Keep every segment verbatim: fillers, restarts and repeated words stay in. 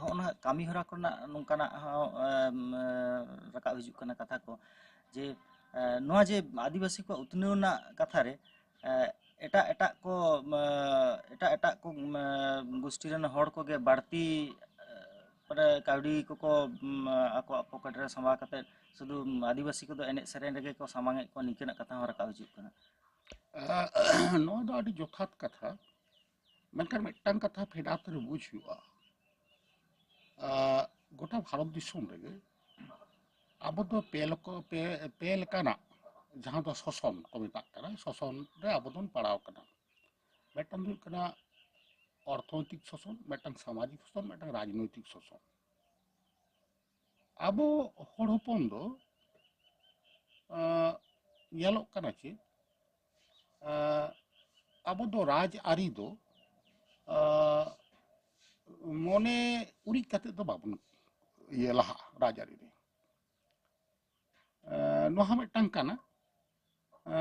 ᱦᱚᱸᱜᱼᱚ ᱱᱟ ᱠᱟᱹᱢᱤ ᱦᱚᱨᱟ ᱠᱚᱨᱮᱱᱟᱜ ᱱᱚᱝᱠᱟᱱᱟᱜ ᱦᱚᱸ, ᱮᱢ, ᱮ, ᱨᱟᱠᱟᱵ ᱦᱤᱡᱩᱜ ᱠᱟᱱᱟ ᱠᱟᱛᱷᱟ ᱠᱚ, ᱡᱮ, ᱮ, ᱱᱚᱣᱟ ᱡᱮ ᱟᱹᱫᱤᱵᱟᱹᱥᱤ ᱠᱚᱣᱟᱜ ᱩᱛᱱᱟᱹᱣ ᱨᱮᱱᱟᱜ ᱠᱟᱛᱷᱟ ᱨᱮ, ᱮ, ᱮᱴᱟᱜ ᱮᱴᱟᱜ ᱠᱚ, ᱮ, ᱮᱴᱟᱜ ᱮᱴᱟᱜ ᱠᱚ, ᱮ, ᱜᱳᱥᱴᱤ ᱨᱮᱱ ᱦᱚᱲ ᱠᱚᱜᱮ ᱵᱟᱹᱲᱛᱤ, ᱮ, ᱢᱟᱱᱮ ᱠᱟᱹᱣᱰᱤ ᱠᱚᱠᱚ, ᱮᱢ, ᱟᱠᱚᱣᱟᱜ ᱯᱚᱠᱮᱴ ᱨᱮ ᱥᱟᱢᱵᱟᱣ ᱠᱟᱛᱮ ᱥᱩᱫᱷᱩ ᱟᱹᱫᱤᱵᱟᱹᱥᱤ ᱠᱚᱫᱚ ᱮᱱᱮᱡ ᱥᱮᱨᱮᱧ ᱨᱮᱜᱮ ᱠᱚ ᱥᱟᱢᱟᱝ ᱮᱫ ᱠᱚᱣᱟ, ᱱᱤᱝᱠᱟᱹᱱᱟᱜ ᱠᱟᱛᱷᱟ ᱦᱚᱸ ᱨᱟᱠᱟᱵ ᱦᱤᱡᱩᱜ ᱠᱟᱱᱟ᱾ ᱮ, ᱱᱚᱣᱟ ᱫᱚ ᱟᱹᱰᱤ ᱡᱚᱛᱷᱟᱛ ᱠᱟᱛᱷᱟ᱾ ᱢᱮᱱᱠᱷᱟᱱ ᱢᱤᱫᱴᱟᱝ ᱠᱟᱛᱷᱟ ᱯᱷᱮᱰᱟᱛ ᱨᱮ ᱵᱩᱡᱽ ᱦᱩᱭᱩᱜᱼᱟ᱾ ᱟ, ᱜᱚᱴᱟ ᱵᱷᱟᱨᱚᱛ ᱫᱤᱥᱚᱢ ᱨᱮᱜᱮ ᱟᱵᱚ ᱫᱚ ᱯᱮ ᱞᱮᱠᱟ, ᱯᱮ, ᱯᱮ ᱞᱮᱠᱟᱱᱟᱜ ᱡᱟᱦᱟᱸ ᱫᱚ ᱥᱳᱥᱚᱱ ᱠᱚ ᱢᱮᱛᱟᱜ ᱠᱟᱱᱟ, ᱥᱳᱥᱚᱱ ᱨᱮ ᱟᱵᱚ ᱫᱚᱵᱚᱱ ᱯᱟᱲᱟᱣ ᱠᱟᱱᱟ᱾ ᱢᱤᱫᱴᱟᱝ ᱫᱚ ᱦᱩᱭᱩᱜ ᱠᱟᱱᱟ ᱚᱨᱛᱷᱚᱱᱳᱭᱛᱤᱠ ᱥᱳᱥᱚᱱ, ᱢᱤᱫᱴᱟᱝ ᱥᱟᱢᱟᱡᱤᱠ ᱥᱳᱥᱚᱱ, ᱢᱤᱫᱴᱟᱝ ᱨᱟᱡᱽᱱᱳᱭᱛᱤᱠ ᱥᱳᱥᱚᱱ᱾ ᱟᱵᱚ ᱦᱚᱲ ᱦᱚᱯᱚᱱ ᱫᱚ, ᱟ, ᱧᱮᱞᱚᱜ ᱠᱟᱱᱟ ᱪᱮᱫ, ᱟ, ᱟᱵᱚ ᱫᱚ ᱨᱟᱡᱽ ᱟᱹᱨᱤ ᱫᱚ, ᱟ, ᱢᱚᱱᱮ ᱩᱨᱤᱡ ᱠᱟᱛᱮ ᱫᱚ ᱵᱟᱵᱚᱱ ᱤᱭᱟᱹ ᱞᱟᱦᱟᱜᱼᱟ ᱨᱟᱡᱽ ᱟᱹᱨᱤ ᱨᱮ᱾ ᱟ, ᱱᱚᱣᱟ ᱦᱚᱸ ᱢᱤᱫᱴᱟᱝ ᱠᱟᱱᱟ᱾ ᱟ,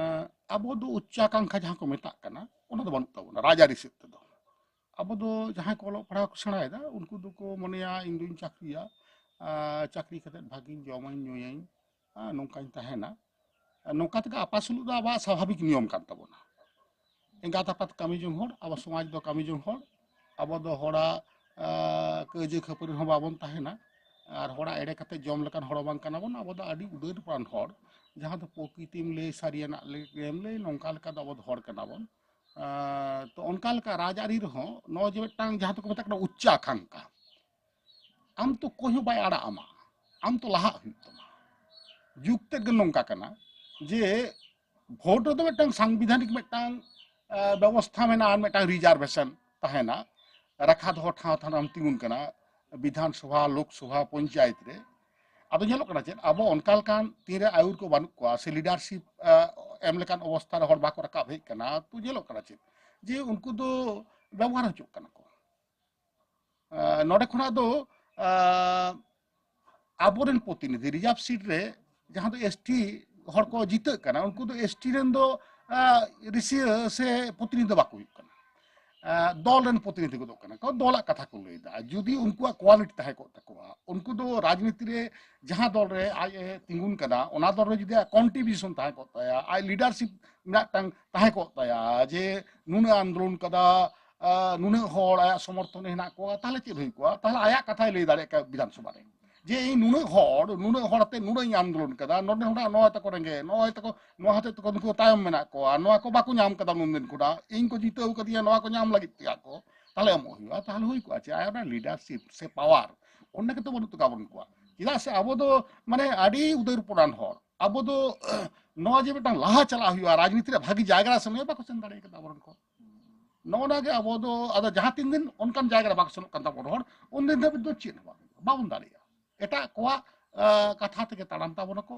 ᱟᱵᱚ ᱫᱚ ᱩᱪᱪᱟᱠᱟᱝᱠᱷᱟ ᱡᱟᱦᱟᱸ ᱠᱚ ᱢᱮᱛᱟᱜ ᱠᱟᱱᱟ, ᱚᱱᱟ ᱫᱚ ᱵᱟᱹᱱᱩᱜ ᱛᱟᱵᱚᱱᱟ ᱨᱟᱡᱽ ᱟᱹᱨᱤ ᱥᱮᱫ ᱛᱮᱫᱚ᱾ ᱟᱵᱚ ᱫᱚ ᱡᱟᱦᱟᱸᱭ ᱠᱚ ᱚᱞᱚᱜ ᱯᱟᱲᱦᱟᱣ ᱠᱚ ᱥᱮᱬᱟᱭᱮᱫᱟ, ᱩᱱᱠᱩ ᱫᱚᱠᱚ ᱢᱚᱱᱮᱭᱟ, "ᱤᱧ ᱫᱩᱧ ᱪᱟᱹᱠᱨᱤᱭᱟ, ᱟ, ᱪᱟᱹᱠᱨᱤ ᱠᱟᱛᱮᱫ ᱵᱷᱟᱜᱤᱧ ᱡᱚᱢᱟᱹᱧ ᱧᱩᱭᱟᱹᱧ, ᱟ, ᱱᱚᱝᱠᱟᱧ ᱛᱟᱦᱮᱱᱟ᱾" ᱟ, ᱱᱚᱝᱠᱟ ᱛᱮᱜᱮ ᱟᱯᱟᱥᱩᱞᱩᱜ ᱫᱚ ᱟᱵᱚᱣᱟᱜ ᱥᱟᱵᱷᱟᱵᱤᱠ ᱱᱤᱭᱚᱢ ᱠᱟᱱ ᱛᱟᱵᱚᱱᱟ᱾ ᱮᱸᱜᱟᱛ ᱟᱯᱟᱛ ᱠᱟᱹᱢᱤ ᱡᱚᱝ ᱦᱚᱲ, ᱟᱵᱚ ᱥᱚᱢᱟᱡᱽ ᱫᱚ ᱠᱟᱹᱢᱤ ᱡᱚᱝ ᱦᱚᱲ, ᱟᱵᱚ ᱫᱚ ᱦᱚᱲᱟᱜ, ᱟ, ᱠᱟᱹᱭᱡᱟᱹ ᱠᱷᱟᱹᱯᱟᱹᱨᱤ ᱨᱮᱦᱚᱸ ᱵᱟᱵᱚᱱ ᱛᱟᱦᱮᱱᱟ᱾ ᱟᱨ ᱦᱚᱲᱟᱜ ᱮᱲᱮ ᱠᱟᱛᱮ ᱡᱚᱢ ᱞᱮᱠᱟᱱ ᱦᱚᱲ ᱵᱟᱝ ᱠᱟᱱᱟ ᱵᱚᱱ, ᱟᱵᱚ ᱫᱚ ᱟᱹᱰᱤ ᱩᱫᱟᱹᱨ ᱯᱨᱟᱱ ᱦᱚᱲ, ᱡᱟᱦᱟᱸ ᱫᱚ ᱯᱨᱚᱠᱨᱤᱛᱤᱢ ᱞᱟᱹᱭ, ᱥᱟᱹᱨᱤᱭᱟᱱᱟᱜ ᱞᱟᱹᱭ, ᱮᱢ ᱞᱟᱹᱭ, ᱱᱚᱝᱠᱟ ᱞᱮᱠᱟ ᱫᱚ ᱟᱵᱚ ᱫᱚ ᱦᱚᱲ ᱠᱟᱱᱟ ᱵᱚᱱ᱾ ᱟ, ᱛᱚ ᱚᱱᱠᱟ ᱞᱮᱠᱟ ᱨᱟᱡᱽᱟᱹᱨᱤ ᱨᱮᱦᱚᱸ ᱱᱚᱜᱼᱚᱭ ᱡᱮ ᱢᱤᱫᱴᱟᱝ ᱡᱟᱦᱟᱸ ᱫᱚᱠᱚ ᱢᱮᱛᱟᱜ ᱠᱟᱱᱟ ᱩᱪᱪᱟᱠᱟᱝᱠᱷᱟ, ᱟᱢ ᱛᱚ ᱚᱠᱚᱭ ᱦᱚᱸ ᱵᱟᱭ ᱟᱲᱟᱜ ᱟᱢᱟ, ᱟᱢ ᱛᱚ ᱞᱟᱦᱟᱜ ᱦᱩᱭᱩᱜ ᱛᱟᱢᱟ᱾ ᱡᱩᱜᱽ ᱛᱮᱫ ᱜᱮ ᱱᱚᱝᱠᱟ ᱠᱟᱱᱟ ᱡᱮ ᱵᱷᱳᱴ ᱨᱮᱫᱚ ᱢᱤᱫᱴᱟᱝ ᱥᱟᱝᱵᱤᱫᱷᱟᱱᱤᱠ ᱢᱤᱫᱴᱟᱝ, ᱟ, ᱵᱮᱵᱚᱥᱛᱷᱟ ᱢᱮᱱᱟᱜᱼᱟ, ᱟᱨ ᱢᱤᱫᱴᱟᱝ ᱨᱤᱡᱟᱨᱵᱷᱮᱥᱚᱱ ᱛᱟᱦᱮᱱᱟ, ᱨᱟᱠᱷᱟ ᱫᱚᱦᱚ ᱴᱷᱟᱶ ᱛᱷᱟᱱ ᱨᱮᱢ ᱛᱤᱸᱜᱩᱱ ᱠᱟᱱᱟ ᱵᱤᱫᱷᱟᱱ ᱥᱚᱵᱷᱟ, ᱞᱳᱠ ᱥᱚᱵᱷᱟ, ᱯᱚᱧᱪᱟᱭᱮᱛ ᱨᱮ᱾ ᱟᱫᱚ ᱧᱮᱞᱚᱜ ᱠᱟᱱᱟ ᱪᱮᱫ, ᱟᱵᱚ ᱚᱱᱠᱟ ᱞᱮᱠᱟᱱ ᱛᱤᱱᱨᱮ ᱟᱹᱭᱩᱨ ᱠᱚ ᱵᱟᱹᱱᱩᱜ ᱠᱚᱣᱟ ᱥᱮ ᱞᱤᱰᱟᱨᱥᱤᱯ, ᱟ, ᱮᱢ ᱞᱮᱠᱟᱱ ᱚᱵᱚᱥᱛᱷᱟ ᱨᱮ ᱦᱚᱲ ᱵᱟᱠᱚ ᱨᱟᱠᱟᱵ ᱦᱮᱡ ᱠᱟᱱᱟ, ᱛᱚ ᱧᱮᱞᱚᱜ ᱠᱟᱱᱟ ᱪᱮᱫ, ᱡᱮ ᱩᱱᱠᱩ ᱫᱚ ᱵᱮᱵᱚᱦᱟᱨ ᱦᱚᱪᱚᱜ ᱠᱟᱱᱟ ᱠᱚ᱾ ᱟ, ᱱᱚᱰᱮ ᱠᱷᱚᱱᱟᱜ ᱫᱚ, ᱟ, ᱟᱵᱚᱨᱮᱱ ᱯᱨᱚᱛᱤᱱᱤᱫᱷᱤ ᱨᱤᱡᱟᱨᱵᱷ ᱥᱤᱴ ᱨᱮ ᱡᱟᱦᱟᱸ ᱫᱚ ᱮᱥᱴᱤ ᱦᱚᱲ ᱠᱚ ᱡᱤᱛᱟᱹᱜ ᱠᱟᱱᱟ, ᱩᱱᱠᱩ ᱫᱚ ᱮᱥᱴᱤ ᱨᱮᱱ ᱫᱚ, ᱟ, ᱨᱤᱥᱤᱭᱟᱹ ᱥᱮ ᱯᱨᱚᱛᱤᱱᱤᱫᱷᱤ ᱫᱚ ᱵᱟᱠᱚ ᱦᱩᱭᱩᱜ ᱠᱟᱱᱟ᱾ ᱫᱚᱞ ᱨᱮᱱ ᱯᱨᱚᱛᱤᱱᱤᱫᱷᱤ ᱜᱚᱫᱚᱜ ᱠᱟᱱᱟ ᱠᱚ, ᱫᱚᱞᱟᱜ ᱠᱟᱛᱷᱟ ᱠᱚ ᱞᱟᱹᱭᱫᱟ᱾ ᱡᱩᱫᱤ ᱩᱱᱠᱩᱣᱟᱜ ᱠᱳᱣᱟᱞᱤᱴᱤ ᱛᱟᱦᱮᱸ ᱠᱚᱜ ᱛᱟᱠᱚᱣᱟ, ᱩᱱᱠᱩ ᱫᱚ ᱨᱟᱡᱽᱱᱤᱛᱤ ᱨᱮ ᱡᱟᱦᱟᱸ ᱫᱚᱞ ᱨᱮ ᱟᱡ ᱮ ᱛᱤᱸᱜᱩᱱ ᱠᱟᱱᱟ, ᱚᱱᱟ ᱫᱚᱞ ᱨᱮ ᱡᱩᱫᱤ ᱟᱭᱟᱜ ᱠᱚᱱᱴᱨᱤᱵᱤᱭᱩᱥᱚᱱ ᱛᱟᱦᱮᱸ ᱠᱚᱜ ᱛᱟᱭᱟ, ᱟᱡ ᱞᱤᱰᱟᱨᱥᱤᱯ ᱢᱤᱫᱴᱟᱝ ᱛᱟᱦᱮᱸ ᱠᱚᱜ ᱛᱟᱭᱟ, ᱡᱮ ᱱᱩᱱᱟᱹᱜ ᱟᱱᱫᱳᱞᱚᱱ ᱠᱟᱫᱟ, ᱱᱩᱱᱟᱹᱜ ᱦᱚᱲ ᱟᱭᱟᱜ ᱥᱚᱢᱚᱨᱛᱷᱚᱱ ᱮ ᱦᱮᱱᱟᱜ ᱠᱚᱣᱟ, ᱛᱟᱦᱚᱞᱮ ᱪᱮᱫ ᱦᱩᱭ ᱠᱚᱜᱼᱟ? ᱛᱟᱦᱚᱞᱮ ᱟᱭᱟᱜ ᱠᱟᱛᱷᱟᱭ ᱞᱟᱹᱭ ᱫᱟᱲᱮᱭᱟᱜ ᱠᱮᱭᱟ ᱵᱤᱫᱷᱟᱱ ᱥᱚᱵᱷᱟ ᱨᱮ, ᱡᱮ ᱤᱧ ᱱᱩᱱᱟᱹᱜ ᱦᱚᱲ, ᱱᱩᱱᱟᱹᱜ ᱦᱚᱲ ᱟᱛᱮ ᱱᱩᱱᱟᱹᱜ ᱤᱧ ᱟᱱᱫᱳᱞᱚᱱ ᱠᱟᱫᱟ, ᱱᱚᱰᱮ ᱦᱚᱲ ᱱᱚᱣᱟ ᱛᱟᱠᱚ ᱨᱮᱸᱜᱮᱡ, ᱱᱚᱜᱼᱚᱭ ᱛᱟᱠᱚ ᱱᱚᱣᱟ ᱦᱚᱛᱮᱡ ᱛᱮᱠᱚ ᱱᱩᱠᱩ ᱛᱟᱭᱚᱢ ᱢᱮᱱᱟᱜ ᱠᱚᱣᱟ, ᱱᱚᱣᱟ ᱠᱚ ᱵᱟᱠᱚ ᱧᱟᱢ ᱠᱟᱫᱟ ᱱᱩᱱᱫᱤᱱ ᱠᱷᱚᱱᱟᱜ, ᱤᱧ ᱠᱚ ᱡᱤᱛᱟᱹᱣ ᱠᱟᱫᱤᱧᱟ, ᱱᱚᱣᱟ ᱠᱚ ᱧᱟᱢ ᱞᱟᱹᱜᱤᱫ ᱛᱮ ᱟᱠᱚ, ᱛᱟᱦᱚᱞᱮ ᱮᱢᱚᱜ ᱦᱩᱭᱩᱜᱼᱟ᱾ ᱛᱟᱦᱚᱞᱮ ᱦᱩᱭ ᱠᱚᱜᱼᱟ ᱪᱮ? ᱟᱭᱟᱜ ᱚᱱᱟ ᱞᱤᱰᱟᱨᱥᱤᱯ ᱥᱮ ᱯᱟᱣᱟᱨ ᱚᱱᱟ ᱜᱮᱛᱚ ᱵᱟᱹᱱᱩᱜ ᱛᱟᱠᱚᱣᱟ ᱵᱚᱱ ᱠᱚᱣᱟ᱾ ᱪᱮᱫᱟᱜ ᱥᱮ ᱟᱵᱚ ᱫᱚ ᱢᱟᱱᱮ ᱟᱹᱰᱤ ᱩᱫᱟᱹᱨ ᱯᱚᱨᱟᱱ ᱦᱚᱲ, ᱟᱵᱚ ᱫᱚ ᱱᱚᱣᱟ ᱡᱮ ᱢᱤᱫᱴᱟᱝ ᱞᱟᱦᱟ ᱪᱟᱞᱟᱜ ᱦᱩᱭᱩᱜᱼᱟ, ᱨᱟᱡᱽᱱᱤᱛᱤ ᱨᱮ ᱵᱷᱟᱜᱤ ᱡᱟᱭᱜᱟ ᱨᱮ ᱥᱮᱱ ᱦᱩᱭᱩᱜᱼᱟ, ᱵᱟᱠᱚ ᱥᱮᱱ ᱫᱟᱲᱮ ᱠᱟᱫᱟ ᱟᱵᱚᱨᱮᱱ ᱠᱚ᱾ ᱱᱚᱜᱼᱚ ᱱᱚᱣᱟ ᱜᱮ ᱟᱵᱚ ᱫᱚ, ᱟᱫᱚ ᱡᱟᱦᱟᱸ ᱛᱤᱱ ᱫᱤᱱ ᱚᱱᱠᱟᱱ ᱡᱟᱭᱜᱟ ᱨᱮ ᱵᱟᱠᱚ ᱥᱮᱱᱚᱜ ᱠᱟᱱ ᱛᱟᱵᱚᱱ ᱦᱚᱲ, ᱩᱱ ᱫᱤᱱ ᱫᱷᱟᱹᱵᱤᱡ ᱫᱚ ᱪᱮᱫ ᱦᱚᱸ ᱵᱟᱝ, ᱵᱟᱵᱚᱱ ᱫᱟᱲᱮᱭᱟᱜᱼᱟ᱾ ᱮᱴᱟᱜ ᱠᱚᱣᱟᱜ ᱠᱟᱛᱷᱟ ᱛᱮᱜᱮ ᱛᱟᱲᱟᱢ ᱛᱟᱵᱚᱱᱟᱠᱚ᱾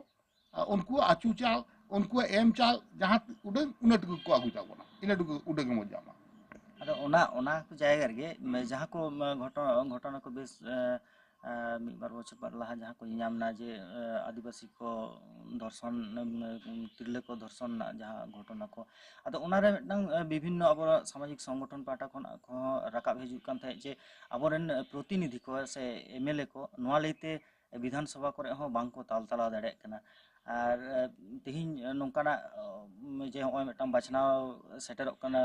ᱩᱱᱠᱩᱣᱟᱜ ᱟᱹᱪᱩ ᱪᱟᱞ, ᱩᱱᱠᱩᱣᱟᱜ ᱮᱢ ᱪᱟᱞ, ᱡᱟᱦᱟᱸ ᱩᱰᱟᱹᱝ ᱩᱱᱟᱹᱜ ᱴᱩᱠᱩ ᱠᱚ ᱟᱹᱜᱩ ᱛᱟᱵᱚᱱᱟ, ᱤᱱᱟᱹ ᱴᱩᱠᱩ ᱩᱰᱟᱹᱝ ᱮᱢ ᱧᱟᱢᱟ᱾ ᱟᱫᱚ ᱚᱱᱟ ᱚᱱᱟ ᱠᱚ ᱡᱟᱭᱜᱟ ᱨᱮᱜᱮ ᱡᱟᱦᱟᱸ ᱠᱚ ᱜᱷᱚᱴᱚᱱᱟ ᱠᱚ ᱵᱮᱥ ᱢᱤᱫ ᱵᱟᱨ ᱵᱚᱪᱷᱚᱨ ᱵᱟᱫ ᱞᱟᱦᱟ ᱡᱟᱦᱟᱸ ᱠᱚ ᱧᱟᱢ ᱮᱱᱟ ᱡᱮ ᱟᱹᱫᱤᱵᱟᱹᱥᱤ ᱠᱚ ᱫᱷᱚᱨᱥᱚᱱ, ᱛᱤᱨᱞᱟᱹ ᱠᱚ ᱫᱷᱚᱨᱥᱚᱱ ᱨᱮᱱᱟᱜ ᱡᱟᱦᱟᱸ ᱜᱷᱚᱴᱚᱱᱟ ᱠᱚ, ᱟᱫᱚ ᱚᱱᱟᱨᱮ ᱢᱤᱫᱴᱟᱝ ᱵᱤᱵᱷᱤᱱᱱᱚ ᱟᱵᱚ ᱥᱟᱢᱟᱡᱤᱠ ᱥᱚᱝᱜᱚᱴᱷᱚᱱ ᱯᱟᱦᱴᱟ ᱠᱷᱚᱱ ᱠᱚᱦᱚᱸ ᱨᱟᱠᱟᱵ ᱦᱤᱡᱩᱜ ᱠᱟᱱ ᱛᱟᱦᱮᱸᱫ ᱡᱮ ᱟᱵᱚᱨᱮᱱ ᱯᱨᱚᱛᱤᱱᱤᱫᱷᱤ ᱠᱚ ᱥᱮ ᱮᱢᱮᱞᱮ ᱠᱚ ᱱᱚᱣᱟ ᱞᱟᱹᱭᱛᱮ ᱵᱤᱫᱷᱟᱱ ᱥᱚᱵᱷᱟ ᱠᱚᱨᱮ ᱦᱚᱸ ᱵᱟᱝ ᱠᱚ ᱛᱟᱞ ᱛᱟᱞᱟᱣ ᱫᱟᱲᱮᱭᱟᱜ ᱠᱟᱱᱟ᱾ ᱟᱨ ᱛᱮᱦᱮᱧ ᱱᱚᱝᱠᱟᱱᱟᱜ ᱡᱮ ᱱᱚᱜᱼᱚᱭ ᱢᱤᱫᱴᱟᱝ ᱵᱟᱪᱷᱱᱟᱣ ᱥᱮᱴᱮᱨᱚᱜ ᱠᱟᱱᱟ,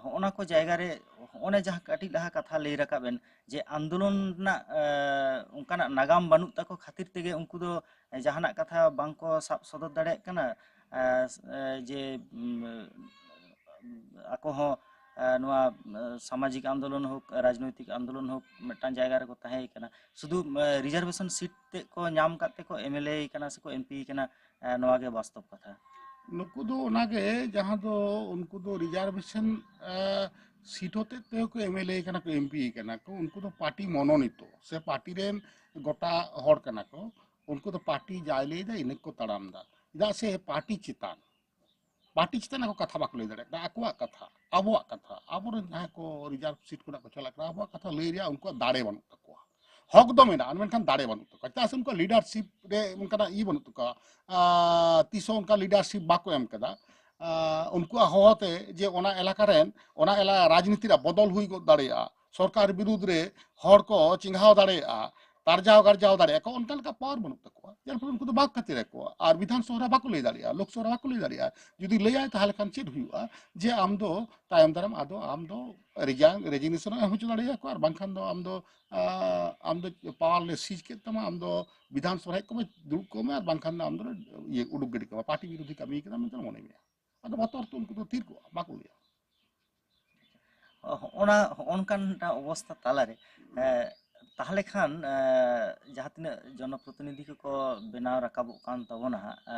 ᱦᱚᱸᱜᱼᱚ ᱱᱟ ᱠᱚ ᱡᱟᱭᱜᱟ ᱨᱮ ᱦᱚᱸᱜᱼᱚ ᱱᱟ ᱡᱟᱦᱟᱸ ᱠᱟᱹᱴᱤᱡ ᱞᱟᱦᱟ ᱠᱟᱛᱷᱟ ᱞᱟᱹᱭ ᱨᱟᱠᱟᱵ ᱮᱱ ᱡᱮ ᱟᱱᱫᱳᱞᱚᱱ ᱨᱮᱱᱟᱜ ᱚᱱᱠᱟᱱᱟᱜ ᱱᱟᱜᱟᱢ ᱵᱟᱹᱱᱩᱜ ᱛᱟᱠᱚ ᱠᱷᱟᱹᱛᱤᱨ ᱛᱮᱜᱮ ᱩᱱᱠᱩ ᱫᱚ ᱡᱟᱦᱟᱱᱟᱜ ᱠᱟᱛᱷᱟ ᱵᱟᱝ ᱠᱚ ᱥᱟᱵ ᱥᱚᱫᱚᱨ ᱫᱟᱲᱮᱭᱟᱜ ᱠᱟᱱᱟ᱾ ᱡᱮ ᱟᱠᱚ ᱦᱚᱸ ᱱᱚᱣᱟ ᱥᱟᱢᱟᱡᱤᱠ ᱟᱱᱫᱳᱞᱚᱱ ᱦᱳᱠ, ᱨᱟᱡᱽᱱᱳᱭᱛᱤᱠ ᱟᱱᱫᱳᱞᱚᱱ ᱦᱳᱠ, ᱢᱤᱫᱴᱟᱝ ᱡᱟᱭᱜᱟ ᱨᱮᱠᱚ ᱛᱟᱦᱮᱸ ᱠᱟᱱᱟ᱾ ᱥᱩᱫᱷᱩ ᱨᱤᱡᱟᱨᱵᱷᱮᱥᱚᱱ ᱥᱤᱴ ᱛᱮᱫ ᱠᱚ ᱧᱟᱢ ᱠᱟᱛᱮ ᱠᱚ ᱮᱢᱮᱞᱮ ᱠᱟᱱᱟ ᱥᱮᱠᱚ ᱮᱢᱯᱤ ᱠᱟᱱᱟ, ᱱᱚᱣᱟ ᱜᱮ ᱵᱟᱥᱛᱚᱵ ᱠᱟᱛᱷᱟ᱾ ᱱᱩᱠᱩ ᱫᱚ ᱚᱱᱟᱜᱮ, ᱡᱟᱦᱟᱸ ᱫᱚ ᱩᱱᱠᱩ ᱫᱚ ᱨᱤᱡᱟᱨᱵᱷᱮᱥᱚᱱ ᱥᱤᱴ ᱦᱚᱛᱮᱫ ᱛᱮᱦᱚᱸ ᱠᱚ ᱮᱢᱮᱞᱮ ᱠᱟᱱᱟ ᱠᱚ, ᱮᱢᱯᱤ ᱠᱟᱱᱟ ᱠᱚ᱾ ᱩᱱᱠᱩ ᱫᱚ ᱯᱟᱨᱴᱤ ᱢᱚᱱᱳᱱᱤᱛᱚ ᱥᱮ ᱯᱟᱨᱴᱤ ᱨᱮᱱ ᱜᱚᱴᱟ ᱦᱚᱲ ᱠᱟᱱᱟ ᱠᱚ᱾ ᱩᱱᱠᱩ ᱫᱚ ᱯᱟᱨᱴᱤ ᱡᱟᱭ ᱞᱟᱹᱭᱫᱟ ᱤᱱᱟᱹ ᱠᱚ ᱛᱟᱲᱟᱢ ᱫᱟ, ᱪᱮᱫᱟᱜ ᱥᱮ ᱯᱟᱨᱴᱤ ᱪᱮᱛᱟᱱ, ᱯᱟᱨᱴᱤ ᱪᱮᱛᱟᱱ ᱟᱠᱚ ᱠᱟᱛᱷᱟ ᱵᱟᱠᱚ ᱞᱟᱹᱭ ᱫᱟᱲᱮᱭᱟᱜ ᱠᱟᱱᱟ, ᱟᱠᱚᱣᱟᱜ ᱠᱟᱛᱷᱟ, ᱟᱵᱚᱣᱟᱜ ᱠᱟᱛᱷᱟ, ᱟᱵᱚᱨᱮᱱ ᱡᱟᱦᱟᱸᱭ ᱠᱚ ᱨᱤᱡᱟᱨᱵᱷ ᱥᱤᱴ ᱠᱷᱚᱱᱟᱜ ᱠᱚ ᱪᱟᱞᱟᱜ ᱠᱟᱱᱟ, ᱟᱵᱚᱣᱟᱜ ᱠᱟᱛᱷᱟ ᱞᱟᱹᱭ ᱨᱮᱭᱟᱜ ᱩᱱᱠᱩᱣᱟᱜ ᱫᱟᱲᱮ ᱵᱟᱹᱱᱩᱜ ᱛᱟᱠᱚᱣᱟ᱾ ᱦᱚᱠ ᱫᱚ ᱢᱮᱱᱟᱜᱼᱟ, ᱢᱮᱱᱠᱷᱟᱱ ᱫᱟᱲᱮ ᱵᱟᱹᱱᱩᱜ ᱛᱟᱠᱚᱣᱟ᱾ ᱪᱮᱫᱟᱜ ᱥᱮ ᱩᱱᱠᱩᱣᱟᱜ ᱞᱤᱰᱟᱨᱥᱤᱯ ᱨᱮ ᱚᱱᱠᱟᱱᱟᱜ ᱤᱭᱟᱹ ᱵᱟᱹᱱᱩᱜ ᱛᱟᱠᱚᱣᱟ, ᱛᱤᱥ ᱦᱚᱸ ᱚᱱᱠᱟ ᱞᱤᱰᱟᱨᱥᱤᱯ ᱵᱟᱠᱚ ᱮᱢ ᱠᱟᱫᱟ᱾ ᱟᱸ, ᱩᱱᱠᱩᱣᱟᱜ ᱦᱚᱦᱚᱛᱮ ᱡᱮ ᱚᱱᱟ ᱮᱞᱟᱠᱟ ᱨᱮᱱ, ᱚᱱᱟ ᱮᱞᱟᱠᱟ ᱨᱟᱡᱽᱱᱤᱛᱤ ᱨᱮᱭᱟᱜ ᱵᱚᱫᱚᱞ ᱦᱩᱭ ᱜᱚᱫ ᱫᱟᱲᱮᱭᱟᱜᱼᱟ, ᱥᱚᱨᱠᱟᱨ ᱵᱤᱨᱩᱫᱽ ᱨᱮ ᱦᱚᱲ ᱠᱚ ᱪᱮᱸᱜᱷᱟᱣ ᱫᱟᱲᱮᱭᱟᱜᱼᱟ, ᱛᱟᱨᱡᱟᱣ ᱜᱟᱨᱡᱟᱣ ᱫᱟᱲᱮᱭᱟᱜᱼᱟ ᱠᱚ, ᱚᱱᱠᱟ ᱞᱮᱠᱟ ᱯᱟᱣᱟᱨ ᱵᱟᱹᱱᱩᱜ ᱛᱟᱠᱚᱣᱟ᱾ ᱡᱟᱨ ᱯᱷᱚᱞᱮ ᱩᱱᱠᱩ ᱫᱚ ᱵᱟᱠᱚ ᱠᱷᱟᱹᱛᱤᱨ ᱟᱠᱚᱣᱟ᱾ ᱟᱨ ᱵᱤᱫᱷᱟᱱ ᱥᱚᱵᱷᱟ ᱨᱮ ᱵᱟᱠᱚ ᱞᱟᱹᱭ ᱫᱟᱲᱮᱭᱟᱜᱼᱟ, ᱞᱳᱠ ᱥᱚᱵᱷᱟ ᱨᱮ ᱵᱟᱠᱚ ᱞᱟᱹᱭ ᱫᱟᱲᱮᱭᱟᱜᱼᱟ᱾ ᱡᱩᱫᱤ ᱞᱟᱹᱭᱟᱭ, ᱛᱟᱦᱚᱞᱮ ᱠᱷᱟᱱ ᱪᱮᱫ ᱦᱩᱭᱩᱜᱼᱟ? ᱡᱮ ᱟᱢ ᱫᱚ ᱛᱟᱭᱚᱢ ᱫᱟᱨᱟᱢ ᱟᱫᱚ ᱟᱢ ᱫᱚ ᱨᱮᱡᱤᱜᱱ-, ᱨᱮᱡᱤᱜᱱᱮᱥᱚᱱ ᱮᱢ ᱦᱚᱪᱚ ᱫᱟᱲᱮᱭᱟᱠᱚᱣᱟ, ᱟᱨ ᱵᱟᱝᱠᱷᱟᱱ ᱫᱚ ᱟᱢ ᱫᱚ, ᱟᱸ, ᱟᱢ ᱫᱚ ᱯᱟᱣᱟᱨ ᱞᱮ ᱥᱤᱡᱽ ᱠᱮᱫ ᱛᱟᱢᱟ, ᱟᱢ ᱫᱚ ᱵᱤᱫᱷᱟᱱ ᱥᱚᱵᱷᱟ ᱦᱮᱡ ᱠᱚᱜ ᱢᱮ, ᱫᱩᱲᱩᱵ ᱠᱚᱜ ᱢᱮ, ᱟᱨ ᱵᱟᱝᱠᱷᱟᱱ ᱫᱚ ᱟᱢ ᱫᱚ ᱤᱭᱟᱹ ᱩᱰᱩᱠ ᱜᱤᱰᱤ ᱠᱟᱢᱟ, ᱯᱟᱨᱴᱤ ᱵᱤᱨᱳᱫᱷᱤ ᱠᱟᱹᱢᱤ ᱠᱟᱱᱟ ᱢᱮᱱᱛᱮ ᱢᱚᱱᱮ ᱢᱮᱭᱟ᱾ ᱟᱫᱚ ᱵᱚᱛᱚᱨ ᱛᱮ ᱩᱱᱠᱩ ᱫᱚ ᱛᱷᱤᱨ ᱠᱚᱜᱼᱟ, ᱵᱟᱠᱚ ᱞᱟᱹᱭᱟ᱾ ᱦᱚᱸᱜᱼᱚ ᱱᱟ, ᱦᱚᱸᱜᱼᱚ ᱱᱚᱝᱠᱟᱱ ᱢᱤᱫᱴᱟᱝ ᱚᱵᱚᱥᱛᱷᱟ ᱛᱟᱞᱟᱨᱮ, ᱮ, ᱛᱟᱦᱚᱞᱮ ᱠᱷᱟᱱ, ᱮ, ᱡᱟᱦᱟᱸ ᱛᱤᱱᱟᱹᱜ ᱡᱚᱱᱚᱯᱨᱚᱛᱤᱱᱤᱫᱷᱤ ᱠᱚᱠᱚ ᱵᱮᱱᱟᱣ ᱨᱟᱠᱟᱵᱚᱜ ᱠᱟᱱ ᱛᱟᱵᱚᱱᱟ ᱦᱟᱸᱜ, ᱮ,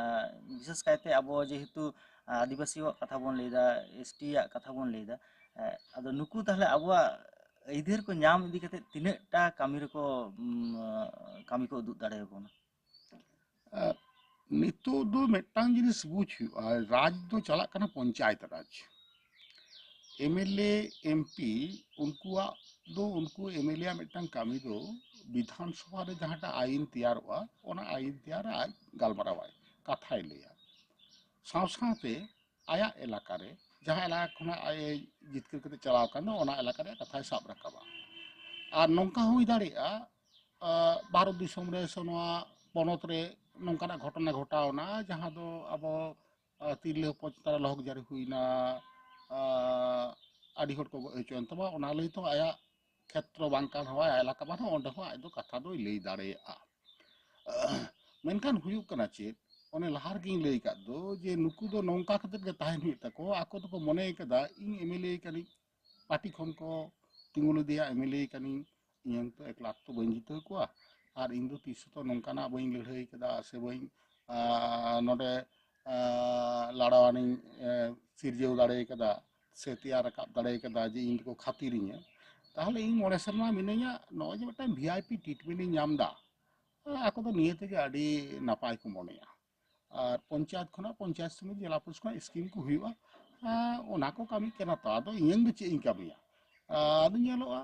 ᱵᱤᱥᱮᱥ ᱠᱟᱭᱛᱮ ᱟᱵᱚ ᱡᱮᱦᱮᱛᱩ, ᱮ, ᱟᱹᱫᱤᱵᱟᱹᱥᱤᱭᱟᱜ ᱠᱟᱛᱷᱟ ᱵᱚᱱ ᱞᱟᱹᱭᱫᱟ, ᱮᱥ ᱴᱤ ᱭᱟᱜ ᱠᱟᱛᱷᱟ ᱵᱚᱱ ᱞᱟᱹᱭᱫᱟ, ᱮ, ᱟᱫᱚ ᱱᱩᱠᱩ ᱛᱟᱦᱚᱞᱮ ᱟᱵᱚᱣᱟᱜ ᱟᱹᱭᱫᱟᱹᱨ ᱠᱚ ᱧᱟᱢ ᱤᱫᱤ ᱠᱟᱛᱮ ᱛᱤᱱᱟᱹᱜ ᱴᱟ ᱠᱟᱹᱢᱤ ᱨᱮᱠᱚ, ᱩᱢ, ᱠᱟᱹᱢᱤ ᱠᱚ ᱩᱫᱩᱜ ᱫᱟᱲᱮᱭᱟᱵᱚᱱᱟ? ᱮ, ᱱᱤᱛᱚᱜ ᱫᱚ ᱢᱤᱫᱴᱟᱝ ᱡᱤᱱᱤᱥ ᱵᱩᱡᱽ ᱦᱩᱭᱩᱜᱼᱟ, ᱨᱟᱡᱽ ᱫᱚ ᱪᱟᱞᱟᱜ ᱠᱟᱱᱟ ᱯᱚᱧᱪᱟᱭᱮᱛ ᱨᱟᱡᱽ᱾ M L A, M P, ᱩᱱᱠᱩᱣᱟᱜ ᱫᱚ, ᱩᱱᱠᱩ ᱮᱢ ᱮᱞ ᱮ ᱟᱜ ᱢᱤᱫᱴᱟᱝ ᱠᱟᱹᱢᱤ ᱫᱚ ᱵᱤᱫᱷᱟᱱ ᱥᱚᱵᱷᱟ ᱨᱮ ᱡᱟᱦᱟᱸᱴᱟᱜ ᱟᱭᱤᱱ ᱛᱮᱭᱟᱨᱚᱜᱼᱟ, ᱚᱱᱟ ᱟᱭᱤᱱ ᱛᱮᱭᱟᱨ ᱨᱮ ᱟᱡ ᱜᱟᱞᱢᱟᱨᱟᱣᱟᱭ, ᱠᱟᱛᱷᱟᱭ ᱞᱟᱹᱭᱟ᱾ ᱥᱟᱶ ᱥᱟᱶᱛᱮ ᱟᱭᱟᱜ ᱮᱞᱟᱠᱟ ᱨᱮ, ᱡᱟᱦᱟᱸ ᱮᱞᱟᱠᱟ ᱠᱷᱚᱱᱟᱜ ᱟᱡ ᱮ ᱡᱤᱛᱠᱟᱹᱨ ᱠᱟᱛᱮ ᱪᱟᱞᱟᱣ ᱟᱠᱟᱱ ᱫᱚ, ᱚᱱᱟ ᱮᱞᱟᱠᱟ ᱨᱮᱭᱟᱜ ᱠᱟᱛᱷᱟᱭ ᱥᱟᱵ ᱨᱟᱠᱟᱵᱟ᱾ ᱟᱨ ᱱᱚᱝᱠᱟ ᱦᱚᱸ ᱦᱩᱭ ᱫᱟᱲᱮᱭᱟᱜᱼᱟ, ᱟᱸ, ᱵᱷᱟᱨᱚᱛ ᱫᱤᱥᱚᱢ ᱨᱮ ᱥᱮ ᱱᱚᱣᱟ ᱯᱚᱱᱚᱛ ᱨᱮ ᱱᱚᱝᱠᱟᱱᱟᱜ ᱜᱷᱚᱴᱚᱱᱟ ᱜᱷᱚᱴᱟᱣᱱᱟ, ᱡᱟᱦᱟᱸ ᱫᱚ ᱟᱵᱚ, ᱟᱸ, ᱛᱤᱨᱞᱟᱹ ᱦᱚᱯᱚᱱ ᱪᱮᱛᱟᱱ ᱨᱮ ᱞᱚᱦᱚᱠ ᱡᱟᱹᱨᱤ ᱦᱩᱭᱱᱟ, ᱟᱸ, ᱟᱹᱰᱤ ᱦᱚᱲ ᱠᱚ ᱜᱚᱡ ᱦᱚᱪᱚᱭᱮᱱ ᱛᱟᱵᱚᱱᱟ, ᱚᱱᱟ ᱞᱟᱹᱭ ᱛᱮᱦᱚᱸ ᱟᱭᱟᱜ ᱠᱷᱮᱛᱨᱚ ᱵᱟᱝ ᱠᱟᱱ ᱨᱮᱦᱚᱸ, ᱟᱭᱟᱜ ᱮᱞᱟᱠᱟ ᱵᱟᱝ ᱨᱮᱦᱚᱸ, ᱚᱸᱰᱮ ᱦᱚᱸ ᱟᱡ ᱫᱚ ᱠᱟᱛᱷᱟ ᱫᱚᱭ ᱞᱟᱹᱭ ᱫᱟᱲᱮᱭᱟᱜᱼᱟ᱾ ᱢᱮᱱᱠᱷᱟᱱ ᱦᱩᱭᱩᱜ ᱠᱟᱱᱟ ᱪᱮᱫ, ᱚᱱᱮ ᱞᱟᱦᱟ ᱨᱮᱜᱮᱧ ᱞᱟᱹᱭ ᱟᱠᱟᱫ ᱫᱚ, ᱡᱮ ᱱᱩᱠᱩ ᱫᱚ ᱱᱚᱝᱠᱟ ᱠᱟᱛᱮᱫ ᱜᱮ ᱛᱟᱦᱮᱱ ᱦᱩᱭᱩᱜ ᱛᱟᱠᱚᱣᱟ᱾ ᱟᱠᱚ ᱫᱚᱠᱚ ᱢᱚᱱᱮ ᱠᱟᱫᱟ, ᱤᱧ ᱮᱢ ᱮᱞ ᱮ ᱠᱟᱹᱱᱟᱹᱧ, ᱯᱟᱨᱴᱤ ᱠᱷᱚᱱ ᱠᱚ ᱛᱤᱸᱜᱩ ᱞᱮᱫᱮᱭᱟ, ᱮᱢ ᱮᱞ ᱮ ᱠᱟᱹᱱᱟᱹᱧ, ᱤᱧ ᱛᱚ ᱮᱠᱞᱟ ᱛᱚ ᱵᱟᱹᱧ ᱡᱤᱛᱟᱹᱣ ᱠᱚᱣᱟ, ᱟᱨ ᱤᱧ ᱫᱚ ᱛᱤᱥ ᱦᱚᱸᱛᱚ ᱱᱚᱝᱠᱟᱱᱟᱜ ᱵᱟᱹᱧ ᱞᱟᱹᱲᱦᱟᱹᱭ ᱠᱟᱫᱟ, ᱥᱮ ᱵᱟᱹᱧ, ᱟᱸ, ᱱᱚᱰᱮ, ᱟᱸ, ᱞᱟᱲᱟᱣᱟᱱᱤᱧ, ᱟᱸ, ᱥᱤᱨᱡᱟᱹᱣ ᱫᱟᱲᱮ ᱠᱟᱫᱟ, ᱥᱮ ᱛᱮᱭᱟᱨ ᱨᱟᱠᱟᱵ ᱫᱟᱲᱮ ᱠᱟᱫᱟ, ᱡᱮ ᱤᱧ ᱫᱚᱠᱚ ᱠᱷᱟᱹᱛᱤᱨᱤᱧᱟ᱾ ᱛᱟᱦᱚᱞᱮ ᱤᱧ ᱢᱚᱬᱮ ᱥᱮᱨᱢᱟ ᱢᱤᱱᱟᱹᱧᱟ, ᱱᱚᱜᱼᱚᱭ ᱡᱮ ᱢᱤᱫᱴᱟᱝ ᱵᱷᱤ ᱟᱭ ᱯᱤ ᱴᱨᱤᱴᱢᱮᱱᱴ ᱤᱧ ᱧᱟᱢ ᱮᱫᱟ, ᱟᱠᱚ ᱫᱚ ᱱᱤᱭᱟᱹ ᱛᱮᱜᱮ ᱟᱹᱰᱤ ᱱᱟᱯᱟᱭ ᱠᱚ ᱢᱚᱱᱮᱭᱟ᱾ ᱟᱨ ᱯᱚᱧᱪᱟᱭᱮᱛ ᱠᱷᱚᱱᱟᱜ, ᱯᱚᱧᱪᱟᱭᱮᱛ ᱥᱚᱢᱤᱛᱤ, ᱡᱮᱞᱟ ᱯᱚᱨᱤᱥᱚᱫ ᱠᱷᱚᱱᱟᱜ ᱥᱠᱤᱢ ᱠᱚ ᱦᱩᱭᱩᱜᱼᱟ, ᱟᱨ ᱚᱱᱟ ᱠᱚ ᱠᱟᱹᱢᱤ ᱠᱟᱱᱟ ᱛᱚ, ᱟᱫᱚ ᱤᱧᱟᱹᱝ ᱫᱚ ᱪᱮᱫ ᱤᱧ ᱠᱟᱹᱢᱤᱭᱟ? ᱟᱫᱚ ᱧᱮᱞᱚᱜᱼᱟ,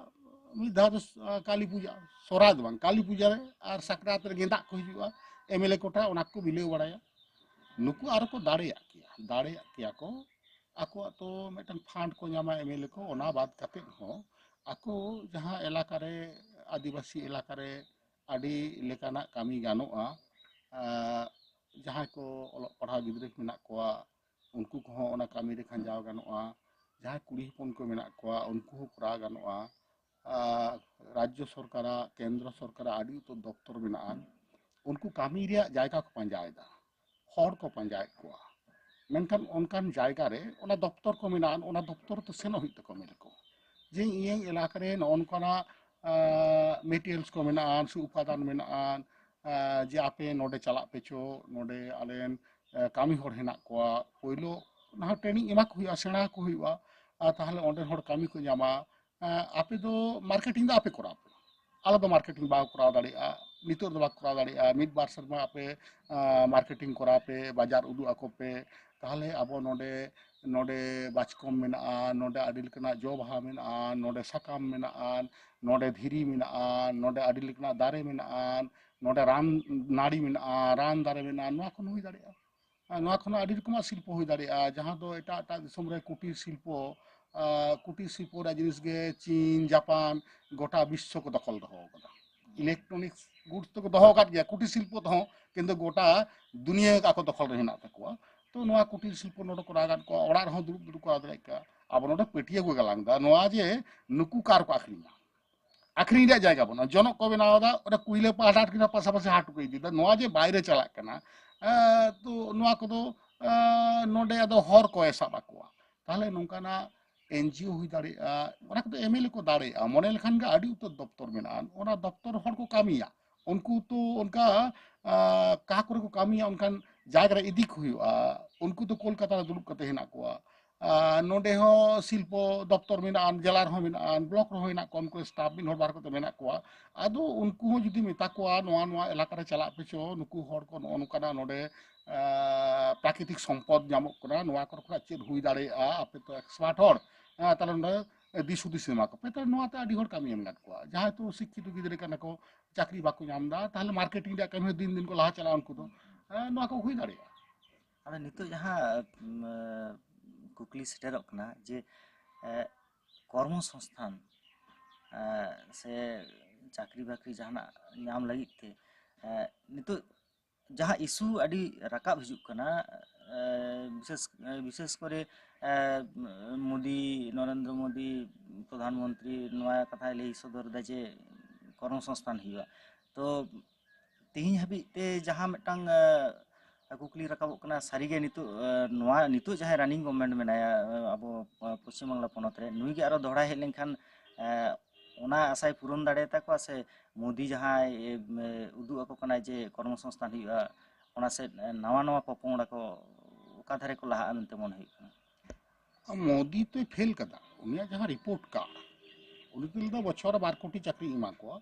ᱢᱤᱫ ᱫᱷᱟᱣ ᱫᱚ, ᱟᱸ, ᱠᱟᱹᱞᱤ ᱯᱩᱡᱟ, ᱥᱚᱦᱨᱟᱭ ᱫᱚ ᱵᱟᱝ, ᱠᱟᱹᱞᱤ ᱯᱩᱡᱟ ᱨᱮ ᱟᱨ ᱥᱟᱠᱨᱟᱛ ᱨᱮ ᱜᱮᱸᱫᱟᱜ ᱠᱚ ᱦᱤᱡᱩᱜᱼᱟ, ᱮᱢ ᱮᱞ ᱮ ᱠᱚᱴᱷᱟ ᱚᱱᱟ ᱠᱚ ᱵᱤᱞᱟᱹᱣ ᱵᱟᱲᱟᱭᱟ᱾ ᱱᱩᱠᱩ ᱟᱨᱚ ᱠᱚ ᱫᱟᱲᱮᱭᱟᱜ ᱠᱮᱭᱟ, ᱫᱟᱲᱮᱭᱟᱜ ᱠᱮᱭᱟ ᱠᱚ᱾ ᱟᱠᱚᱣᱟᱜ ᱛᱚ ᱢᱤᱫᱴᱟᱝ ᱯᱷᱟᱱᱰ ᱠᱚ ᱧᱟᱢᱟ ᱮᱢᱮᱞᱮ ᱠᱚ, ᱚᱱᱟ ᱵᱟᱫ ᱠᱟᱛᱮᱫ ᱦᱚᱸ ᱟᱠᱚ ᱡᱟᱦᱟᱸ ᱮᱞᱟᱠᱟ ᱨᱮ, ᱟᱹᱫᱤᱵᱟᱹᱥᱤ ᱮᱞᱟᱠᱟ ᱨᱮ ᱟᱹᱰᱤ ᱞᱮᱠᱟᱱᱟᱜ ᱠᱟᱹᱢᱤ ᱜᱟᱱᱚᱜᱼᱟ᱾ ᱟᱸ, ᱡᱟᱦᱟᱸᱭ ᱠᱚ ᱚᱞᱚᱜ ᱯᱟᱲᱦᱟᱣ ᱜᱤᱫᱽᱨᱟᱹ ᱠᱚ ᱢᱮᱱᱟᱜ ᱠᱚᱣᱟ, ᱩᱱᱠᱩ ᱠᱚᱦᱚᱸ ᱚᱱᱟ ᱠᱟᱹᱢᱤ ᱨᱮ ᱠᱷᱟᱸᱡᱟᱣ ᱜᱟᱱᱚᱜᱼᱟ᱾ ᱡᱟᱦᱟᱸᱭ ᱠᱩᱲᱤ ᱦᱚᱯᱚᱱ ᱠᱚ ᱢᱮᱱᱟᱜ ᱠᱚᱣᱟ, ᱩᱱᱠᱩ ᱦᱚᱸ ᱠᱚᱨᱟᱣ ᱜᱟᱱᱚᱜᱼᱟ᱾ ᱟᱨ ᱨᱟᱡᱽᱡᱚ ᱥᱚᱨᱠᱟᱨᱟᱜ, ᱠᱮᱱᱫᱨᱚ ᱥᱚᱨᱠᱟᱨᱟᱜ ᱟᱹᱰᱤ ᱩᱛᱟᱹᱨ ᱫᱚᱯᱛᱚᱨ ᱢᱮᱱᱟᱜᱼᱟ᱾ ᱩᱱᱠᱩ ᱠᱟᱹᱢᱤ ᱨᱮᱭᱟᱜ ᱡᱟᱭᱜᱟ ᱠᱚ ᱯᱟᱸᱡᱟᱭᱮᱫᱟ, ᱦᱚᱲ ᱠᱚ ᱯᱟᱸᱡᱟᱭᱮᱫ ᱠᱚᱣᱟ᱾ ᱢᱮᱱᱠᱷᱟᱱ ᱚᱱᱠᱟᱱ ᱡᱟᱭᱜᱟ ᱨᱮ ᱚᱱᱟ ᱫᱚᱯᱛᱚᱨ ᱠᱚ ᱢᱮᱱᱟᱜᱼᱟ, ᱚᱱᱟ ᱫᱚᱯᱛᱚᱨ ᱛᱮ ᱥᱮᱱᱚᱜ ᱦᱩᱭᱩᱜ ᱛᱟᱠᱚᱣᱟ ᱢᱮᱱᱟᱠᱚ ᱡᱮ ᱤᱧᱟᱹᱜ ᱮᱞᱟᱠᱟ ᱨᱮ ᱱᱚᱜᱼᱚ ᱱᱚᱝᱠᱟᱱᱟᱜ ᱢᱮᱴᱮᱨᱤᱭᱟᱞᱥ ᱠᱚ ᱢᱮᱱᱟᱜᱼᱟ ᱥᱮ ᱩᱯᱟᱫᱟᱱ ᱢᱮᱱᱟᱜᱼᱟ, ᱟᱸ, ᱡᱮ ᱟᱯᱮ ᱱᱚᱰᱮ ᱪᱟᱞᱟᱜ ᱯᱮ ᱪᱚ, ᱱᱚᱰᱮ ᱟᱞᱮᱨᱮᱱ, ᱟᱸ, ᱠᱟᱹᱢᱤ ᱦᱚᱲ ᱦᱮᱱᱟᱜ ᱠᱚᱣᱟ, ᱯᱳᱭᱞᱳ ᱚᱱᱟ ᱦᱚᱸ ᱴᱨᱮᱱᱤᱝ ᱮᱢᱟ ᱠᱚ ᱦᱩᱭᱩᱜᱼᱟ, ᱥᱮᱬᱟ ᱟᱠᱚ ᱦᱩᱭᱩᱜᱼᱟ᱾ ᱟᱨ ᱛᱟᱦᱚᱞᱮ ᱚᱸᱰᱮ ᱦᱚᱲ ᱠᱟᱹᱢᱤ ᱠᱚ ᱧᱟᱢᱟ᱾ ᱟᱸ, ᱟᱯᱮ ᱫᱚ ᱢᱟᱨᱠᱮᱴᱤᱝ ᱫᱚ ᱟᱯᱮ ᱠᱚᱨᱟᱣ ᱯᱮ, ᱟᱞᱮ ᱫᱚ ᱢᱟᱨᱠᱮᱴᱤᱝ ᱵᱟᱠᱚ ᱠᱚᱨᱟᱣ ᱫᱟᱲᱮᱭᱟᱜᱼᱟ, ᱱᱤᱛᱚᱜ ᱫᱚ ᱵᱟᱠᱚ ᱠᱚᱨᱟᱣ ᱫᱟᱲᱮᱭᱟᱜᱼᱟ, ᱢᱤᱫ ᱵᱟᱨ ᱥᱮᱨᱢᱟ ᱟᱯᱮ, ᱟᱸ, ᱢᱟᱨᱠᱮᱴᱤᱝ ᱠᱚᱨᱟᱣ ᱯᱮ, ᱵᱟᱡᱟᱨ ᱩᱫᱩᱜ ᱟᱠᱚ ᱯᱮ, ᱛᱟᱦᱚᱞᱮ ᱟᱵᱚ ᱱᱚᱰᱮ, ᱱᱚᱰᱮ ᱵᱟᱪᱠᱚᱢ ᱢᱮᱱᱟᱜᱼᱟ, ᱱᱚᱰᱮ ᱟᱹᱰᱤ ᱞᱮᱠᱟᱱᱟᱜ ᱡᱚ ᱵᱟᱦᱟ ᱢᱮᱱᱟᱜᱼᱟ, ᱱᱚᱰᱮ ᱥᱟᱠᱟᱢ ᱢᱮᱱᱟᱜᱼᱟ, ᱱᱚᱰᱮ ᱫᱷᱤᱨᱤ ᱢᱮᱱᱟᱜᱼᱟ, ᱱᱚᱰᱮ ᱟᱹᱰᱤ ᱞᱮᱠᱟᱱᱟᱜ ᱫᱟᱨᱮ ᱢᱮᱱᱟᱜᱼᱟ, ᱱᱚᱰᱮ ᱨᱟᱱ ᱱᱟᱹᱲᱤ ᱢᱮᱱᱟᱜᱼᱟ, ᱨᱟᱱ ᱫᱟᱨᱮ ᱢᱮᱱᱟᱜᱼᱟ, ᱱᱚᱣᱟ ᱠᱷᱚᱱ ᱦᱩᱭ ᱫᱟᱲᱮᱭᱟᱜᱼᱟ᱾ ᱟᱨ ᱱᱚᱣᱟ ᱠᱷᱚᱱ ᱟᱹᱰᱤ ᱨᱚᱠᱚᱢᱟᱜ ᱥᱤᱞᱯᱚ ᱦᱩᱭ ᱫᱟᱲᱮᱭᱟᱜᱼᱟ, ᱡᱟᱦᱟᱸ ᱫᱚ ᱮᱴᱟᱜ ᱮᱴᱟᱜ ᱫᱤᱥᱚᱢ ᱨᱮ ᱠᱩᱴᱤᱨ ᱥᱤᱞᱯᱚ, ᱟᱸ, ᱠᱩᱴᱤᱨ ᱥᱤᱞᱯᱚ ᱨᱮᱭᱟᱜ ᱡᱤᱱᱤᱥ ᱜᱮ ᱪᱤᱱ, ᱡᱟᱯᱟᱱ, ᱜᱚᱴᱟ ᱵᱤᱥᱥᱚ ᱠᱚ ᱫᱚᱠᱷᱚᱞ ᱫᱚᱦᱚ ᱟᱠᱟᱫᱟ᱾ ᱤᱞᱮᱠᱴᱨᱚᱱᱤᱠᱥ ᱜᱩᱰᱥ ᱫᱚᱠᱚ ᱫᱚᱦᱚ ᱟᱠᱟᱫ ᱜᱮᱭᱟ, ᱠᱩᱴᱤᱨ ᱥᱤᱞᱯᱚ ᱛᱮᱦᱚᱸ, ᱠᱤᱱᱛᱩ ᱜᱚᱴᱟ ᱫᱩᱱᱤᱭᱟᱹ ᱟᱠᱚ ᱫᱚᱠᱷᱚᱞ ᱨᱮ ᱦᱮᱱᱟᱜ ᱛᱟᱠᱚᱣᱟ᱾ ᱛᱚ ᱱᱚᱣᱟ ᱠᱩᱴᱤᱨ ᱥᱤᱞᱯᱚ ᱱᱚᱰᱮ ᱠᱚᱨᱟᱣ ᱜᱟᱱ ᱠᱚᱜᱼᱟ, ᱚᱲᱟᱜ ᱨᱮᱦᱚᱸ ᱫᱩᱲᱩᱵ ᱫᱩᱲᱩᱵ ᱠᱚᱨᱟᱣ ᱫᱟᱲᱮᱭᱟᱜ ᱠᱟᱱᱟ᱾ ᱟᱵᱚ ᱱᱚᱰᱮ ᱯᱟᱹᱴᱭᱟᱹ ᱠᱚ ᱜᱟᱞᱟᱝ ᱮᱫᱟ, ᱱᱚᱣᱟ ᱡᱮ ᱱᱩᱠᱩ ᱠᱟᱨ ᱠᱚ ᱟᱠᱷᱨᱤᱧᱟ, ᱟᱠᱷᱨᱤᱧ ᱨᱮᱭᱟᱜ ᱡᱟᱭᱜᱟ ᱵᱟᱹᱱᱩᱜᱼᱟ᱾ ᱡᱚᱱᱚᱜ ᱠᱚ ᱵᱮᱱᱟᱣ ᱮᱫᱟ, ᱚᱸᱰᱮ ᱠᱩᱭᱞᱟᱹ ᱯᱟᱦᱟᱴ ᱠᱤᱱᱟ ᱯᱟᱥᱟᱯᱟᱥᱤ ᱦᱟᱴ ᱠᱚ ᱤᱫᱤᱭᱮᱫᱟ, ᱱᱚᱣᱟ ᱡᱮ ᱵᱟᱭᱨᱮ ᱪᱟᱞᱟᱜ ᱠᱟᱱᱟ, ᱮᱸ, ᱛᱚ ᱱᱚᱣᱟ ᱠᱚᱫᱚ, ᱮᱸ, ᱱᱚᱰᱮ ᱟᱫᱚ ᱦᱚᱨ ᱠᱚᱭ ᱥᱟᱵ ᱟᱠᱚᱣᱟ᱾ ᱛᱟᱦᱚᱞᱮ ᱱᱚᱝᱠᱟᱱᱟᱜ ᱮᱱᱡᱤᱳ ᱦᱩᱭ ᱫᱟᱲᱮᱭᱟᱜᱼᱟ, ᱚᱱᱟ ᱠᱚᱫᱚ ᱮᱢᱮᱞᱮ ᱠᱚ ᱫᱟᱲᱮᱭᱟᱜᱼᱟ, ᱢᱚᱱᱮ ᱞᱮᱠᱷᱟᱱ ᱜᱮ ᱟᱹᱰᱤ ᱩᱛᱟᱹᱨ ᱫᱚᱯᱛᱚᱨ ᱢᱮᱱᱟᱜᱼᱟ, ᱚᱱᱟ ᱫᱚᱯᱛᱚᱨ ᱦᱚᱲ ᱠᱚ ᱠᱟᱹᱢᱤᱭᱟ, ᱩᱱᱠᱩ ᱛᱚ ᱚᱱᱠᱟ, ᱟᱸ, ᱚᱠᱟ ᱠᱚᱨᱮ ᱠᱚ ᱠᱟᱹᱢᱤᱭᱟ ᱚᱱᱠᱟᱱ ᱡᱟᱭᱜᱟ ᱨᱮ ᱤᱫᱤ ᱠᱚ ᱦᱩᱭᱩᱜᱼᱟ᱾ ᱩᱱᱠᱩ ᱫᱚ ᱠᱳᱞᱠᱟᱛᱟ ᱨᱮ ᱫᱩᱲᱩᱵ ᱠᱟᱛᱮ ᱦᱮᱱᱟᱜ ᱠᱚᱣᱟ, ᱟᱨ ᱱᱚᱰᱮ ᱦᱚᱸ ᱥᱤᱞᱯᱚ ᱫᱚᱯᱛᱚᱨ ᱢᱮᱱᱟᱜᱼᱟ, ᱡᱮᱞᱟ ᱨᱮᱦᱚᱸ ᱢᱮᱱᱟᱜᱼᱟ, ᱵᱞᱚᱠ ᱨᱮᱦᱚᱸ ᱦᱮᱱᱟᱜ ᱠᱚᱣᱟ, ᱩᱱᱠᱩ ᱥᱴᱟᱯ ᱢᱤᱫ ᱦᱚᱲ ᱵᱟᱨ ᱠᱟᱛᱮ ᱢᱮᱱᱟᱜ ᱠᱚᱣᱟ᱾ ᱟᱫᱚ ᱩᱱᱠᱩ ᱦᱚᱸ ᱡᱩᱫᱤ ᱢᱮᱛᱟ ᱠᱚᱣᱟ, ᱱᱚᱣᱟ ᱱᱚᱣᱟ ᱮᱞᱟᱠᱟ ᱨᱮ ᱪᱟᱞᱟᱜ ᱯᱮ ᱪᱚ, ᱱᱩᱠᱩ ᱦᱚᱲ ᱠᱚ ᱱᱚᱜᱼᱚ ᱱᱚᱝᱠᱟᱱᱟᱜ ᱱᱚᱰᱮ, ᱟᱸ, ᱯᱨᱟᱠᱨᱤᱛᱤᱠ ᱥᱚᱢᱯᱚᱫ ᱧᱟᱢᱚᱜ ᱠᱟᱱᱟ, ᱱᱚᱣᱟ ᱠᱚᱨᱮ ᱠᱷᱚᱱᱟᱜ ᱪᱮᱫ ᱦᱩᱭ ᱫᱟᱲᱮᱭᱟᱜᱼᱟ, ᱟᱯᱮ ᱛᱚ ᱮᱠᱥᱯᱟᱨᱴ ᱦᱚᱲ, ᱦᱮᱸ, ᱛᱟᱦᱞᱮ ᱱᱚᱰᱮ ᱫᱤᱥ ᱦᱩᱫᱤᱥ ᱮᱢᱟ ᱠᱚᱯᱮ᱾ ᱛᱟᱦᱞᱮ ᱱᱚᱣᱟᱛᱮ ᱟᱹᱰᱤ ᱦᱚᱲ ᱠᱟᱹᱢᱤ ᱮᱢ ᱜᱟᱱ ᱠᱚᱣᱟ᱾ ᱡᱟᱦᱟᱸᱭ ᱛᱚ ᱥᱤᱠᱠᱷᱤᱛᱚ ᱜᱤᱫᱽᱨᱟᱹ ᱠᱟᱱᱟ ᱠᱚ, ᱪᱟᱹᱠᱨᱤ ᱵᱟᱠᱚ ᱧᱟᱢ ᱮᱫᱟ, ᱛᱟᱦᱞᱮ ᱢᱟᱨᱠᱮᱴᱤᱝ ᱨᱮᱭᱟᱜ ᱠᱟᱹᱢᱤ ᱦᱚᱸ ᱫᱤᱱ ᱫᱤᱱ ᱠᱚ ᱞᱟᱦᱟ ᱪᱟᱞᱟᱜᱼᱟ ᱩᱱᱠᱩ ᱫᱚ᱾ ᱦᱮᱸ, ᱱᱚᱣᱟ ᱠᱚ ᱦᱩᱭ ᱫᱟᱲᱮᱭᱟᱜᱼᱟ᱾ ᱟᱫᱚ ᱱᱤᱛᱚᱜ ᱡᱟᱦᱟᱸ ᱩᱢ, ᱠᱩᱠᱞᱤ ᱥᱮᱴᱮᱨᱚᱜ ᱠᱟᱱᱟ ᱡᱮ ᱮ, ᱠᱚᱨᱢᱚ ᱥᱚᱝᱥᱛᱷᱟᱱ ᱮ, ᱥᱮ ᱪᱟᱹᱠᱨᱤ ᱵᱟᱹᱠᱨᱤ ᱡᱟᱦᱟᱱᱟᱜ ᱧᱟᱢ ᱞᱟᱹᱜᱤᱫ ᱛᱮ ᱮ, ᱱᱤᱛᱚᱜ ᱡᱟᱦᱟᱸ ᱤᱥᱩ ᱟᱹᱰᱤ ᱨᱟᱠᱟᱵ ᱦᱤᱡᱩᱜ ᱠᱟᱱᱟ ᱮ, ᱵᱤᱥᱮᱥ ᱵᱤᱥᱮᱥ ᱠᱚᱨᱮ ᱮ, ᱢᱳᱫᱤ, ᱱᱚᱨᱮᱱᱫᱨᱚ ᱢᱳᱫᱤ ᱯᱨᱚᱫᱷᱟᱱ ᱢᱚᱱᱛᱨᱤ ᱱᱚᱣᱟ ᱠᱟᱛᱷᱟᱭ ᱞᱟᱹᱭ ᱥᱚᱫᱚᱨ ᱮᱫᱟ ᱡᱮ ᱠᱚᱨᱢᱚ ᱥᱚᱝᱥᱛᱷᱟᱱ ᱦᱩᱭᱩᱜᱼᱟ᱾ ᱛᱚ ᱛᱮᱦᱮᱧ ᱦᱟᱹᱵᱤᱡ ᱛᱮ ᱡᱟᱦᱟᱸ ᱢᱤᱫᱴᱟᱝ ᱮ, ᱠᱩᱠᱞᱤ ᱨᱟᱠᱟᱵᱚᱜ ᱠᱟᱱᱟ, ᱥᱟᱹᱨᱤᱜᱮ ᱱᱤᱛᱚᱜ ᱮ, ᱱᱚᱣᱟ ᱱᱤᱛᱚᱜ ᱡᱟᱦᱟᱸᱭ ᱨᱟᱱᱤᱝ ᱜᱚᱵᱷᱢᱮᱱᱴ ᱢᱮᱱᱟᱭᱟ ᱮ, ᱟᱵᱚ ᱮ, ᱯᱚᱥᱪᱤᱢ ᱵᱟᱝᱞᱟ ᱯᱚᱱᱚᱛ ᱨᱮ, ᱱᱩᱭ ᱜᱮ ᱟᱨᱚ ᱫᱚᱦᱲᱟᱭ ᱦᱮᱡ ᱞᱮᱱᱠᱷᱟᱱ ᱮ, ᱚᱱᱟ ᱟᱥᱟᱭ ᱯᱩᱨᱚᱱ ᱫᱟᱲᱮᱭᱟᱛᱟ ᱠᱚᱣᱟ ᱥᱮ ᱢᱳᱫᱤ ᱡᱟᱦᱟᱸᱭ ᱮ, ᱩᱫᱩᱜ ᱟᱠᱚ ᱠᱟᱱᱟᱭ ᱡᱮ ᱠᱚᱨᱢᱚ ᱥᱚᱝᱥᱛᱷᱟᱱ ᱦᱩᱭᱩᱜᱼᱟ, ᱚᱱᱟ ᱥᱮᱫ ᱮ, ᱱᱟᱣᱟ ᱱᱟᱣᱟ ᱯᱚᱯᱚᱝᱲᱟ ᱠᱚ ᱚᱠᱟ ᱫᱷᱟᱨᱮ ᱠᱚ ᱞᱟᱦᱟᱜᱼᱟ ᱢᱮᱱᱛᱮ ᱢᱚᱱᱮ ᱦᱩᱭᱩᱜ ᱠᱟᱱᱟ? ᱢᱳᱫᱤ ᱛᱚᱭ ᱯᱷᱮᱞ ᱠᱟᱫᱟ, ᱩᱱᱤᱭᱟᱜ ᱡᱟᱦᱟᱸ ᱨᱤᱯᱳᱨᱴ ᱠᱟᱨᱰ, ᱩᱱᱤ ᱫᱚ ᱞᱟᱹᱭᱫᱟ ᱵᱚᱪᱷᱚᱨ ᱨᱮ ᱵᱟᱨ ᱠᱳᱴᱤ ᱪᱟᱹᱠᱨᱤ ᱮᱢᱟ ᱠᱚᱣᱟ,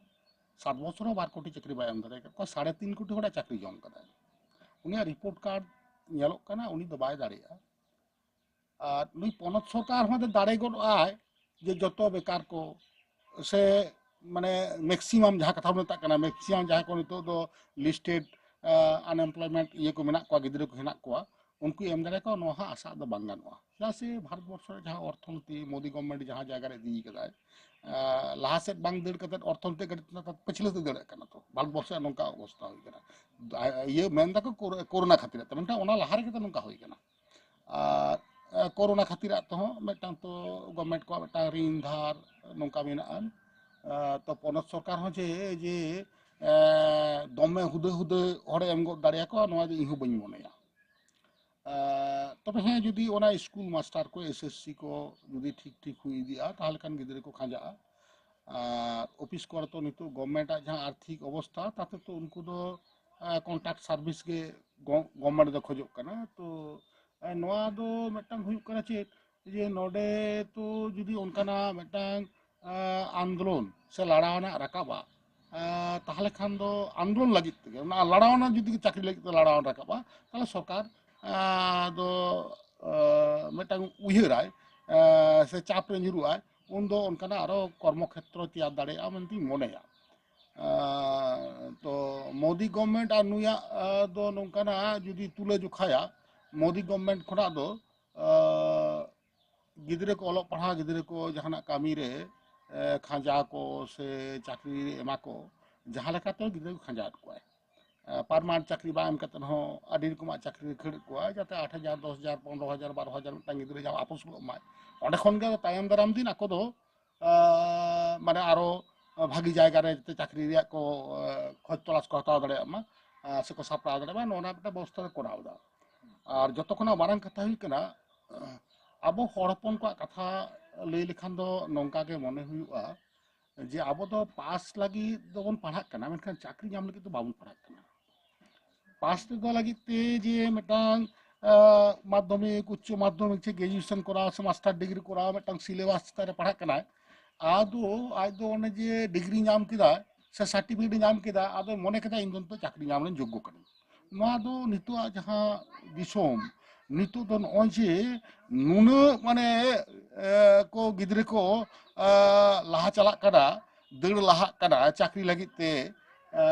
ᱥᱟᱛ ᱵᱚᱪᱷᱚᱨ ᱦᱚᱸ ᱵᱟᱨ ᱠᱳᱴᱤ ᱪᱟᱹᱠᱨᱤ ᱵᱟᱭ ᱮᱢ ᱫᱟᱲᱮ ᱟᱠᱟᱫ ᱠᱚᱣᱟ, ᱥᱟᱲᱮ ᱛᱤᱱ ᱠᱳᱴᱤ ᱦᱚᱲᱟᱜ ᱪᱟᱹᱠᱨᱤ ᱡᱚᱢ ᱠᱟᱫᱟᱭ᱾ ᱩᱱᱤᱭᱟᱜ ᱨᱤᱯᱳᱨᱴ ᱠᱟᱨᱰ ᱧᱮᱞᱚᱜ ᱠᱟᱱᱟ, ᱩᱱᱤ ᱫᱚ ᱵᱟᱭ ᱫᱟᱲᱮᱭᱟᱜᱼᱟ᱾ ᱟᱨ ᱱᱩᱭ ᱯᱚᱱᱚᱛ ᱥᱚᱨᱠᱟᱨ ᱦᱚᱸ ᱫᱟᱲᱮ ᱜᱚᱫ ᱟᱭ ᱡᱮ ᱡᱚᱛᱚ ᱵᱮᱠᱟᱨ ᱠᱚ ᱥᱮ ᱢᱟᱱᱮ ᱢᱮᱠᱥᱤᱢᱟᱢ ᱡᱟᱦᱟᱸ ᱠᱟᱛᱷᱟ ᱵᱚᱱ ᱢᱮᱛᱟᱜ ᱠᱟᱱᱟ, ᱢᱮᱠᱥᱤᱢᱟᱢ ᱡᱟᱦᱟᱸᱭ ᱠᱚ ᱱᱤᱛᱚᱜ ᱫᱚ ᱞᱤᱥᱴᱮᱰ ᱟᱱᱮᱢᱯᱞᱚᱭᱢᱮᱱᱴ ᱤᱭᱟᱹ ᱠᱚ ᱢᱮᱱᱟᱜ ᱠᱚᱣᱟ, ᱜᱤᱫᱽᱨᱟᱹ ᱠᱚ ᱦᱮᱱᱟᱜ ᱠᱚᱣᱟ, ᱩᱱᱠᱩ ᱮᱢ ᱫᱟᱲᱮ ᱠᱚᱣᱟ, ᱱᱚᱣᱟ ᱦᱚᱸ ᱟᱥᱟ ᱫᱚ ᱵᱟᱝ ᱜᱟᱱᱚᱜᱼᱟ᱾ ᱪᱮᱫᱟᱜ ᱥᱮ ᱵᱷᱟᱨᱚᱛ ᱵᱚᱨᱥᱚ ᱨᱮ ᱡᱟᱦᱟᱸ ᱚᱨᱛᱷᱚᱱᱤᱛᱤ, ᱢᱳᱫᱤ ᱜᱚᱵᱷᱢᱮᱱᱴ ᱡᱟᱦᱟᱸ ᱡᱟᱭᱜᱟ ᱨᱮ ᱤᱫᱤ ᱠᱟᱫᱟᱭ, ᱟᱸ, ᱞᱟᱦᱟ ᱥᱮᱫ ᱵᱟᱝ ᱫᱟᱹᱲ ᱠᱟᱛᱮᱫ ᱚᱨᱛᱷᱚᱱᱤᱛᱤ ᱠᱟᱹᱴᱤᱡ ᱯᱟᱹᱪᱷᱞᱟᱹ ᱛᱮ ᱫᱟᱹᱲᱟᱜ ᱠᱟᱱᱟ᱾ ᱛᱚ ᱵᱷᱟᱨᱚᱛ ᱵᱚᱨᱥᱚ ᱨᱮᱭᱟᱜ ᱱᱚᱝᱠᱟ ᱚᱵᱚᱥᱛᱟ ᱦᱩᱭ ᱠᱟᱱᱟ᱾ ᱫᱟ-, ᱤᱭᱟᱹ ᱢᱮᱱ ᱫᱟᱠᱚ ᱠᱳᱨ-, ᱠᱳᱨᱳᱱᱟ ᱠᱷᱟᱹᱛᱤᱨ ᱛᱮ, ᱢᱮᱱᱠᱷᱟᱱ ᱚᱱᱟ ᱞᱟᱦᱟ ᱨᱮᱜᱮ ᱛᱚ ᱱᱚᱝᱠᱟ ᱦᱩᱭ ᱠᱟᱱᱟ᱾ ᱟᱨ ᱮ, ᱠᱳᱨᱳᱱᱟ ᱠᱷᱟᱹᱛᱤᱨᱟᱜ ᱛᱮᱦᱚᱸ ᱢᱤᱫᱴᱟᱝ ᱛᱚ ᱜᱚᱵᱷᱢᱮᱱᱴ ᱠᱚᱣᱟᱜ ᱢᱤᱫᱴᱟᱝ ᱨᱤᱱ ᱫᱷᱟᱨ ᱱᱚᱝᱠᱟ ᱢᱮᱱᱟᱜᱼᱟ᱾ ᱮ, ᱛᱚ ᱯᱚᱱᱚᱛ ᱥᱚᱨᱠᱟᱨ ᱦᱚᱸ ᱡᱮ, ᱡᱮ ᱮ, ᱫᱚᱢᱮ ᱦᱩᱫᱟᱹ ᱦᱩᱫᱟᱹ ᱦᱚᱲᱮ ᱮᱢ ᱜᱚᱫ ᱫᱟᱲᱮᱭᱟᱠᱚᱣᱟ, ᱱᱚᱣᱟ ᱫᱚ ᱤᱧ ᱦᱚᱸ ᱵᱟᱹᱧ ᱢᱚᱱᱮᱭᱟ᱾ ᱮ, ᱛᱚᱵᱮ ᱦᱮᱸ, ᱡᱩᱫᱤ ᱚᱱᱟ ᱥᱠᱩᱞ ᱢᱟᱥᱴᱟᱨ ᱠᱚ, ᱮᱥ ᱮᱥ ᱥᱤ ᱠᱚ ᱡᱩᱫᱤ ᱴᱷᱤᱠ ᱴᱷᱤᱠ ᱦᱩᱭ ᱤᱫᱤᱜᱼᱟ, ᱛᱟᱦᱚᱞᱮ ᱠᱷᱟᱱ ᱜᱤᱫᱽᱨᱟᱹ ᱠᱚ ᱠᱷᱟᱸᱡᱟᱜᱼᱟ᱾ ᱟᱨ ᱚᱯᱷᱤᱥ ᱠᱚᱨᱮ ᱛᱚ ᱱᱤᱛᱚᱜ ᱜᱚᱵᱷᱢᱮᱱᱴᱟᱜ ᱡᱟᱦᱟᱸ ᱟᱨᱛᱷᱤᱠ ᱚᱵᱚᱥᱛᱷᱟ, ᱛᱟᱛᱮ ᱛᱚ ᱩᱱᱠᱩ ᱫᱚ ᱮ, ᱠᱚᱱᱴᱨᱟᱠᱴ ᱥᱟᱨᱵᱷᱤᱥ ᱜᱮ ᱜᱚ-, ᱜᱚᱵᱷᱢᱮᱱᱴ ᱫᱚ ᱠᱷᱚᱡᱚᱜ ᱠᱟᱱᱟ᱾ ᱛᱚ ᱮ, ᱱᱚᱣᱟ ᱫᱚ ᱢᱤᱫᱴᱟᱝ ᱦᱩᱭᱩᱜ ᱠᱟᱱᱟ ᱪᱮᱫ, ᱡᱮ ᱱᱚᱰᱮ ᱛᱚ ᱡᱩᱫᱤ ᱚᱱᱠᱟᱱᱟᱜ ᱢᱤᱫᱴᱟᱝ ᱮ, ᱟᱱᱫᱳᱞᱚᱱ ᱥᱮ ᱞᱟᱲᱟᱣ ᱨᱮᱱᱟᱜ ᱨᱟᱠᱟᱵᱼᱟ, ᱮ, ᱛᱟᱦᱚᱞᱮ ᱠᱷᱟᱱ ᱫᱚ ᱟᱱᱫᱳᱞᱚᱱ ᱞᱟᱹᱜᱤᱫ ᱛᱮᱜᱮ, ᱚᱱᱟ ᱞᱟᱲᱟᱣ ᱨᱮᱱᱟᱜ ᱡᱩᱫᱤ ᱪᱟᱹᱠᱨᱤ ᱞᱟᱹᱜᱤᱫ ᱛᱮ ᱞᱟᱲᱟᱣ ᱨᱟᱠᱟᱵᱼᱟ, ᱛᱟᱦᱚᱞᱮ ᱥᱚᱨᱠᱟᱨ ᱮ, ᱫᱚ ᱮ, ᱢᱤᱫᱴᱟᱝ ᱩᱭᱦᱟᱹᱨᱟᱭ ᱮ, ᱥᱮ ᱪᱟᱯ ᱨᱮ ᱧᱩᱨᱩᱜᱼᱟᱭ, ᱩᱱᱫᱚ ᱚᱱᱠᱟᱱᱟᱜ ᱟᱨᱚ ᱠᱚᱨᱢᱚ ᱠᱷᱮᱛᱨᱚ ᱛᱮᱭᱟᱨ ᱫᱟᱲᱮᱭᱟᱜᱼᱟ ᱢᱮᱱᱛᱮᱧ ᱢᱚᱱᱮᱭᱟ᱾ ᱮ, ᱛᱚ ᱢᱳᱫᱤ ᱜᱚᱵᱷᱢᱮᱱᱴ ᱟᱨ ᱱᱩᱭᱟᱜ ᱮ, ᱫᱚ ᱱᱚᱝᱠᱟᱱᱟᱜ ᱡᱩᱫᱤ ᱛᱩᱞᱟᱹ ᱡᱚᱠᱷᱟᱭᱟ, ᱢᱳᱫᱤ ᱜᱚᱵᱷᱢᱮᱱᱴ ᱠᱷᱚᱱᱟᱜ ᱫᱚ ᱟᱸ, ᱜᱤᱫᱽᱨᱟᱹ ᱠᱚ ᱚᱞᱚᱜ ᱯᱟᱲᱦᱟᱣ, ᱜᱤᱫᱽᱨᱟᱹ ᱠᱚ ᱡᱟᱦᱟᱱᱟᱜ ᱠᱟᱹᱢᱤ ᱨᱮ ᱮ, ᱠᱷᱟᱸᱡᱟ ᱠᱚ ᱥᱮ ᱪᱟᱹᱠᱨᱤ ᱮᱢᱟ ᱠᱚ, ᱡᱟᱦᱟᱸ ᱞᱮᱠᱟᱛᱮ ᱜᱤᱫᱽᱨᱟᱹ ᱠᱚ ᱠᱷᱟᱸᱡᱟᱣᱮᱫ ᱠᱚᱣᱟᱭ᱾ ᱯᱟᱨᱢᱟᱱᱮᱱᱴ ᱪᱟᱹᱠᱨᱤ ᱵᱟᱝ ᱮᱢ ᱠᱟᱛᱮ ᱦᱚᱸ ᱟᱹᱰᱤ ᱨᱚᱠᱚᱢᱟᱜ ᱪᱟᱹᱠᱨᱤ ᱨᱮ ᱠᱷᱟᱹᱲᱮᱫ ᱠᱚᱣᱟ, ᱡᱟᱛᱮ ᱟᱴ ᱦᱟᱡᱟᱨ, ᱫᱚᱥ ᱦᱟᱡᱟᱨ, ᱯᱚᱱᱨᱚ ᱦᱟᱡᱟᱨ, ᱵᱟᱨᱚ ᱦᱟᱡᱟᱨ ᱢᱤᱫᱴᱟᱝ ᱜᱤᱫᱽᱨᱟᱹ ᱡᱟᱦᱟᱸ ᱟᱯᱚᱥ ᱜᱚᱫᱚᱜ ᱢᱟᱭ᱾ ᱚᱸᱰᱮ ᱠᱷᱚᱱ ᱜᱮ ᱛᱟᱭᱚᱢ ᱫᱟᱨᱟᱢ ᱫᱤᱱ ᱟᱠᱚ ᱫᱚ ᱟᱸ, ᱢᱟᱱᱮ ᱟᱨᱚ ᱵᱷᱟᱹᱜᱤ ᱡᱟᱭᱜᱟ ᱨᱮ ᱡᱟᱛᱮ ᱪᱟᱹᱠᱨᱤ ᱨᱮᱭᱟᱜ ᱠᱚ ᱟᱸ, ᱠᱷᱚᱡᱽ ᱛᱚᱞᱟᱥ ᱠᱚ ᱦᱟᱛᱟᱣ ᱫᱟᱲᱮᱭᱟᱜ ᱢᱟ, ᱟᱸ, ᱥᱮᱠᱚ ᱥᱟᱯᱲᱟᱣ ᱫᱟᱲᱮᱭᱟᱜ ᱢᱟ, ᱱᱚᱜᱼᱚ ᱱᱚᱣᱟ ᱢᱤᱫᱴᱟᱝ ᱵᱮᱵᱚᱥᱛᱷᱟ ᱞᱮ ᱠᱚᱨᱟᱣ ᱮᱫᱟ᱾ ᱟᱨ ᱡᱚᱛᱚ ᱠᱷᱚᱱᱟᱜ ᱢᱟᱨᱟᱝ ᱠᱟᱛᱷᱟ ᱦᱩᱭᱩᱜ ᱠᱟᱱᱟ, ᱟᱵᱚ ᱦᱚᱲ ᱦᱚᱯᱚᱱ ᱠᱚᱣᱟᱜ ᱠᱟᱛᱷᱟ ᱞᱟᱹᱭ ᱞᱮᱠᱷᱟᱱ ᱫᱚ ᱱᱚᱝᱠᱟ ᱜᱮ ᱢᱚᱱᱮ ᱦᱩᱭᱩᱜᱼᱟ ᱡᱮ ᱟᱵᱚ ᱫᱚ ᱯᱟᱥ ᱞᱟᱹᱜᱤᱫ ᱫᱚᱵᱚᱱ ᱯᱟᱲᱦᱟᱜ ᱠᱟᱱᱟ, ᱢᱮᱱᱠᱷᱟᱱ ᱪᱟᱹᱠᱨᱤ ᱧᱟᱢ ᱞᱟᱹᱜᱤᱫ ᱫᱚ ᱵᱟᱵᱚᱱ ᱯᱟᱲᱦᱟᱜ ᱠᱟᱱᱟ᱾ ᱯᱟᱥ ᱛᱮᱫᱚ ᱞᱟᱹᱜᱤᱫ ᱛᱮ ᱡᱮ ᱢᱤᱫᱴᱟᱝ ᱟᱸ, ᱢᱟᱫᱽᱫᱷᱚᱢᱤᱠ, ᱩᱪᱪᱚ ᱢᱟᱫᱽᱫᱷᱚᱢᱤᱠ ᱥᱮ ᱜᱨᱮᱡᱩᱭᱮᱥᱚᱱ ᱠᱚᱨᱟᱣ ᱥᱮ ᱢᱟᱥᱴᱟᱨ ᱰᱤᱜᱽᱨᱤ ᱠᱚᱨᱟᱣ ᱢᱤᱫᱴᱟᱝ ᱥᱤᱞᱮᱵᱟᱥ ᱪᱮᱛᱟᱱ ᱨᱮ ᱯᱟᱲᱦᱟᱜ ᱠᱟᱱᱟᱭ᱾ ᱟᱫᱚ ᱟᱡ ᱫᱚ ᱚᱱᱮ ᱡᱮ ᱰᱤᱜᱽᱨᱤ ᱧᱟᱢ ᱠᱮᱫᱟ ᱥᱮ ᱥᱟᱨᱴᱤᱯᱷᱤᱠᱮᱴ ᱧᱟᱢ ᱠᱮᱫᱟ, ᱟᱫᱚ ᱢᱚᱱᱮ ᱠᱮᱫᱟ ᱤᱧ ᱫᱚ ᱱᱤᱛᱚᱜ ᱪᱟᱹᱠᱨᱤ ᱧᱟᱢ ᱨᱮᱱ ᱡᱳᱜᱽᱜᱚ ᱠᱟᱹᱱᱟᱹᱧ᱾ ᱱᱚᱣᱟ ᱫᱚ ᱱᱤᱛᱚᱜᱟᱜ ᱡᱟᱦᱟᱸ ᱫᱤᱥᱚᱢ, ᱱᱤᱛᱚᱜ ᱫᱚ ᱱᱚᱜᱼᱚᱭ ᱡᱮ ᱱᱩᱱᱟᱹᱜ ᱢᱟᱱᱮ ᱮ, ᱠᱚ ᱜᱤᱫᱽᱨᱟᱹ ᱠᱚ ᱮ, ᱞᱟᱦᱟ ᱪᱟᱞᱟᱜ ᱠᱟᱱᱟ, ᱫᱟᱹᱲ ᱞᱟᱦᱟᱜ ᱠᱟᱱᱟ ᱪᱟᱹᱠᱨᱤ ᱞᱟᱹᱜᱤᱫ ᱛᱮ, ᱮ,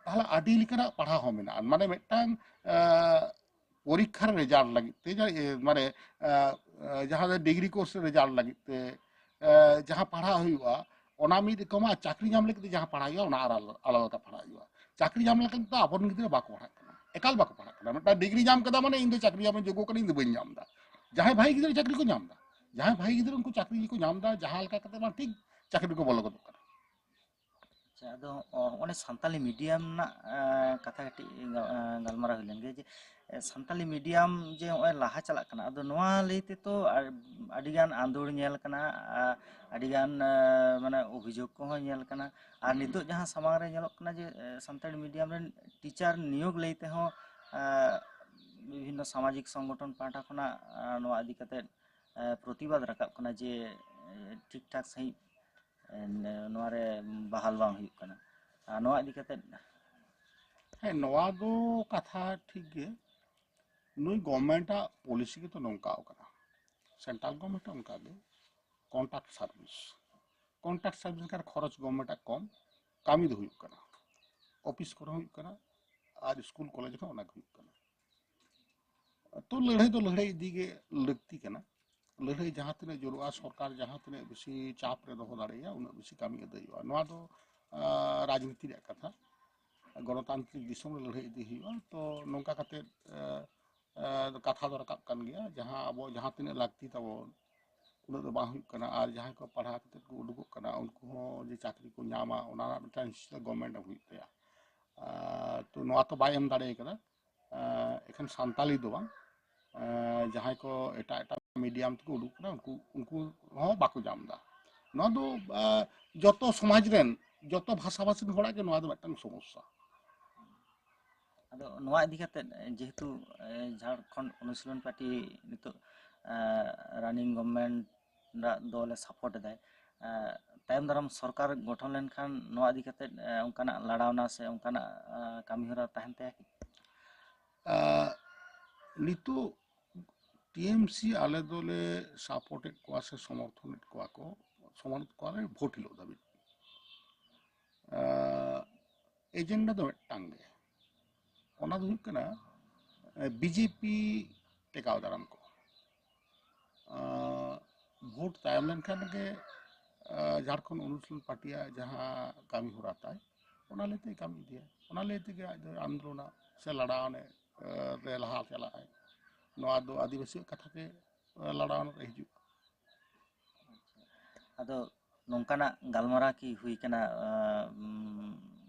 ᱛᱟᱦᱚᱞᱮ ᱟᱹᱰᱤ ᱞᱮᱠᱟᱱᱟᱜ ᱯᱟᱲᱦᱟᱣ ᱦᱚᱸ ᱢᱮᱱᱟᱜᱼᱟ᱾ ᱢᱟᱱᱮ ᱢᱤᱫᱴᱟᱝ ᱮ, ᱯᱚᱨᱤᱠᱠᱷᱟ ᱨᱮ ᱨᱮᱡᱟᱞᱴ ᱞᱟᱹᱜᱤᱫ ᱛᱮ, ᱡᱟ-, ᱮ, ᱢᱟᱱᱮ ᱮ, ᱮ, ᱡᱟᱦᱟᱸ ᱫᱚ ᱰᱤᱜᱽᱨᱤ ᱠᱳᱨᱥ ᱨᱮ ᱨᱮᱡᱟᱞᱴ ᱞᱟᱹᱜᱤᱫ ᱛᱮ ᱮ, ᱡᱟᱦᱟᱸ ᱯᱟᱲᱦᱟᱜ ᱦᱩᱭᱩᱜᱼᱟ, ᱚᱱᱟ ᱢᱤᱫ ᱨᱚᱠᱚᱢ, ᱟᱨ ᱪᱟᱹᱠᱨᱤ ᱧᱟᱢ ᱞᱟᱹᱜᱤᱫ ᱛᱮ ᱡᱟᱦᱟᱸ ᱯᱟᱲᱦᱟᱜ ᱦᱩᱭᱩᱜᱼᱟ, ᱚᱱᱟ ᱟᱨ ᱟᱞᱟ-, ᱟᱞᱟᱫᱟ ᱯᱟᱲᱦᱟᱜ ᱦᱩᱭᱩᱜᱼᱟ᱾ ᱪᱟᱹᱠᱨᱤ ᱧᱟᱢ ᱞᱟᱹᱜᱤᱫ ᱫᱚ ᱟᱵᱚᱨᱮᱱ ᱜᱤᱫᱽᱨᱟᱹ ᱵᱟᱠᱚ ᱯᱟᱲᱦᱟᱜ ᱠᱟᱱᱟ, ᱮᱠᱟᱞ ᱵᱟᱠᱚ ᱯᱟᱲᱦᱟᱜ ᱠᱟᱱᱟ᱾ ᱢᱤᱫᱴᱟᱝ ᱰᱤᱜᱽᱨᱤ ᱧᱟᱢ ᱠᱟᱫᱟ ᱢᱟᱱᱮ ᱤᱧ ᱫᱚ ᱪᱟᱹᱠᱨᱤ ᱧᱟᱢ ᱡᱳᱜᱽᱜᱚ ᱠᱟᱹᱱᱟᱹᱧ, ᱤᱧ ᱫᱚ ᱵᱟᱹᱧ ᱧᱟᱢ ᱮᱫᱟ᱾ ᱡᱟᱦᱟᱸᱭ ᱵᱷᱟᱹᱜᱤ ᱜᱤᱫᱽᱨᱟᱹ ᱪᱟᱹᱠᱨᱤ ᱠᱚ ᱧᱟᱢ ᱮᱫᱟ, ᱡᱟᱦᱟᱸᱭ ᱵᱷᱟᱹᱜᱤ ᱜᱤᱫᱽᱨᱟᱹ ᱩᱱᱠᱩ ᱪᱟᱹᱠᱨᱤ ᱜᱮᱠᱚ ᱧᱟᱢ ᱮᱫᱟ, ᱡᱟᱦᱟᱸ ᱞᱮᱠᱟ ᱠᱟᱛᱮ ᱵᱟᱝ ᱴᱷᱤᱠ ᱪᱟᱹᱠᱨᱤ ᱨᱮᱠᱚ ᱵᱚᱞᱚ ᱜᱚᱫᱚᱜ ᱠᱟᱱᱟ᱾ ᱟᱪᱪᱷᱟ, ᱟᱫᱚ, ᱚ, ᱚᱱᱮ ᱥᱟᱱᱛᱟᱞᱤ ᱢᱤᱰᱤᱭᱟᱢ ᱨᱮᱱᱟᱜ, ᱮ, ᱠᱟᱛᱷᱟ ᱠᱟᱹᱴᱤᱡ ᱜᱟ-, ᱮ, ᱜᱟᱞᱢᱟᱨᱟᱣ ᱦᱩᱭ ᱞᱮᱱ ᱜᱮ, ᱡᱮ, ᱮ, ᱥᱟᱱᱛᱟᱞᱤ ᱢᱤᱰᱤᱭᱟᱢ ᱡᱮ ᱱᱚᱜᱼᱚᱭ ᱞᱟᱦᱟ ᱪᱟᱞᱟᱜ ᱠᱟᱱᱟ, ᱟᱫᱚ ᱱᱚᱣᱟ ᱞᱟᱹᱭ ᱛᱮᱛᱚ ᱟ-, ᱟᱹᱰᱤᱜᱟᱱ ᱟᱸᱫᱳᱲ ᱧᱮᱞ ᱠᱟᱱᱟ, ᱟ-, ᱟᱹᱰᱤᱜᱟᱱ, ᱮ, ᱢᱟᱱᱮ ᱚᱵᱷᱤᱡᱳᱜᱽ ᱠᱚᱦᱚᱸ ᱧᱮᱞ ᱠᱟᱱᱟ᱾ ᱟᱨ ᱱᱤᱛᱚᱜ ᱡᱟᱦᱟᱸ ᱥᱟᱢᱟᱝ ᱨᱮ ᱧᱮᱞᱚᱜ ᱠᱟᱱᱟ ᱡᱮ, ᱮ, ᱥᱟᱱᱛᱟᱲᱤ ᱢᱤᱰᱤᱭᱟᱢ ᱨᱮᱱ ᱴᱤᱪᱟᱨ ᱱᱤᱭᱳᱜᱽ ᱞᱟᱹᱭ ᱛᱮᱦᱚᱸ, ᱮ, ᱵᱤᱵᱷᱤᱱᱱᱚ ᱥᱟᱢᱟᱡᱤᱠ ᱥᱚᱝᱜᱚᱴᱷᱚᱱ ᱯᱟᱦᱴᱟ ᱠᱷᱚᱱᱟᱜ, ᱮ, ᱱᱚᱣᱟ ᱤᱫᱤ ᱠᱟᱛᱮ, ᱮ, ᱯᱨᱚᱛᱤᱵᱟᱫ ᱨᱟᱠᱟᱵ ᱠᱟᱱᱟ ᱡᱮ, ᱮ, ᱴᱷᱤᱠ ᱴᱷᱟᱠ ᱥᱟᱺᱦᱤᱡ, ᱮ, ᱱᱚᱣᱟ ᱨᱮ ᱵᱟᱦᱟᱞ ᱵᱟᱝ ᱦᱩᱭᱩᱜ ᱠᱟᱱᱟ᱾ ᱟᱨ ᱱᱚᱣᱟ ᱤᱫᱤ ᱠᱟᱛᱮ ᱦᱮᱸ, ᱱᱚᱣᱟ ᱫᱚ ᱠᱟᱛᱷᱟ ᱴᱷᱤᱠ ᱜᱮ᱾ ᱱᱩᱭ ᱜᱚᱵᱷᱢᱮᱱᱴ ᱟᱜ ᱯᱚᱞᱤᱥᱤ ᱜᱮᱛᱚ ᱱᱚᱝᱠᱟ ᱠᱟᱱᱟ, ᱥᱮᱱᱴᱨᱟᱞ ᱜᱚᱵᱷᱢᱮᱱᱴ ᱚᱱᱠᱟ ᱜᱮ, ᱠᱚᱱᱴᱨᱟᱠᱴ ᱥᱟᱨᱵᱷᱤᱥ᱾ ᱠᱚᱱᱴᱨᱟᱠᱴ ᱥᱟᱨᱵᱷᱤᱥ ᱞᱮᱠᱷᱟᱱ ᱠᱷᱚᱨᱚᱪ ᱜᱚᱵᱷᱢᱮᱱᱴ ᱟᱜ ᱠᱚᱢ, ᱠᱟᱹᱢᱤ ᱫᱚ ᱦᱩᱭᱩᱜ ᱠᱟᱱᱟ, ᱚᱯᱷᱤᱥ ᱠᱚᱨᱮ ᱦᱚᱸ ᱦᱩᱭᱩᱜ ᱠᱟᱱᱟ, ᱟᱨ ᱥᱠᱩᱞ ᱠᱚᱞᱮᱡᱽ ᱨᱮᱦᱚᱸ ᱚᱱᱟ ᱜᱮ ᱦᱩᱭᱩᱜ ᱠᱟᱱᱟ᱾ ᱛᱚ ᱞᱟᱹᱲᱦᱟᱹᱭ ᱫᱚ ᱞᱟᱹᱲᱦᱟᱹᱭ ᱤᱫᱤ ᱜᱮ ᱞᱟᱹᱠᱛᱤ ᱠᱟᱱᱟ᱾ ᱞᱟᱹᱲᱦᱟᱹᱭ ᱡᱟᱦᱟᱸ ᱛᱤᱱᱟᱹᱜ ᱡᱳᱨᱳᱜᱼᱟ, ᱥᱚᱨᱠᱟᱨ ᱡᱟᱦᱟᱸ ᱛᱤᱱᱟᱹᱜ ᱵᱮᱥᱤ ᱪᱟᱯ ᱨᱮ ᱫᱚᱦᱚ ᱫᱟᱲᱮᱭᱟᱜᱼᱟ, ᱩᱱᱟᱹᱜ ᱵᱮᱥᱤ ᱠᱟᱹᱢᱤ ᱟᱹᱫᱟᱹᱭᱚᱜᱼᱟ᱾ ᱱᱚᱣᱟ ᱫᱚ ᱟᱸ, ᱨᱟᱡᱽᱱᱤᱛᱤ ᱨᱮᱭᱟᱜ ᱠᱟᱛᱷᱟ᱾ ᱜᱚᱱᱚᱛᱟᱱᱛᱨᱤᱠ ᱫᱤᱥᱚᱢ ᱨᱮ ᱞᱟᱹᱲᱦᱟᱹᱭ ᱤᱫᱤ ᱦᱩᱭᱩᱜᱼᱟ᱾ ᱛᱚ ᱱᱚᱝᱠᱟ ᱠᱟᱛᱮ ᱟᱸ, ᱟᱸ, ᱠᱟᱛᱷᱟ ᱫᱚ ᱨᱟᱠᱟᱵ ᱠᱟᱱ ᱜᱮᱭᱟ, ᱡᱟᱦᱟᱸ ᱟᱵᱚ ᱡᱟᱦᱟᱸ ᱛᱤᱱᱟᱹᱜ ᱞᱟᱹᱠᱛᱤ ᱛᱟᱵᱚᱱ ᱩᱱᱟᱹᱜ ᱫᱚ ᱵᱟᱝ ᱦᱩᱭᱩᱜ ᱠᱟᱱᱟ᱾ ᱟᱨ ᱡᱟᱦᱟᱸᱭ ᱠᱚ ᱯᱟᱲᱦᱟᱣ ᱠᱟᱛᱮ ᱠᱚ ᱩᱰᱩᱠᱚᱜ ᱠᱟᱱᱟ, ᱩᱱᱠᱩ ᱦᱚᱸ ᱡᱮ ᱪᱟᱹᱠᱨᱤ ᱠᱚ ᱧᱟᱢᱟ, ᱚᱱᱟ ᱨᱮᱱᱟᱜ ᱢᱤᱫᱴᱟᱝ ᱱᱤᱥᱪᱤᱛ ᱜᱚᱵᱷᱚᱨᱱᱢᱮᱱᱴ ᱮᱢ ᱦᱩᱭᱩᱜ ᱛᱟᱭᱟ᱾ ᱟᱸ, ᱛᱚ ᱱᱚᱣᱟ ᱛᱚ ᱵᱟᱭ ᱮᱢ ᱫᱟᱲᱮ ᱠᱟᱫᱟ᱾ ᱟᱸ, ᱮᱠᱷᱮᱱ ᱥᱟᱱᱛᱟᱞᱤ ᱫᱚ ᱵᱟᱝ, ᱟᱸ, ᱡᱟᱦᱟᱸᱭ ᱠᱚ ᱮᱴᱟᱜ ᱮᱴᱟᱜ ᱢᱤᱰᱤᱭᱟᱢ ᱛᱮᱠᱚ ᱩᱰᱩᱠ ᱠᱟᱱᱟ, ᱩᱱᱠᱩ ᱩᱱᱠᱩ ᱦᱚᱸ ᱵᱟᱠᱚ ᱧᱟᱢ ᱮᱫᱟ᱾ ᱱᱚᱣᱟ ᱫᱚ ᱟᱸ, ᱡᱚᱛᱚ ᱥᱚᱢᱟᱡᱽ ᱨᱮᱱ, ᱡᱚᱛᱚ ᱵᱷᱟᱥᱟᱵᱷᱟᱥᱤ ᱨᱮᱱ ᱦᱚᱲᱟᱜ ᱜᱮ ᱱᱚᱣᱟ ᱫᱚ ᱢᱤᱫᱴᱟᱝ ᱥᱚᱢᱚᱥᱥᱟ᱾ ᱟᱫᱚ ᱱᱚᱣᱟ ᱤᱫᱤ ᱠᱟᱛᱮ ᱡᱮᱦᱮᱛᱩ ᱮ, ᱡᱷᱟᱲᱠᱷᱚᱸᱰ ᱚᱱᱩᱥᱤᱞᱚᱱ ᱯᱟᱨᱴᱤ ᱱᱤᱛᱚᱜ ᱨᱟᱱᱤᱝ ᱜᱚᱵᱷᱚᱨᱱᱢᱮᱱᱴ ᱨᱟᱜ ᱫᱚᱞᱮ ᱥᱟᱯᱳᱨᱴ ᱮᱫᱟᱭ, ᱮ, ᱛᱟᱭᱚᱢ ᱫᱟᱨᱟᱢ ᱥᱚᱨᱠᱟᱨ ᱜᱚᱴᱷᱚᱱ ᱞᱮᱱᱠᱷᱟᱱ ᱱᱚᱣᱟ ᱤᱫᱤ ᱠᱟᱛᱮ ᱮ, ᱚᱱᱠᱟᱱᱟᱜ ᱞᱟᱲᱟᱣᱱᱟ ᱥᱮ ᱚᱱᱠᱟᱱᱟᱜ ᱮ, ᱠᱟᱹᱢᱤᱦᱚᱨᱟ ᱛᱟᱦᱮᱱ ᱛᱟᱭᱟ ᱠᱤ? ᱟᱸ, ᱱᱤᱛᱚᱜ ᱴᱤᱮᱢᱥᱤ ᱟᱞᱮ ᱫᱚᱞᱮ ᱥᱟᱯᱳᱨᱴ ᱮᱫ ᱠᱚᱣᱟ ᱥᱮ ᱥᱚᱢᱚᱨᱛᱷᱚᱱ ᱮᱫ ᱠᱚᱣᱟ ᱠᱚ, ᱥᱚᱢᱚᱨᱛᱷᱚᱱ ᱠᱚᱣᱟᱞᱮ ᱵᱷᱳᱴ ᱦᱤᱞᱳᱜ ᱫᱷᱟᱹᱵᱤᱡ᱾ ᱟᱸ, ᱮᱡᱮᱱᱰᱟ ᱫᱚ ᱢᱤᱫᱴᱟᱝ ᱜᱮ, ᱚᱱᱟ ᱫᱚ ᱦᱩᱭᱩᱜ ᱠᱟᱱᱟ ᱵᱤᱡᱮᱯᱤ ᱴᱮᱠᱟᱣ ᱫᱟᱨᱟᱢ ᱠᱚ᱾ ᱟᱸ, ᱵᱷᱳᱴ ᱛᱟᱭᱚᱢ ᱞᱮᱱᱠᱷᱟᱱ ᱜᱮ ᱟᱸ, ᱡᱷᱟᱲᱠᱷᱚᱸᱰ ᱚᱱᱩᱥᱩᱪᱤᱛ ᱯᱟᱨᱴᱤᱭᱟᱜ ᱡᱟᱦᱟᱸ ᱠᱟᱹᱢᱤ ᱦᱚᱨᱟ ᱛᱟᱭ, ᱚᱱᱟ ᱞᱟᱹᱭᱛᱮ ᱠᱟᱹᱢᱤ ᱤᱫᱤᱭᱟ, ᱚᱱᱟ ᱞᱟᱹᱭ ᱛᱮᱜᱮ ᱟᱡ ᱫᱚ ᱟᱱᱫᱳᱞᱚᱱᱟ ᱥᱮ ᱞᱟᱲᱟᱣ ᱮᱱᱮ, ᱟᱸ, ᱨᱮ ᱞᱟᱦᱟ ᱪᱟᱞᱟᱜᱼᱟᱭ᱾ ᱱᱚᱣᱟ ᱫᱚ ᱟᱹᱫᱤᱵᱟᱹᱥᱤᱭᱟᱜ ᱠᱟᱛᱷᱟ ᱜᱮ ᱟᱸ, ᱞᱟᱲᱟᱣ ᱮᱱᱮ ᱨᱮ ᱦᱤᱡᱩᱜᱼᱟ᱾ ᱟᱫᱚ ᱱᱚᱝᱠᱟᱱᱟᱜ ᱜᱟᱞᱢᱟᱨᱟᱣ ᱠᱤ ᱦᱩᱭ ᱠᱟᱱᱟ ᱟᱸ, ᱩᱢ,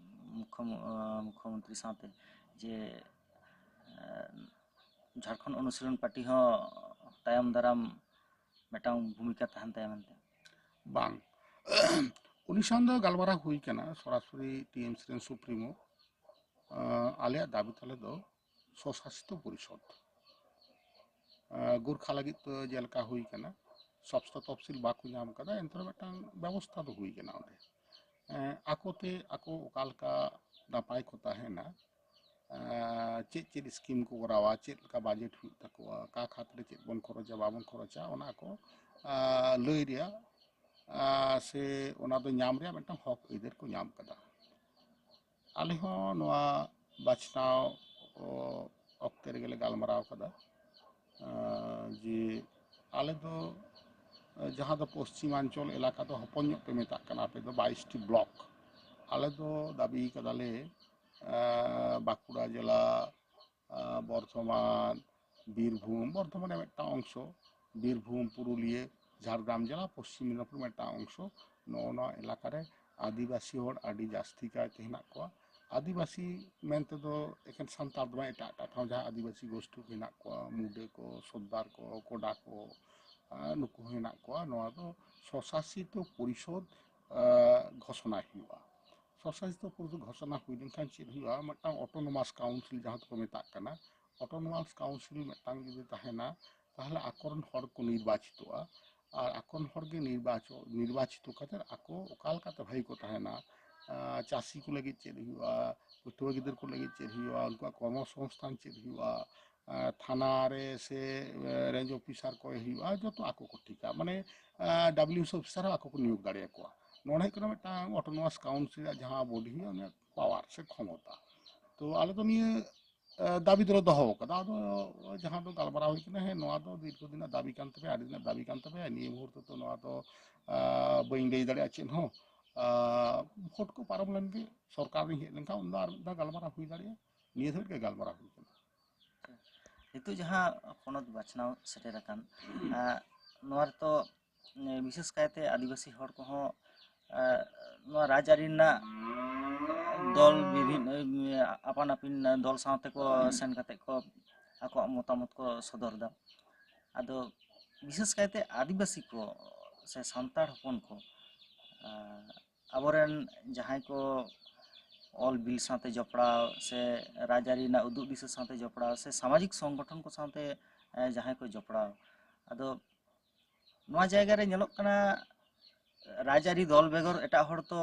ᱢᱩᱠᱷᱚ ᱟᱸ, ᱢᱩᱠᱷᱚᱢᱚᱱᱛᱨᱤ ᱥᱟᱶᱛᱮ ᱡᱮ ᱟᱸ, ᱡᱷᱟᱲᱠᱷᱚᱸᱰ ᱚᱱᱩᱥᱤᱞᱚᱱ ᱯᱟᱨᱴᱤ ᱦᱚᱸ ᱛᱟᱭᱚᱢ ᱫᱟᱨᱟᱢ ᱢᱤᱫᱴᱟᱝ ᱵᱷᱩᱢᱤᱠᱟ ᱛᱟᱦᱮᱱ ᱛᱟᱭᱟ ᱢᱮᱱᱛᱮ? ᱵᱟᱝ, ᱩᱱᱤ ᱥᱟᱶ ᱫᱚ ᱜᱟᱞᱢᱟᱨᱟᱣ ᱦᱩᱭ ᱠᱟᱱᱟ ᱥᱚᱨᱟᱥᱚᱨᱤ ᱴᱤᱮᱢᱥᱤ ᱨᱮᱱ ᱥᱩᱯᱨᱤᱢᱳ᱾ ᱟᱸ, ᱟᱞᱮᱭᱟᱜ ᱫᱟᱹᱵᱤ ᱛᱟᱞᱮ ᱫᱚ ᱥᱚᱥᱟᱥᱤᱛᱚ ᱯᱚᱨᱤᱥᱚᱫᱽ᱾ ᱟᱸ, ᱜᱳᱨᱠᱷᱟ ᱞᱟᱹᱜᱤᱫ ᱛᱮ ᱡᱮᱞᱮᱠᱟ ᱦᱩᱭ ᱠᱟᱱᱟ, ᱥᱚᱵᱥᱛᱟ ᱛᱚᱯᱥᱤᱞ ᱵᱟᱠᱚ ᱧᱟᱢ ᱠᱟᱫᱟ, ᱮᱱᱛᱮ ᱨᱮᱦᱚᱸ ᱢᱤᱫᱴᱟᱝ ᱵᱮᱵᱚᱥᱛᱷᱟ ᱫᱚ ᱦᱩᱭ ᱠᱟᱱᱟ ᱚᱸᱰᱮ᱾ ᱮᱸ, ᱟᱠᱚᱛᱮ ᱟᱠᱚ ᱚᱠᱟ ᱞᱮᱠᱟ ᱱᱟᱯᱟᱭ ᱠᱚ ᱛᱟᱦᱮᱱᱟ, ᱟᱸ, ᱪᱮᱫ ᱪᱮᱫ ᱥᱠᱤᱢ ᱠᱚ ᱠᱚᱨᱟᱣᱟ, ᱪᱮᱫ ᱞᱮᱠᱟ ᱵᱟᱡᱮᱴ ᱦᱩᱭᱩᱜ ᱛᱟᱠᱚᱣᱟ, ᱚᱠᱟ ᱠᱷᱟᱛ ᱨᱮ ᱪᱮᱫ ᱵᱚᱱ ᱠᱷᱚᱨᱚᱪᱟ, ᱵᱟᱵᱚᱱ ᱠᱷᱚᱨᱚᱪᱟ, ᱚᱱᱟ ᱠᱚ ᱟᱸ, ᱞᱟᱹᱭ ᱨᱮᱭᱟᱜ ᱟᱸ, ᱥᱮ ᱚᱱᱟ ᱫᱚ ᱧᱟᱢ ᱨᱮᱭᱟᱜ ᱢᱤᱫᱴᱟᱝ ᱦᱚᱠ ᱟᱹᱭᱫᱟᱹᱨ ᱠᱚ ᱧᱟᱢ ᱠᱟᱫᱟ᱾ ᱟᱞᱮ ᱦᱚᱸ ᱱᱚᱣᱟ ᱵᱟᱪᱷᱱᱟᱣ ᱚ, ᱚᱠᱛᱮ ᱨᱮᱜᱮ ᱞᱮ ᱜᱟᱞᱢᱟᱨᱟᱣ ᱠᱟᱫᱟ᱾ ᱟᱸ, ᱡᱮ ᱟᱞᱮ ᱫᱚ, ᱟᱸ, ᱡᱟᱦᱟᱸ ᱫᱚ ᱯᱚᱥᱪᱤᱢᱟᱧᱪᱚᱞ ᱮᱞᱟᱠᱟ ᱫᱚ ᱦᱚᱯᱚᱱ ᱧᱚᱜ ᱯᱮ ᱢᱮᱛᱟᱜ ᱠᱟᱱᱟ, ᱟᱯᱮ ᱫᱚ ᱵᱟᱭᱤᱥ ᱴᱤ ᱵᱞᱚᱠ᱾ ᱟᱞᱮ ᱫᱚ ᱫᱟᱹᱵᱤ ᱠᱟᱫᱟᱞᱮ, ᱟᱸ, ᱵᱟᱸᱠᱩᱲᱟ ᱡᱮᱞᱟ, ᱟᱸ, ᱵᱚᱨᱫᱷᱚᱢᱟᱱ, ᱵᱤᱨᱵᱷᱩᱢ, ᱵᱚᱨᱫᱷᱚᱢᱟᱱ ᱨᱮᱭᱟᱜ ᱢᱤᱫᱴᱟᱝ ᱚᱝᱥᱚ, ᱵᱤᱨᱵᱷᱩᱢ, ᱯᱩᱨᱩᱞᱤᱭᱟᱹ, ᱡᱷᱟᱲᱜᱨᱟᱢ ᱡᱮᱞᱟ, ᱯᱚᱥᱪᱤᱢ ᱢᱮᱫᱽᱱᱟᱯᱩᱨ ᱢᱤᱫᱴᱟᱝ ᱚᱝᱥᱚ, ᱱᱚᱜᱼᱚ ᱱᱚᱣᱟ ᱮᱞᱟᱠᱟ ᱨᱮ ᱟᱹᱫᱤᱵᱟᱹᱥᱤ ᱦᱚᱲ ᱟᱹᱰᱤ ᱡᱟᱹᱥᱛᱤ ᱠᱟᱭᱛᱮ ᱦᱮᱱᱟᱜ ᱠᱚᱣᱟ᱾ ᱟᱹᱫᱤᱵᱟᱹᱥᱤ ᱢᱮᱱᱛᱮ ᱫᱚ ᱮᱠᱷᱮᱱ ᱥᱟᱱᱛᱟᱲ ᱫᱚ ᱵᱟᱝ, ᱮᱴᱟᱜ ᱮᱴᱟᱜ ᱴᱷᱟᱶ ᱡᱟᱦᱟᱸ ᱟᱹᱫᱤᱵᱟᱹᱥᱤ ᱜᱳᱥᱴᱤ ᱠᱚ ᱦᱮᱱᱟᱜ ᱠᱚᱣᱟ, ᱢᱩᱰᱟᱹ ᱠᱚ, ᱥᱚᱨᱫᱟᱨ ᱠᱚ, ᱠᱚᱰᱟ ᱠᱚ, ᱟᱨ ᱱᱩᱠᱩ ᱦᱚᱸ ᱦᱮᱱᱟᱜ ᱠᱚᱣᱟ᱾ ᱱᱚᱣᱟ ᱫᱚ ᱥᱚᱥᱟᱥᱤᱛᱚ ᱯᱚᱨᱤᱥᱚᱫᱽ, ᱟᱸ, ᱜᱷᱳᱥᱚᱱᱟ ᱦᱩᱭᱩᱜᱼᱟ᱾ ᱥᱚᱥᱟᱥᱤᱛᱚ ᱯᱚᱨᱤᱥᱚᱫᱽ ᱜᱷᱳᱥᱚᱱᱟ ᱦᱩᱭ ᱞᱮᱱᱠᱷᱟᱱ ᱪᱮᱫ ᱦᱩᱭᱩᱜᱼᱟ? ᱢᱤᱫᱴᱟᱝ ᱚᱴᱳᱱᱚᱢᱟᱥ ᱠᱟᱣᱩᱱᱥᱤᱞ ᱡᱟᱦᱟᱸ ᱫᱚᱠᱚ ᱢᱮᱛᱟᱜ ᱠᱟᱱᱟ, ᱚᱴᱳᱱᱚᱢᱟᱥ ᱠᱟᱣᱩᱱᱥᱤᱞ ᱢᱤᱫᱴᱟᱝ ᱡᱩᱫᱤ ᱛᱟᱦᱮᱱᱟ, ᱛᱟᱦᱚᱞᱮ ᱟᱠᱚᱨᱮᱱ ᱦᱚᱲ ᱠᱚ ᱱᱤᱨᱵᱟᱪᱤᱛᱚᱜᱼᱟ᱾ ᱟᱨ ᱟᱠᱚᱨᱮᱱ ᱦᱚᱲ ᱜᱮ ᱱᱤᱨᱵᱟᱪᱚ-, ᱱᱤᱨᱵᱟᱪᱤᱛᱚ ᱠᱟᱛᱮ ᱟᱠᱚ ᱚᱠᱟ ᱞᱮᱠᱟᱛᱮ ᱵᱷᱟᱹᱜᱤ ᱠᱚ ᱛᱟᱦᱮᱱᱟ, ᱟᱸ, ᱪᱟᱹᱥᱤ ᱠᱚ ᱞᱟᱹᱜᱤᱫ ᱪᱮᱫ ᱦᱩᱭᱩᱜᱼᱟ, ᱯᱟᱹᱴᱷᱩᱣᱟᱹ ᱜᱤᱫᱟᱹᱨ ᱠᱚ ᱞᱟᱹᱜᱤᱫ ᱪᱮᱫ ᱦᱩᱭᱩᱜᱼᱟ, ᱩᱱᱠᱩᱣᱟᱜ ᱠᱚᱨᱢᱚ ᱥᱚᱝᱥᱛᱷᱟᱱ ᱪᱮᱫ ᱦᱩᱭᱩᱜᱼᱟ, ᱟᱸ, ᱛᱷᱟᱱᱟ ᱨᱮ ᱥᱮ, ᱟᱸ, ᱨᱮᱧᱡᱽ ᱚᱯᱷᱤᱥᱟᱨ ᱠᱚ ᱦᱩᱭᱩᱜᱼᱟ, ᱡᱚᱛᱚ ᱟᱠᱚ ᱠᱚ ᱴᱷᱤᱠᱟ᱾ ᱢᱟᱱᱮ, ᱟᱸ, ᱰᱟᱵᱞᱤᱭᱩᱥᱤ ᱚᱯᱷᱤᱥᱟᱨ ᱦᱚᱸ ᱟᱠᱚ ᱠᱚ ᱱᱤᱭᱳᱜᱽ ᱫᱟᱲᱮᱭᱟᱠᱚᱣᱟ᱾ ᱱᱚᱰᱮ ᱦᱩᱭᱩᱜ ᱠᱟᱱᱟ ᱢᱤᱫᱴᱟᱝ ᱚᱴᱳᱱᱚᱢᱟᱥ ᱠᱟᱣᱩᱱᱥᱤᱞ ᱨᱮᱭᱟᱜ ᱡᱟᱦᱟᱸ ᱵᱚᱰᱤ ᱦᱩᱭᱩᱜᱼᱟ, ᱚᱱᱟ ᱯᱟᱣᱟᱨ ᱥᱮ ᱠᱷᱚᱢᱚᱛᱟ᱾ ᱛᱚ ᱟᱞᱮ ᱫᱚ ᱱᱤᱭᱟᱹ, ᱟᱸ, ᱫᱟᱹᱵᱤ ᱫᱚᱞᱮ ᱫᱚᱦᱚ ᱟᱠᱟᱫᱟ᱾ ᱟᱫᱚ ᱡᱟᱦᱟᱸ ᱫᱚ ᱜᱟᱞᱢᱟᱨᱟᱣ ᱦᱩᱭ ᱠᱟᱱᱟ, ᱦᱮᱸ, ᱱᱚᱣᱟ ᱫᱚ ᱫᱤᱨᱜᱷᱚ ᱫᱤᱱᱟᱜ ᱫᱟᱹᱵᱤ ᱠᱟᱱ ᱛᱟᱯᱮᱭᱟ, ᱟᱹᱰᱤ ᱫᱤᱱᱟᱜ ᱫᱟᱹᱵᱤ ᱠᱟᱱ ᱛᱟᱯᱮᱭᱟ, ᱱᱤᱭᱟᱹ ᱢᱩᱦᱩᱨᱛᱚ ᱛᱚ ᱱᱚᱣᱟ ᱫᱚ, ᱟᱸ, ᱵᱟᱹᱧ ᱞᱟᱹᱭ ᱫᱟᱲᱮᱭᱟᱜᱼᱟ ᱪᱮᱫ ᱦᱚᱸ᱾ ᱟᱸ, ᱵᱷᱳᱴ ᱠᱚ ᱯᱟᱨᱚᱢ ᱞᱮᱱᱜᱮ, ᱥᱚᱨᱠᱟᱨ ᱨᱤᱧ ᱦᱮᱡ ᱞᱮᱱᱠᱷᱟᱱ ᱩᱱᱫᱚ ᱟᱨ ᱢᱤᱫ ᱫᱷᱟᱣ ᱜᱟᱞᱢᱟᱨᱟᱣ ᱦᱩᱭ ᱫᱟᱲᱮᱭᱟᱜᱼᱟ᱾ ᱱᱤᱭᱟᱹ ᱫᱷᱟᱹᱵᱤᱡ ᱜᱮ ᱜᱟᱞᱢᱟᱨᱟᱣ ᱦᱩᱭ ᱠᱟᱱᱟ᱾ ᱱᱤᱛᱚᱜ ᱡᱟᱦᱟᱸ ᱯᱚᱱᱚᱛ ᱵᱟᱪᱷᱱᱟᱣ ᱥᱮᱴᱮᱨ ᱟᱠᱟᱱ, ᱟᱸ, ᱱᱚᱣᱟ ᱨᱮᱛᱚ, ᱮ, ᱵᱤᱥᱮᱥ ᱠᱟᱭᱛᱮ ᱟᱹᱫᱤᱵᱟᱹᱥᱤ ᱦᱚᱲ ᱠᱚᱦᱚᱸ, ᱮ, ᱱᱚᱣᱟ ᱨᱟᱡᱽᱟᱹᱨᱤ ᱨᱮᱱᱟᱜ ᱫᱚᱞ ᱵᱤᱵᱷᱤᱱ-, ᱮ, ᱟᱯᱟᱱ ᱟᱹᱯᱤᱱ ᱫᱚᱞ ᱥᱟᱶᱛᱮ ᱠᱚ ᱥᱮᱱ ᱠᱟᱛᱮ ᱠᱚ ᱟᱠᱚᱣᱟᱜ ᱢᱚᱛᱟᱢᱚᱛ ᱠᱚ ᱥᱚᱫᱚᱨ ᱮᱫᱟ᱾ ᱟᱫᱚ ᱵᱤᱥᱮᱥ ᱠᱟᱭᱛᱮ ᱟᱹᱫᱤᱵᱟᱹᱥᱤ ᱠᱚ ᱥᱮ ᱥᱟᱱᱛᱟᱲ ᱦᱚᱯᱚᱱ ᱠᱚ, ᱮ, ᱟᱵᱚᱨᱮᱱ ᱡᱟᱦᱟᱸᱭ ᱠᱚ ᱚᱞ ᱵᱤᱞ ᱥᱟᱶᱛᱮ ᱡᱚᱯᱲᱟᱣ ᱥᱮ ᱨᱟᱡᱽᱟᱹᱨᱤ ᱨᱮᱱᱟᱜ ᱩᱫᱩᱜ ᱫᱤᱥᱟᱹ ᱥᱟᱶᱛᱮ ᱡᱚᱯᱲᱟᱣ ᱥᱮ ᱥᱟᱢᱟᱡᱤᱠ ᱥᱚᱝᱜᱚᱴᱷᱚᱱ ᱠᱚ ᱥᱟᱶᱛᱮ, ᱮ, ᱡᱟᱦᱟᱸᱭ ᱠᱚ ᱡᱚᱯᱲᱟᱣ, ᱟᱫᱚ ᱱᱚᱣᱟ ᱡᱟᱭᱜᱟ ᱨᱮ ᱧᱮᱞᱚᱜ ᱠᱟᱱᱟ, ᱨᱟᱡᱽᱟᱹᱨᱤ ᱫᱚᱞ ᱵᱮᱜᱚᱨ ᱮᱴᱟᱜ ᱦᱚᱲ ᱛᱚ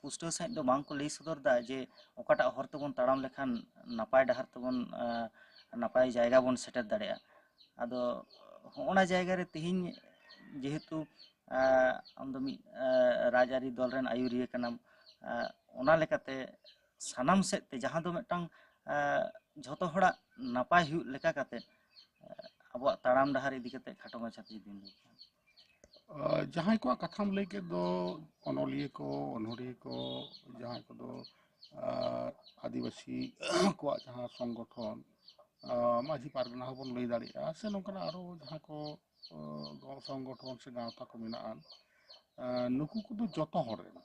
ᱯᱩᱥᱴᱟᱹᱣ ᱥᱟᱺᱦᱤᱡ ᱫᱚ ᱵᱟᱝ ᱠᱚ ᱞᱟᱹᱭ ᱥᱚᱫᱚᱨ ᱮᱫᱟ ᱡᱮ ᱚᱠᱟᱴᱟᱜ ᱦᱚᱨ ᱛᱮᱵᱚᱱ ᱛᱟᱲᱟᱢ ᱞᱮᱠᱷᱟᱱ ᱱᱟᱯᱟᱭ ᱰᱟᱦᱟᱨ ᱛᱮᱵᱚᱱ, ᱮ, ᱱᱟᱯᱟᱭ ᱡᱟᱭᱜᱟ ᱵᱚᱱ ᱥᱮᱴᱮᱨ ᱫᱟᱲᱮᱭᱟᱜᱼᱟ᱾ ᱟᱫᱚ ᱦᱚᱸᱜᱼᱚ ᱱᱟ ᱡᱟᱭᱜᱟ ᱨᱮ ᱛᱮᱦᱮᱧ ᱡᱮᱦᱮᱛᱩ, ᱮ, ᱟᱢ ᱫᱚ ᱢᱤᱫ, ᱮ, ᱨᱟᱡᱽᱟᱹᱨᱤ ᱫᱚᱞ ᱨᱮᱱ ᱟᱹᱭᱩᱨᱤᱭᱟᱹ ᱠᱟᱱᱟᱢ, ᱮ, ᱚᱱᱟ ᱞᱮᱠᱟᱛᱮ ᱥᱟᱱᱟᱢ ᱥᱮᱫ ᱛᱮ ᱡᱟᱦᱟᱸ ᱫᱚ ᱢᱤᱫᱴᱟᱝ, ᱮ, ᱡᱷᱚᱛᱚ ᱦᱚᱲᱟᱜ ᱱᱟᱯᱟᱭ ᱦᱩᱭᱩᱜ ᱞᱮᱠᱟ ᱠᱟᱛᱮ, ᱮ, ᱟᱵᱚᱣᱟᱜ ᱛᱟᱲᱟᱢ ᱰᱟᱦᱟᱨ ᱤᱫᱤ ᱠᱟᱛᱮ ᱠᱷᱟᱴᱚ ᱢᱟᱪᱷᱟ ᱛᱮ ᱡᱩᱫᱤᱢ ᱞᱟᱹᱭ ᱠᱮᱭᱟ᱾ ᱟᱨ ᱡᱟᱦᱟᱸᱭ ᱠᱚᱣᱟᱜ ᱠᱟᱛᱷᱟᱢ ᱞᱟᱹᱭ ᱠᱮᱫ ᱫᱚ, ᱚᱱᱚᱞᱤᱭᱟᱹ ᱠᱚ, ᱚᱱᱚᱲᱦᱤᱭᱟᱹ ᱠᱚ, ᱡᱟᱦᱟᱸᱭ ᱠᱚᱫᱚ ᱟᱨ ᱟᱹᱫᱤᱵᱟᱹᱥᱤ ᱠᱚᱣᱟᱜ ᱡᱟᱦᱟᱸ ᱥᱚᱝᱜᱚᱴᱷᱚᱱ, ᱟᱨ ᱢᱟᱹᱡᱷᱤ ᱯᱟᱨᱜᱟᱱᱟ ᱦᱚᱸᱵᱚᱱ ᱞᱟᱹᱭ ᱫᱟᱲᱮᱭᱟᱜᱼᱟ, ᱥᱮ ᱱᱚᱝᱠᱟᱱᱟᱜ ᱟᱨᱚ ᱡᱟᱦᱟᱸ ᱠᱚ ᱟᱨ ᱥᱚᱝᱜᱚᱴᱷᱚᱱ ᱥᱮ ᱜᱟᱶᱛᱟ ᱠᱚ ᱢᱮᱱᱟᱜᱼᱟ, ᱟᱨ ᱱᱩᱠᱩ ᱠᱚᱫᱚ ᱡᱚᱛᱚ ᱦᱚᱲ ᱨᱮᱱ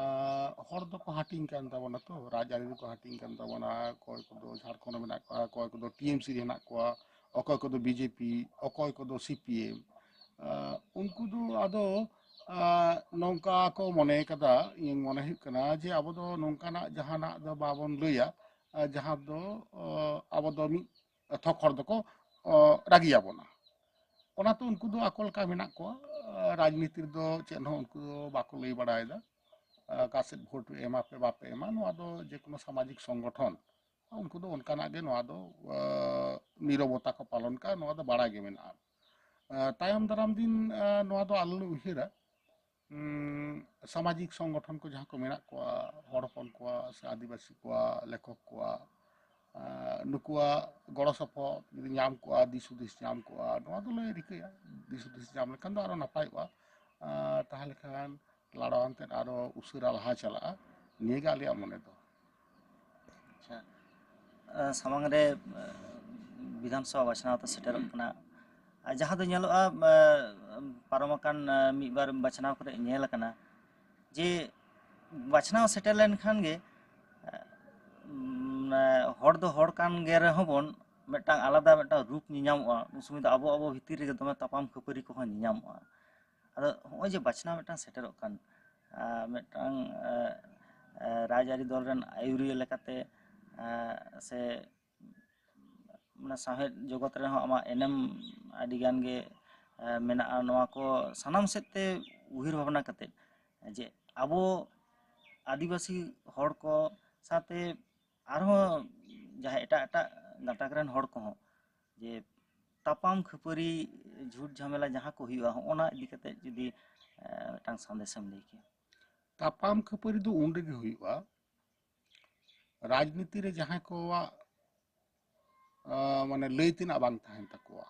ᱟᱨ ᱦᱚᱲ ᱫᱚᱠᱚ ᱦᱟᱹᱴᱤᱧ ᱠᱟᱱ ᱛᱟᱵᱚᱱᱟ ᱛᱚ, ᱨᱟᱡᱽᱟᱹᱨᱤ ᱫᱚᱠᱚ ᱦᱟᱹᱴᱤᱧ ᱠᱟᱱ ᱛᱟᱵᱚᱱᱟ᱾ ᱚᱠᱚᱭ ᱠᱚᱫᱚ ᱡᱷᱟᱲᱠᱷᱚᱸᱰ ᱨᱮ ᱢᱮᱱᱟᱜ ᱠᱚᱣᱟ, ᱚᱠᱚᱭ ᱠᱚᱫᱚ ᱴᱤ ᱮᱢ ᱥᱤ ᱨᱮ ᱦᱮᱱᱟᱜ ᱠᱚᱣᱟ, ᱚᱠᱚᱭ ᱠᱚᱫᱚ ᱵᱤ ᱡᱮ ᱯᱤ, ᱚᱠᱚᱭ ᱠᱚᱫᱚ ᱥᱤ ᱯᱤ ᱮᱢ᱾ ᱟᱨ ᱩᱱᱠᱩ ᱫᱚ ᱟᱫᱚ ᱟᱨ ᱱᱚᱝᱠᱟ ᱠᱚ ᱢᱚᱱᱮ ᱠᱟᱫᱟ, ᱤᱧ ᱢᱚᱱᱮ ᱦᱩᱭᱩᱜ ᱠᱟᱱᱟ ᱡᱮ ᱟᱵᱚ ᱫᱚ ᱱᱚᱝᱠᱟᱱᱟᱜ ᱡᱟᱦᱟᱱᱟᱜ ᱫᱚ ᱵᱟᱵᱚᱱ ᱞᱟᱹᱭᱟ, ᱟᱨ ᱡᱟᱦᱟᱸ ᱫᱚ ᱟᱨ ᱟᱵᱚ ᱫᱚ ᱢᱤᱫ ᱛᱷᱚᱠ ᱦᱚᱲ ᱫᱚᱠᱚ ᱟᱨ ᱨᱟᱹᱜᱤ ᱟᱵᱚᱱᱟ᱾ ᱚᱱᱟᱛᱮ ᱩᱱᱠᱩ ᱫᱚ ᱟᱠᱚ ᱞᱮᱠᱟ ᱢᱮᱱᱟᱜ ᱠᱚᱣᱟ᱾ ᱟᱨ ᱨᱟᱡᱽᱱᱤᱛᱤ ᱨᱮᱫᱚ ᱪᱮᱫ ᱦᱚᱸ ᱩᱱᱠᱩ ᱫᱚ ᱵᱟᱠᱚ ᱞᱟᱹᱭ ᱵᱟᱲᱟᱭᱮᱫᱟ᱾ ᱟᱨ ᱚᱠᱟ ᱥᱮᱫ ᱵᱷᱳᱴ ᱮᱢᱟ ᱯᱮ ᱵᱟᱯᱮ ᱮᱢᱟ, ᱱᱚᱣᱟ ᱫᱚ ᱡᱮ ᱠᱳᱱᱳ ᱥᱟᱢᱟᱡᱤᱠ ᱥᱚᱝᱜᱚᱴᱷᱚᱱ, ᱩᱱᱠᱩ ᱫᱚ ᱚᱱᱠᱟᱱᱟᱜ ᱜᱮ ᱱᱚᱣᱟ ᱫᱚ ᱟᱨ ᱱᱤᱨᱚᱵᱚᱛᱟ ᱠᱚ ᱯᱟᱞᱚᱱ ᱠᱟᱜᱼᱟ, ᱱᱚᱣᱟ ᱫᱚ ᱵᱟᱲᱟᱭ ᱜᱮ ᱢᱮᱱᱟᱜᱼᱟ᱾ ᱟᱨ ᱛᱟᱭᱚᱢ ᱫᱟᱨᱟᱢ ᱫᱤᱱ ᱟᱨ ᱱᱚᱣᱟ ᱫᱚ ᱟᱞᱚ ᱞᱮ ᱩᱭᱦᱟᱹᱨᱟ, ᱩᱸ, ᱥᱟᱢᱟᱡᱤᱠ ᱥᱚᱝᱜᱚᱴᱷᱚᱱ ᱠᱚ ᱡᱟᱦᱟᱸ ᱠᱚ ᱢᱮᱱᱟᱜ ᱠᱚᱣᱟ, ᱦᱚᱲ ᱦᱚᱯᱚᱱ ᱠᱚᱣᱟᱜ ᱥᱮ ᱟᱹᱫᱤᱵᱟᱹᱥᱤ ᱠᱚᱣᱟᱜ, ᱞᱮᱠᱷᱚᱠ ᱠᱚᱣᱟᱜ, ᱟᱨ ᱱᱩᱠᱩᱣᱟᱜ ᱜᱚᱲᱚ ᱥᱚᱯᱚᱦᱚᱫ ᱡᱩᱫᱤ ᱧᱟᱢ ᱠᱚᱜᱼᱟ, ᱫᱤᱥ ᱦᱩᱫᱤᱥ ᱧᱟᱢ ᱠᱚᱜᱼᱟ, ᱱᱚᱣᱟ ᱫᱚᱞᱮ ᱨᱤᱠᱟᱹᱭᱟ᱾ ᱫᱤᱥ ᱦᱩᱫᱤᱥ ᱧᱟᱢ ᱞᱮᱠᱷᱟᱱ ᱫᱚ ᱟᱨᱚ ᱱᱟᱯᱟᱭᱚᱜᱼᱟ᱾ ᱟᱨ ᱛᱟᱦᱚᱞᱮ ᱠᱷᱟᱱ ᱞᱟᱲᱟᱣ ᱟᱱᱛᱮᱫ ᱟᱨᱚ ᱩᱥᱟᱹᱨᱟ ᱞᱟᱦᱟ ᱪᱟᱞᱟᱜᱼᱟ, ᱱᱤᱭᱟᱹᱜᱮ ᱟᱞᱮᱭᱟᱜ ᱢᱚᱱᱮ ᱫᱚ᱾ ᱟᱪᱪᱷᱟ, ᱟᱨ ᱥᱟᱢᱟᱝ ᱨᱮ ᱟᱨ ᱵᱤᱫᱷᱟᱱ ᱥᱚᱵᱷᱟ ᱵᱟᱪᱷᱱᱟᱣ ᱫᱚ ᱥᱮᱴᱮᱨᱚᱜ ᱠᱟᱱᱟ᱾ ᱟᱨ ᱡᱟᱦᱟᱸ ᱫᱚ ᱧᱮᱞᱚᱜᱼᱟ, ᱟᱨ ᱯᱟᱨᱚᱢ ᱟᱠᱟᱱ ᱟᱨ ᱢᱤᱫ ᱵᱟᱨ ᱵᱟᱪᱷᱱᱟᱣ ᱠᱚᱨᱮ ᱧᱮᱞ ᱟᱠᱟᱱᱟ ᱡᱮ ᱵᱟᱪᱷᱱᱟᱣ ᱥᱮᱴᱮᱨ ᱞᱮᱱᱠᱷᱟᱱ ᱜᱮ ᱟᱨ ᱦᱚᱲ ᱫᱚ ᱦᱚᱲ ᱠᱟᱱ ᱜᱮ ᱨᱮᱦᱚᱸ ᱵᱚᱱ, ᱢᱤᱫᱴᱟᱝ ᱟᱞᱟᱫᱟ ᱢᱤᱫᱴᱟᱝ ᱨᱩᱯ ᱧᱮᱧᱟᱢᱚᱜᱼᱟ᱾ ᱩᱱ ᱥᱚᱢᱚᱭ ᱫᱚ ᱟᱵᱚ ᱟᱵᱚ ᱵᱷᱤᱛᱤᱨ ᱨᱮᱜᱮ ᱫᱚᱢᱮ ᱛᱟᱯᱟᱢ ᱠᱷᱟᱹᱯᱟᱹᱨᱤ ᱠᱚᱦᱚᱸ ᱧᱮᱧᱟᱢᱚᱜᱼᱟ᱾ ᱟᱫᱚ ᱦᱚᱸᱜᱼᱚᱭ ᱡᱮ ᱵᱟᱪᱷᱱᱟᱣ ᱢᱤᱫᱴᱟᱝ ᱥᱮᱴᱮᱨᱚᱜ ᱠᱟᱱ, ᱟᱨ ᱢᱤᱫᱴᱟᱝ ᱟᱨ ᱨᱟᱡᱽᱟᱹᱨᱤ ᱫᱚᱞ ᱨᱮᱱ ᱟᱹᱭᱩᱨᱤᱭᱟᱹ ᱞᱮᱠᱟᱛᱮ ᱟᱨ ᱥᱮ ᱢᱟᱱᱮ ᱥᱟᱶᱦᱮᱫ ᱡᱚᱜᱚᱛ ᱨᱮᱦᱚᱸ ᱟᱢᱟᱜ ᱮᱱᱮᱢ ᱟᱹᱰᱤ ᱜᱟᱱ ᱜᱮ ᱟᱨ ᱢᱮᱱᱟᱜᱼᱟ᱾ ᱱᱚᱣᱟ ᱠᱚ ᱥᱟᱱᱟᱢ ᱥᱮᱫ ᱛᱮ ᱩᱭᱦᱟᱹᱨ ᱵᱷᱟᱵᱽᱱᱟ ᱠᱟᱛᱮᱫ ᱡᱮ ᱟᱵᱚ ᱟᱹᱫᱤᱵᱟᱹᱥᱤ ᱦᱚᱲ ᱠᱚ ᱥᱟᱶᱛᱮ ᱟᱨᱦᱚᱸ ᱡᱟᱦᱟᱸ ᱮᱴᱟᱜ ᱮᱴᱟᱜ ᱜᱟᱛᱟᱠ ᱨᱮᱱ ᱦᱚᱲ ᱠᱚᱦᱚᱸ ᱡᱮ ᱛᱟᱯᱟᱢ ᱠᱷᱟᱹᱯᱟᱹᱨᱤ ᱡᱷᱩᱴ ᱡᱷᱟᱢᱮᱞᱟ ᱡᱟᱦᱟᱸ ᱠᱚ ᱦᱩᱭᱩᱜᱼᱟ, ᱦᱚᱸᱜᱼᱚ ᱱᱟ ᱤᱫᱤ ᱠᱟᱛᱮᱫ ᱡᱩᱫᱤ ᱟᱨ ᱢᱤᱫᱴᱟᱝ ᱥᱟᱸᱫᱮᱥᱮᱢ ᱞᱟᱹᱭ ᱠᱮᱭᱟ᱾ ᱛᱟᱯᱟᱢ ᱠᱷᱟᱹᱯᱟᱹᱨᱤ ᱫᱚ ᱩᱱ ᱨᱮᱜᱮ ᱦᱩᱭᱩᱜᱼᱟ, ᱨᱟᱡᱽᱱᱤᱛᱤ ᱨᱮ ᱡᱟᱦᱟᱸᱭ ᱠᱚᱣᱟᱜ ᱟᱸ, ᱢᱟᱱᱮ ᱞᱟᱹᱭ ᱛᱮᱱᱟᱜ ᱵᱟᱝ ᱛᱟᱦᱮᱱ ᱛᱟᱠᱚᱣᱟ᱾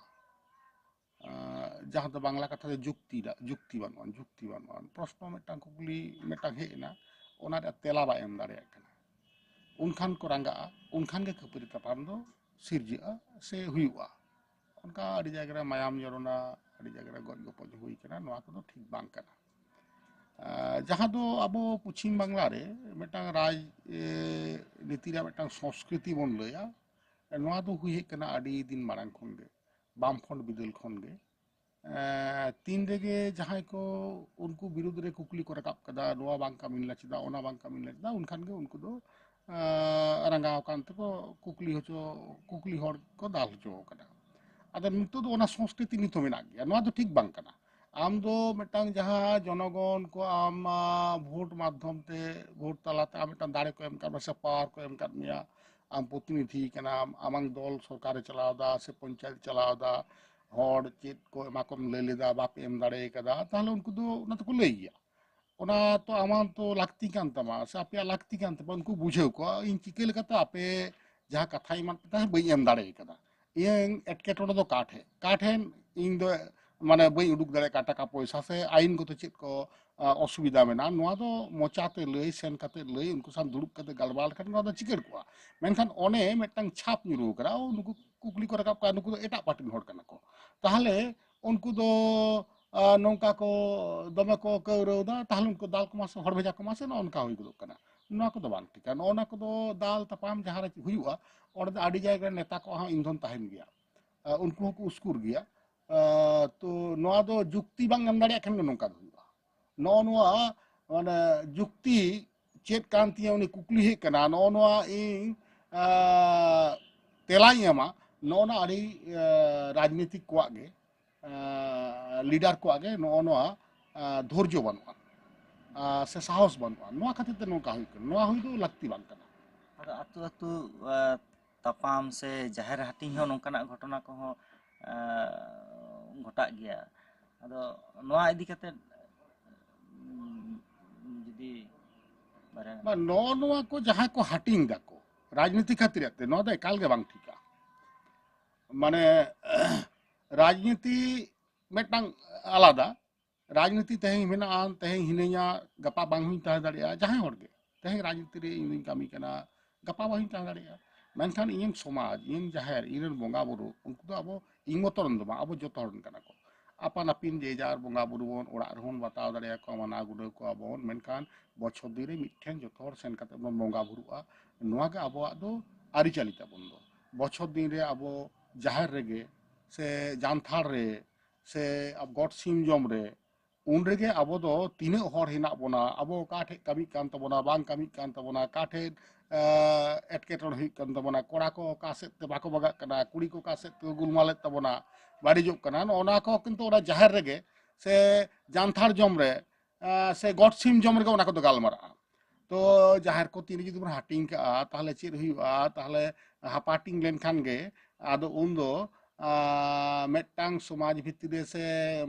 ᱟᱸ, ᱡᱟᱦᱟᱸ ᱫᱚ ᱵᱟᱝᱞᱟ ᱠᱟᱛᱷᱟ ᱛᱮ ᱡᱩᱠᱛᱤ ᱨᱮᱱᱟᱜ, ᱡᱩᱠᱛᱤ ᱵᱟᱹᱱᱩᱜᱼᱟ, ᱡᱩᱠᱛᱤ ᱵᱟᱹᱱᱩᱜᱼᱟ᱾ ᱯᱨᱚᱥᱱᱚ ᱢᱤᱫᱴᱟᱝ, ᱠᱩᱠᱞᱤ ᱢᱤᱫᱴᱟᱝ ᱦᱮᱡ ᱮᱱᱟ, ᱚᱱᱟ ᱨᱮᱭᱟᱜ ᱛᱮᱞᱟ ᱵᱟᱭ ᱮᱢ ᱫᱟᱲᱮᱭᱟᱜ ᱠᱟᱱᱟ᱾ ᱩᱱᱠᱷᱟᱱ ᱠᱚ ᱨᱟᱸᱜᱟᱜᱼᱟ, ᱩᱱᱠᱷᱟᱱ ᱜᱮ ᱠᱷᱟᱹᱯᱟᱹᱨᱤ ᱛᱟᱯᱟᱢ ᱫᱚ ᱥᱤᱨᱡᱟᱹᱜᱼᱟ ᱥᱮ ᱦᱩᱭᱩᱜᱼᱟ᱾ ᱚᱱᱠᱟ ᱟᱹᱰᱤ ᱡᱟᱭᱜᱟ ᱨᱮ ᱢᱟᱭᱟᱢ ᱡᱚᱨᱚᱱᱟ, ᱟᱹᱰᱤ ᱡᱟᱭᱜᱟ ᱨᱮ ᱜᱚᱡ ᱜᱚᱯᱚᱡ ᱦᱩᱭ ᱠᱟᱱᱟ, ᱱᱚᱣᱟ ᱠᱚᱫᱚ ᱴᱷᱤᱠ ᱵᱟᱝ ᱠᱟᱱᱟ᱾ ᱟᱸ, ᱡᱟᱦᱟᱸ ᱫᱚ ᱟᱵᱚ ᱯᱚᱪᱷᱤᱢ ᱵᱟᱝᱞᱟ ᱨᱮ ᱢᱤᱫᱴᱟᱝ ᱨᱟᱡᱽ, ᱮ, ᱱᱤᱛᱤ ᱨᱮᱭᱟᱜ ᱢᱤᱫᱴᱟᱝ ᱥᱚᱝᱥᱠᱨᱤᱛᱤ ᱵᱚᱱ ᱞᱟᱹᱭᱟ, ᱱᱚᱣᱟ ᱫᱚ ᱦᱩᱭ ᱦᱮᱡ ᱠᱟᱱᱟ ᱟᱹᱰᱤ ᱫᱤᱱ ᱢᱟᱲᱟᱝ ᱠᱷᱚᱱ ᱜᱮ, ᱵᱟᱢᱯᱷᱨᱚᱱᱴ ᱵᱤᱫᱟᱹᱞ ᱠᱷᱚᱱ ᱜᱮ᱾ ᱮᱸ, ᱛᱤᱱ ᱨᱮᱜᱮ ᱡᱟᱦᱟᱸᱭ ᱠᱚ ᱩᱱᱠᱩ ᱵᱤᱨᱩᱫᱽ ᱨᱮ ᱠᱩᱠᱞᱤ ᱠᱚ ᱨᱟᱠᱟᱵ ᱠᱟᱫᱟ, ᱱᱚᱣᱟ ᱵᱟᱝ ᱠᱟᱹᱢᱤ ᱞᱮᱱᱟ ᱪᱮᱫᱟᱜ, ᱚᱱᱟ ᱵᱟᱝ ᱠᱟᱹᱢᱤ ᱞᱮᱱᱟ ᱪᱮᱫᱟᱜ, ᱩᱱᱠᱷᱟᱱ ᱜᱮ ᱩᱱᱠᱩ ᱫᱚ, ᱟᱸ, ᱨᱟᱸᱜᱟᱣ ᱟᱠᱟᱱ ᱛᱮᱠᱚ ᱠᱩᱠᱞᱤ ᱦᱚᱪᱚ, ᱠᱩᱠᱞᱤ ᱦᱚᱲ ᱠᱚ ᱫᱟᱞ ᱦᱚᱪᱚ ᱟᱠᱟᱫᱟ᱾ ᱟᱫᱚ ᱱᱤᱛᱚᱜ ᱫᱚ ᱚᱱᱟ ᱥᱚᱝᱥᱠᱨᱤᱛᱤ ᱱᱤᱛ ᱦᱚᱸ ᱢᱮᱱᱟᱜ ᱜᱮᱭᱟ, ᱱᱚᱣᱟ ᱫᱚ ᱴᱷᱤᱠ ᱵᱟᱝ ᱠᱟᱱᱟ᱾ ᱟᱢ ᱫᱚ ᱢᱤᱫᱴᱟᱝ ᱡᱟᱦᱟᱸ ᱡᱚᱱᱚᱜᱚᱱ ᱠᱚ ᱟᱢ, ᱟᱸ, ᱵᱷᱳᱴ ᱢᱟᱫᱽᱫᱷᱚᱢ ᱛᱮ, ᱵᱷᱳᱴ ᱛᱟᱞᱟᱛᱮ ᱟᱢ ᱢᱤᱫᱴᱟᱝ ᱫᱟᱲᱮ ᱠᱚ ᱮᱢ ᱟᱠᱟᱫ ᱢᱮᱭᱟ ᱥᱮ ᱯᱟᱣᱟᱨ ᱠᱚ ᱮᱢ ᱟᱠᱟᱫ ᱢᱮᱭᱟ, ᱟᱢ ᱯᱨᱚᱛᱤᱱᱤᱫᱷᱤ ᱠᱟᱱᱟᱢ, ᱟᱢᱟᱝ ᱫᱚᱞ ᱥᱚᱨᱠᱟᱨᱮ ᱪᱟᱞᱟᱣ ᱮᱫᱟ ᱥᱮ ᱯᱚᱧᱪᱟᱭᱮᱛ ᱪᱟᱞᱟᱣ ᱮᱫᱟ, ᱦᱚᱲ ᱪᱮᱫ ᱠᱚ ᱮᱢᱟ ᱠᱚᱢ ᱞᱟᱹᱭ ᱞᱮᱫᱟ, ᱵᱟᱯᱮ ᱮᱢ ᱫᱟᱲᱮ ᱠᱟᱫᱟ, ᱛᱟᱦᱞᱮ ᱩᱱᱠᱩ ᱫᱚ ᱚᱱᱟ ᱫᱚᱠᱚ ᱞᱟᱹᱭ ᱜᱮᱭᱟ᱾ ᱚᱱᱟ ᱛᱚ ᱟᱢᱟᱜ ᱛᱚ ᱞᱟᱹᱠᱛᱤ ᱠᱟᱱ ᱛᱟᱢᱟ ᱥᱮ ᱟᱯᱮᱭᱟᱜ ᱞᱟᱹᱠᱛᱤ ᱠᱟᱱ ᱛᱟᱯᱮ, ᱩᱱᱠᱩ ᱵᱩᱡᱷᱟᱹᱣ ᱠᱚᱣᱟ ᱤᱧ ᱪᱤᱠᱟᱹ ᱞᱮᱠᱟᱛᱮ ᱟᱯᱮ ᱡᱟᱦᱟᱸ ᱠᱟᱛᱷᱟᱧ ᱮᱢᱟᱫ ᱯᱮ ᱛᱟᱦᱮᱸᱫ ᱵᱟᱹᱧ ᱮᱢ ᱫᱟᱲᱮ ᱠᱟᱫᱟ, ᱤᱧᱟᱹᱝ ᱮᱴᱠᱮᱴᱚᱬᱮ ᱫᱚ ᱚᱠᱟ ᱴᱷᱮᱱ, ᱚᱠᱟ ᱴᱷᱮᱱ ᱤᱧ ᱫᱚ ᱢᱟᱱᱮ ᱵᱟᱹᱧ ᱩᱰᱩᱠ ᱫᱟᱲᱮᱭᱟᱜ ᱠᱟᱱᱟ, ᱴᱟᱠᱟ ᱯᱚᱭᱥᱟ ᱥᱮ ᱟᱭᱤᱱ ᱜᱚᱛᱚ ᱪᱮᱫ ᱠᱚ, ᱟ, ᱚᱥᱩᱵᱤᱫᱷᱟ ᱢᱮᱱᱟᱜᱼᱟ, ᱱᱚᱣᱟ ᱫᱚ ᱢᱚᱪᱟᱛᱮ ᱞᱟᱹᱭ, ᱥᱮᱱ ᱠᱟᱛᱮ ᱞᱟᱹᱭ, ᱩᱱᱠᱩ ᱥᱟᱶ ᱫᱩᱲᱩᱵ ᱠᱟᱛᱮ ᱜᱟᱞᱢᱟᱨᱟᱣ ᱞᱮᱠᱷᱟᱱ ᱱᱚᱣᱟ ᱫᱚ ᱪᱤᱠᱟᱹᱲ ᱠᱚᱜᱼᱟ᱾ ᱢᱮᱱᱠᱷᱟᱱ ᱚᱱᱮ ᱢᱤᱫᱴᱟᱝ ᱪᱷᱟᱯ ᱧᱩᱨᱩ ᱟᱠᱟᱱᱟ, ᱳ, ᱱᱩᱠᱩ ᱠᱩᱠᱞᱤ ᱠᱚ ᱨᱟᱠᱟᱵ ᱠᱟᱜᱼᱟ, ᱱᱩᱠᱩ ᱫᱚ ᱮᱴᱟᱜ ᱯᱟᱨᱴᱤ ᱨᱮᱱ ᱦᱚᱲ ᱠᱟᱱᱟ ᱠᱚ, ᱛᱟᱦᱞᱮ ᱩᱱᱠᱩ ᱫᱚ, ᱟ, ᱱᱚᱝᱠᱟ ᱠᱚ ᱫᱚᱢᱮ ᱠᱚ ᱠᱟᱹᱣᱨᱟᱹᱣ ᱮᱫᱟ, ᱛᱟᱦᱞᱮ ᱩᱱᱠᱩ ᱫᱟᱞ ᱠᱚᱢᱟ ᱥᱮ ᱦᱚᱲ ᱵᱷᱮᱡᱟ ᱠᱚᱢᱟ ᱥᱮ, ᱱᱚᱜᱼᱚ ᱱᱚᱝᱠᱟ ᱦᱩᱭ ᱜᱚᱫᱚᱜ ᱠᱟᱱᱟ᱾ ᱱᱚᱣᱟ ᱠᱚᱫᱚ ᱵᱟᱝ ᱴᱷᱤᱠᱟ᱾ ᱱᱚᱜᱼᱚ ᱱᱚᱣᱟ ᱠᱚᱫᱚ ᱫᱟᱞ ᱛᱟᱯᱟᱢ ᱡᱟᱦᱟᱸ ᱨᱮ ᱦᱩᱭᱩᱜᱼᱟ, ᱚᱸᱰᱮ ᱫᱚ ᱟᱹᱰᱤ ᱡᱟᱭᱜᱟ ᱨᱮ ᱱᱮᱛᱟ ᱠᱚᱣᱟᱜ ᱦᱚᱸ ᱤᱱᱫᱷᱚᱱ ᱛᱟᱦᱮᱱ ᱜᱮᱭᱟ᱾ ᱟ, ᱩᱱᱠᱩ ᱦᱚᱸᱠᱚ ᱩᱥᱠᱩᱨ ᱜᱮᱭᱟ᱾ ᱟ, ᱛᱚ ᱱᱚᱣᱟ ᱫᱚ ᱡᱩᱠᱛᱤ ᱵᱟᱝ ᱮᱢ ᱫᱟᱲᱮᱭᱟᱜ ᱠᱷᱟᱱ ᱜᱮ ᱱᱚᱝᱠᱟ ᱫᱚ ᱦᱩᱭᱩᱜᱼᱟ᱾ ᱱᱚᱜᱼᱚ ᱱᱚᱣᱟ, ᱢᱟᱱᱮ, ᱡᱩᱠᱛᱤ ᱪᱮᱫ ᱠᱟᱱ ᱛᱤᱧᱟᱹ, ᱩᱱᱤ ᱠᱩᱠᱞᱤ ᱦᱮᱡ ᱠᱟᱱᱟ, ᱱᱚᱜᱼᱚ ᱱᱚᱣᱟ ᱤᱧ, ᱟ, ᱛᱮᱞᱟᱧ ᱮᱢᱟ, ᱱᱚᱜᱼᱚ ᱱᱚᱣᱟ ᱟᱹᱰᱤ, ᱟ, ᱨᱟᱡᱽᱱᱤᱛᱤᱠ ᱠᱚᱣᱟᱜ ᱜᱮ, ᱟ, ᱞᱤᱰᱟᱨ ᱠᱚᱣᱟᱜ ᱜᱮ ᱱᱚᱜᱼᱚ ᱱᱚᱣᱟ, ᱟ, ᱫᱷᱳᱨᱡᱚ ᱵᱟᱹᱱᱩᱜᱼᱟ, ᱟ, ᱥᱮ ᱥᱟᱦᱚᱥ ᱵᱟᱹᱱᱩᱜᱼᱟ᱾ ᱱᱚᱣᱟ ᱠᱷᱟᱹᱛᱤᱨ ᱛᱮ ᱱᱚᱝᱠᱟ ᱦᱩᱭᱩᱜ ᱠᱟᱱᱟ᱾ ᱱᱚᱣᱟ ᱦᱩᱭ ᱫᱚ ᱞᱟᱹᱠᱛᱤ ᱵᱟᱝ ᱠᱟᱱᱟ᱾ ᱟᱫᱚ ᱟᱹᱛᱩ ᱟᱹᱛᱩ, ᱟ, ᱛᱟᱯᱟᱢ ᱥᱮ ᱡᱟᱦᱮᱨ ᱦᱟᱹᱴᱤᱧ ᱦᱚᱸ ᱱᱚᱝᱠᱟᱱᱟᱜ ᱜᱷᱚᱴᱚᱱᱟ ᱠᱚᱦᱚᱸ, ᱟ, ᱜᱷᱚᱴᱟᱜ ᱜᱮᱭᱟ᱾ ᱟᱫᱚ ᱱᱚᱣᱟ ᱤᱫᱤ ᱠᱟᱛᱮ, ᱩᱸ, ᱡᱩᱫᱤ ᱵᱟᱨᱭᱟ ᱵᱟᱝ, ᱱᱚᱜᱼᱚ ᱱᱚᱣᱟ ᱠᱚ ᱡᱟᱦᱟᱸ ᱠᱚ ᱦᱟᱹᱴᱤᱧ ᱫᱟᱠᱚ ᱨᱟᱡᱽᱱᱤᱛᱤ ᱠᱷᱟᱹᱛᱤᱨ ᱛᱮ, ᱱᱚᱣᱟ ᱫᱚ ᱮᱠᱟᱞ ᱜᱮ ᱵᱟᱝ ᱴᱷᱤᱠᱟ᱾ ᱢᱟᱱᱮ ᱨᱟᱡᱽᱱᱤᱛᱤ ᱢᱤᱫᱴᱟᱝ ᱟᱞᱟᱫᱟ᱾ ᱨᱟᱡᱽᱱᱤᱛᱤ ᱛᱮᱦᱮᱧ ᱢᱮᱱᱟᱜᱼᱟ, ᱛᱮᱦᱮᱧ ᱦᱤᱱᱟᱹᱧᱟ, ᱜᱟᱯᱟ ᱵᱟᱝ ᱦᱚᱸᱧ ᱛᱟᱦᱮᱸ ᱫᱟᱲᱮᱭᱟᱜᱼᱟ᱾ ᱡᱟᱦᱟᱸᱭ ᱦᱚᱲ ᱜᱮ ᱛᱮᱦᱮᱧ ᱨᱟᱡᱽᱱᱤᱛᱤ ᱨᱮ ᱤᱧ ᱫᱩᱧ ᱠᱟᱹᱢᱤ ᱠᱟᱱᱟ, ᱜᱟᱯᱟ ᱵᱟᱝ ᱦᱚᱸᱧ ᱛᱟᱦᱮᱸ ᱫᱟᱲᱮᱭᱟᱜᱼᱟ᱾ ᱢᱮᱱᱠᱷᱟᱱ ᱤᱧᱟᱹᱜ ᱥᱚᱢᱟᱡᱽ, ᱤᱧᱟᱹᱜ ᱡᱟᱦᱮᱨ, ᱤᱧ ᱨᱮᱱ ᱵᱚᱸᱜᱟ ᱵᱩᱨᱩ, ᱩᱱᱠᱩ ᱫᱚ ᱟᱵᱚ, ᱤᱧ ᱢᱚᱛᱚ ᱨᱮᱱ ᱫᱚ ᱵᱟᱝ, ᱟᱵᱚ ᱡᱚᱛᱚ ᱦᱚᱲ ᱨᱮᱱ ᱠᱟᱱᱟ ᱠᱚ᱾ ᱟᱯᱟᱱ ᱟᱹᱯᱤᱱ ᱡᱮ ᱡᱟᱨ ᱵᱚᱸᱜᱟ ᱵᱩᱨᱩ ᱵᱚᱱ ᱚᱲᱟᱜ ᱨᱮᱦᱚᱸ ᱵᱚᱱ ᱵᱟᱛᱟᱣ ᱫᱟᱲᱮᱭᱟᱠᱚᱣᱟ, ᱢᱟᱱᱟᱣ ᱜᱩᱱᱟᱹᱣ ᱠᱚᱣᱟ ᱵᱚᱱ, ᱢᱮᱱᱠᱷᱟᱱ ᱵᱚᱪᱷᱚᱨ ᱫᱤᱱ ᱨᱮ ᱢᱤᱫᱴᱷᱮᱱ ᱡᱚᱛᱚ ᱦᱚᱲ ᱥᱮᱱ ᱠᱟᱛᱮ ᱵᱚᱱ ᱵᱚᱸᱜᱟ ᱵᱩᱨᱩᱜᱼᱟ᱾ ᱱᱚᱣᱟ ᱜᱮ ᱟᱵᱚᱣᱟᱜ ᱫᱚ ᱟᱹᱨᱤᱪᱟᱹᱞᱤ ᱛᱟᱵᱚᱱ ᱫᱚ᱾ ᱵᱚᱪᱷᱚᱨ ᱫᱤᱱ ᱨᱮ ᱟᱵᱚ ᱡᱟᱦᱮᱨ ᱨᱮᱜᱮ ᱥᱮ ᱡᱟᱱᱛᱷᱟᱲ ᱨᱮ ᱥᱮ ᱜᱚᱴ ᱥᱤᱢ ᱡᱚᱢ ᱨᱮ, ᱩᱱ ᱨᱮᱜᱮ ᱟᱵᱚ ᱫᱚ ᱛᱤᱱᱟᱹᱜ ᱦᱚᱲ ᱦᱮᱱᱟᱜ ᱵᱚᱱᱟ, ᱟᱵᱚ ᱚᱠᱟ ᱴᱷᱮᱡ ᱠᱟᱹᱢᱤᱜ ᱠᱟᱱ ᱛᱟᱵᱚᱱᱟ, ᱵᱟᱝ ᱠᱟᱹᱢᱤᱜ ᱠᱟᱱ ᱛᱟᱵᱚᱱᱟ, ᱚᱠᱟ ᱴᱷᱮᱡ, ᱮᱸ, ᱮᱴᱠᱮᱴᱚᱬᱮ ᱦᱩᱭᱩᱜ ᱠᱟᱱ ᱛᱟᱵᱚᱱᱟ, ᱠᱚᱲᱟ ᱠᱚ ᱚᱠᱟ ᱥᱮᱫ ᱛᱮ ᱵᱟᱠᱚ ᱵᱟᱜᱟᱜ ᱠᱟᱱᱟ, ᱠᱩᱲᱤ ᱠᱚ ᱚᱠᱟ ᱥᱮᱫ ᱛᱮᱠᱚ ᱜᱩᱞᱢᱟᱞᱮᱫ ᱛᱟᱵᱚᱱᱟ, ᱵᱟᱹᱲᱤᱡᱚᱜ ᱠᱟᱱᱟ, ᱱᱚᱜᱼᱚ ᱱᱚᱣᱟ ᱠᱚ ᱠᱤᱱᱛᱩ ᱚᱱᱟ ᱡᱟᱦᱮᱨ ᱨᱮᱜᱮ ᱥᱮ ᱡᱟᱱᱛᱷᱟᱲ ᱡᱚᱢ ᱨᱮ, ᱮᱸ, ᱥᱮ ᱜᱚᱴ ᱥᱤᱢ ᱡᱚᱢ ᱨᱮᱜᱮ ᱚᱱᱟ ᱠᱚᱫᱚ ᱜᱟᱞᱢᱟᱨᱟᱜᱼᱟ᱾ ᱛᱚ ᱡᱟᱦᱮᱨ ᱠᱚ ᱛᱤᱱ ᱨᱮ ᱡᱩᱫᱤ ᱵᱚᱱ ᱦᱟᱹᱴᱤᱧ ᱠᱟᱜᱼᱟ, ᱛᱟᱦᱚᱞᱮ ᱪᱮᱫ ᱦᱩᱭᱩᱜᱼᱟ? ᱛᱟᱦᱚᱞᱮ ᱦᱟᱯᱟᱴᱤᱧ ᱞᱮᱱᱠᱷᱟᱱ ᱜᱮ ᱟᱫᱚ ᱩᱱᱫᱚ, ᱟᱸ, ᱢᱤᱫᱴᱟᱝ ᱥᱚᱢᱟᱡᱽ ᱵᱷᱤᱛᱨᱤ ᱨᱮ ᱥᱮ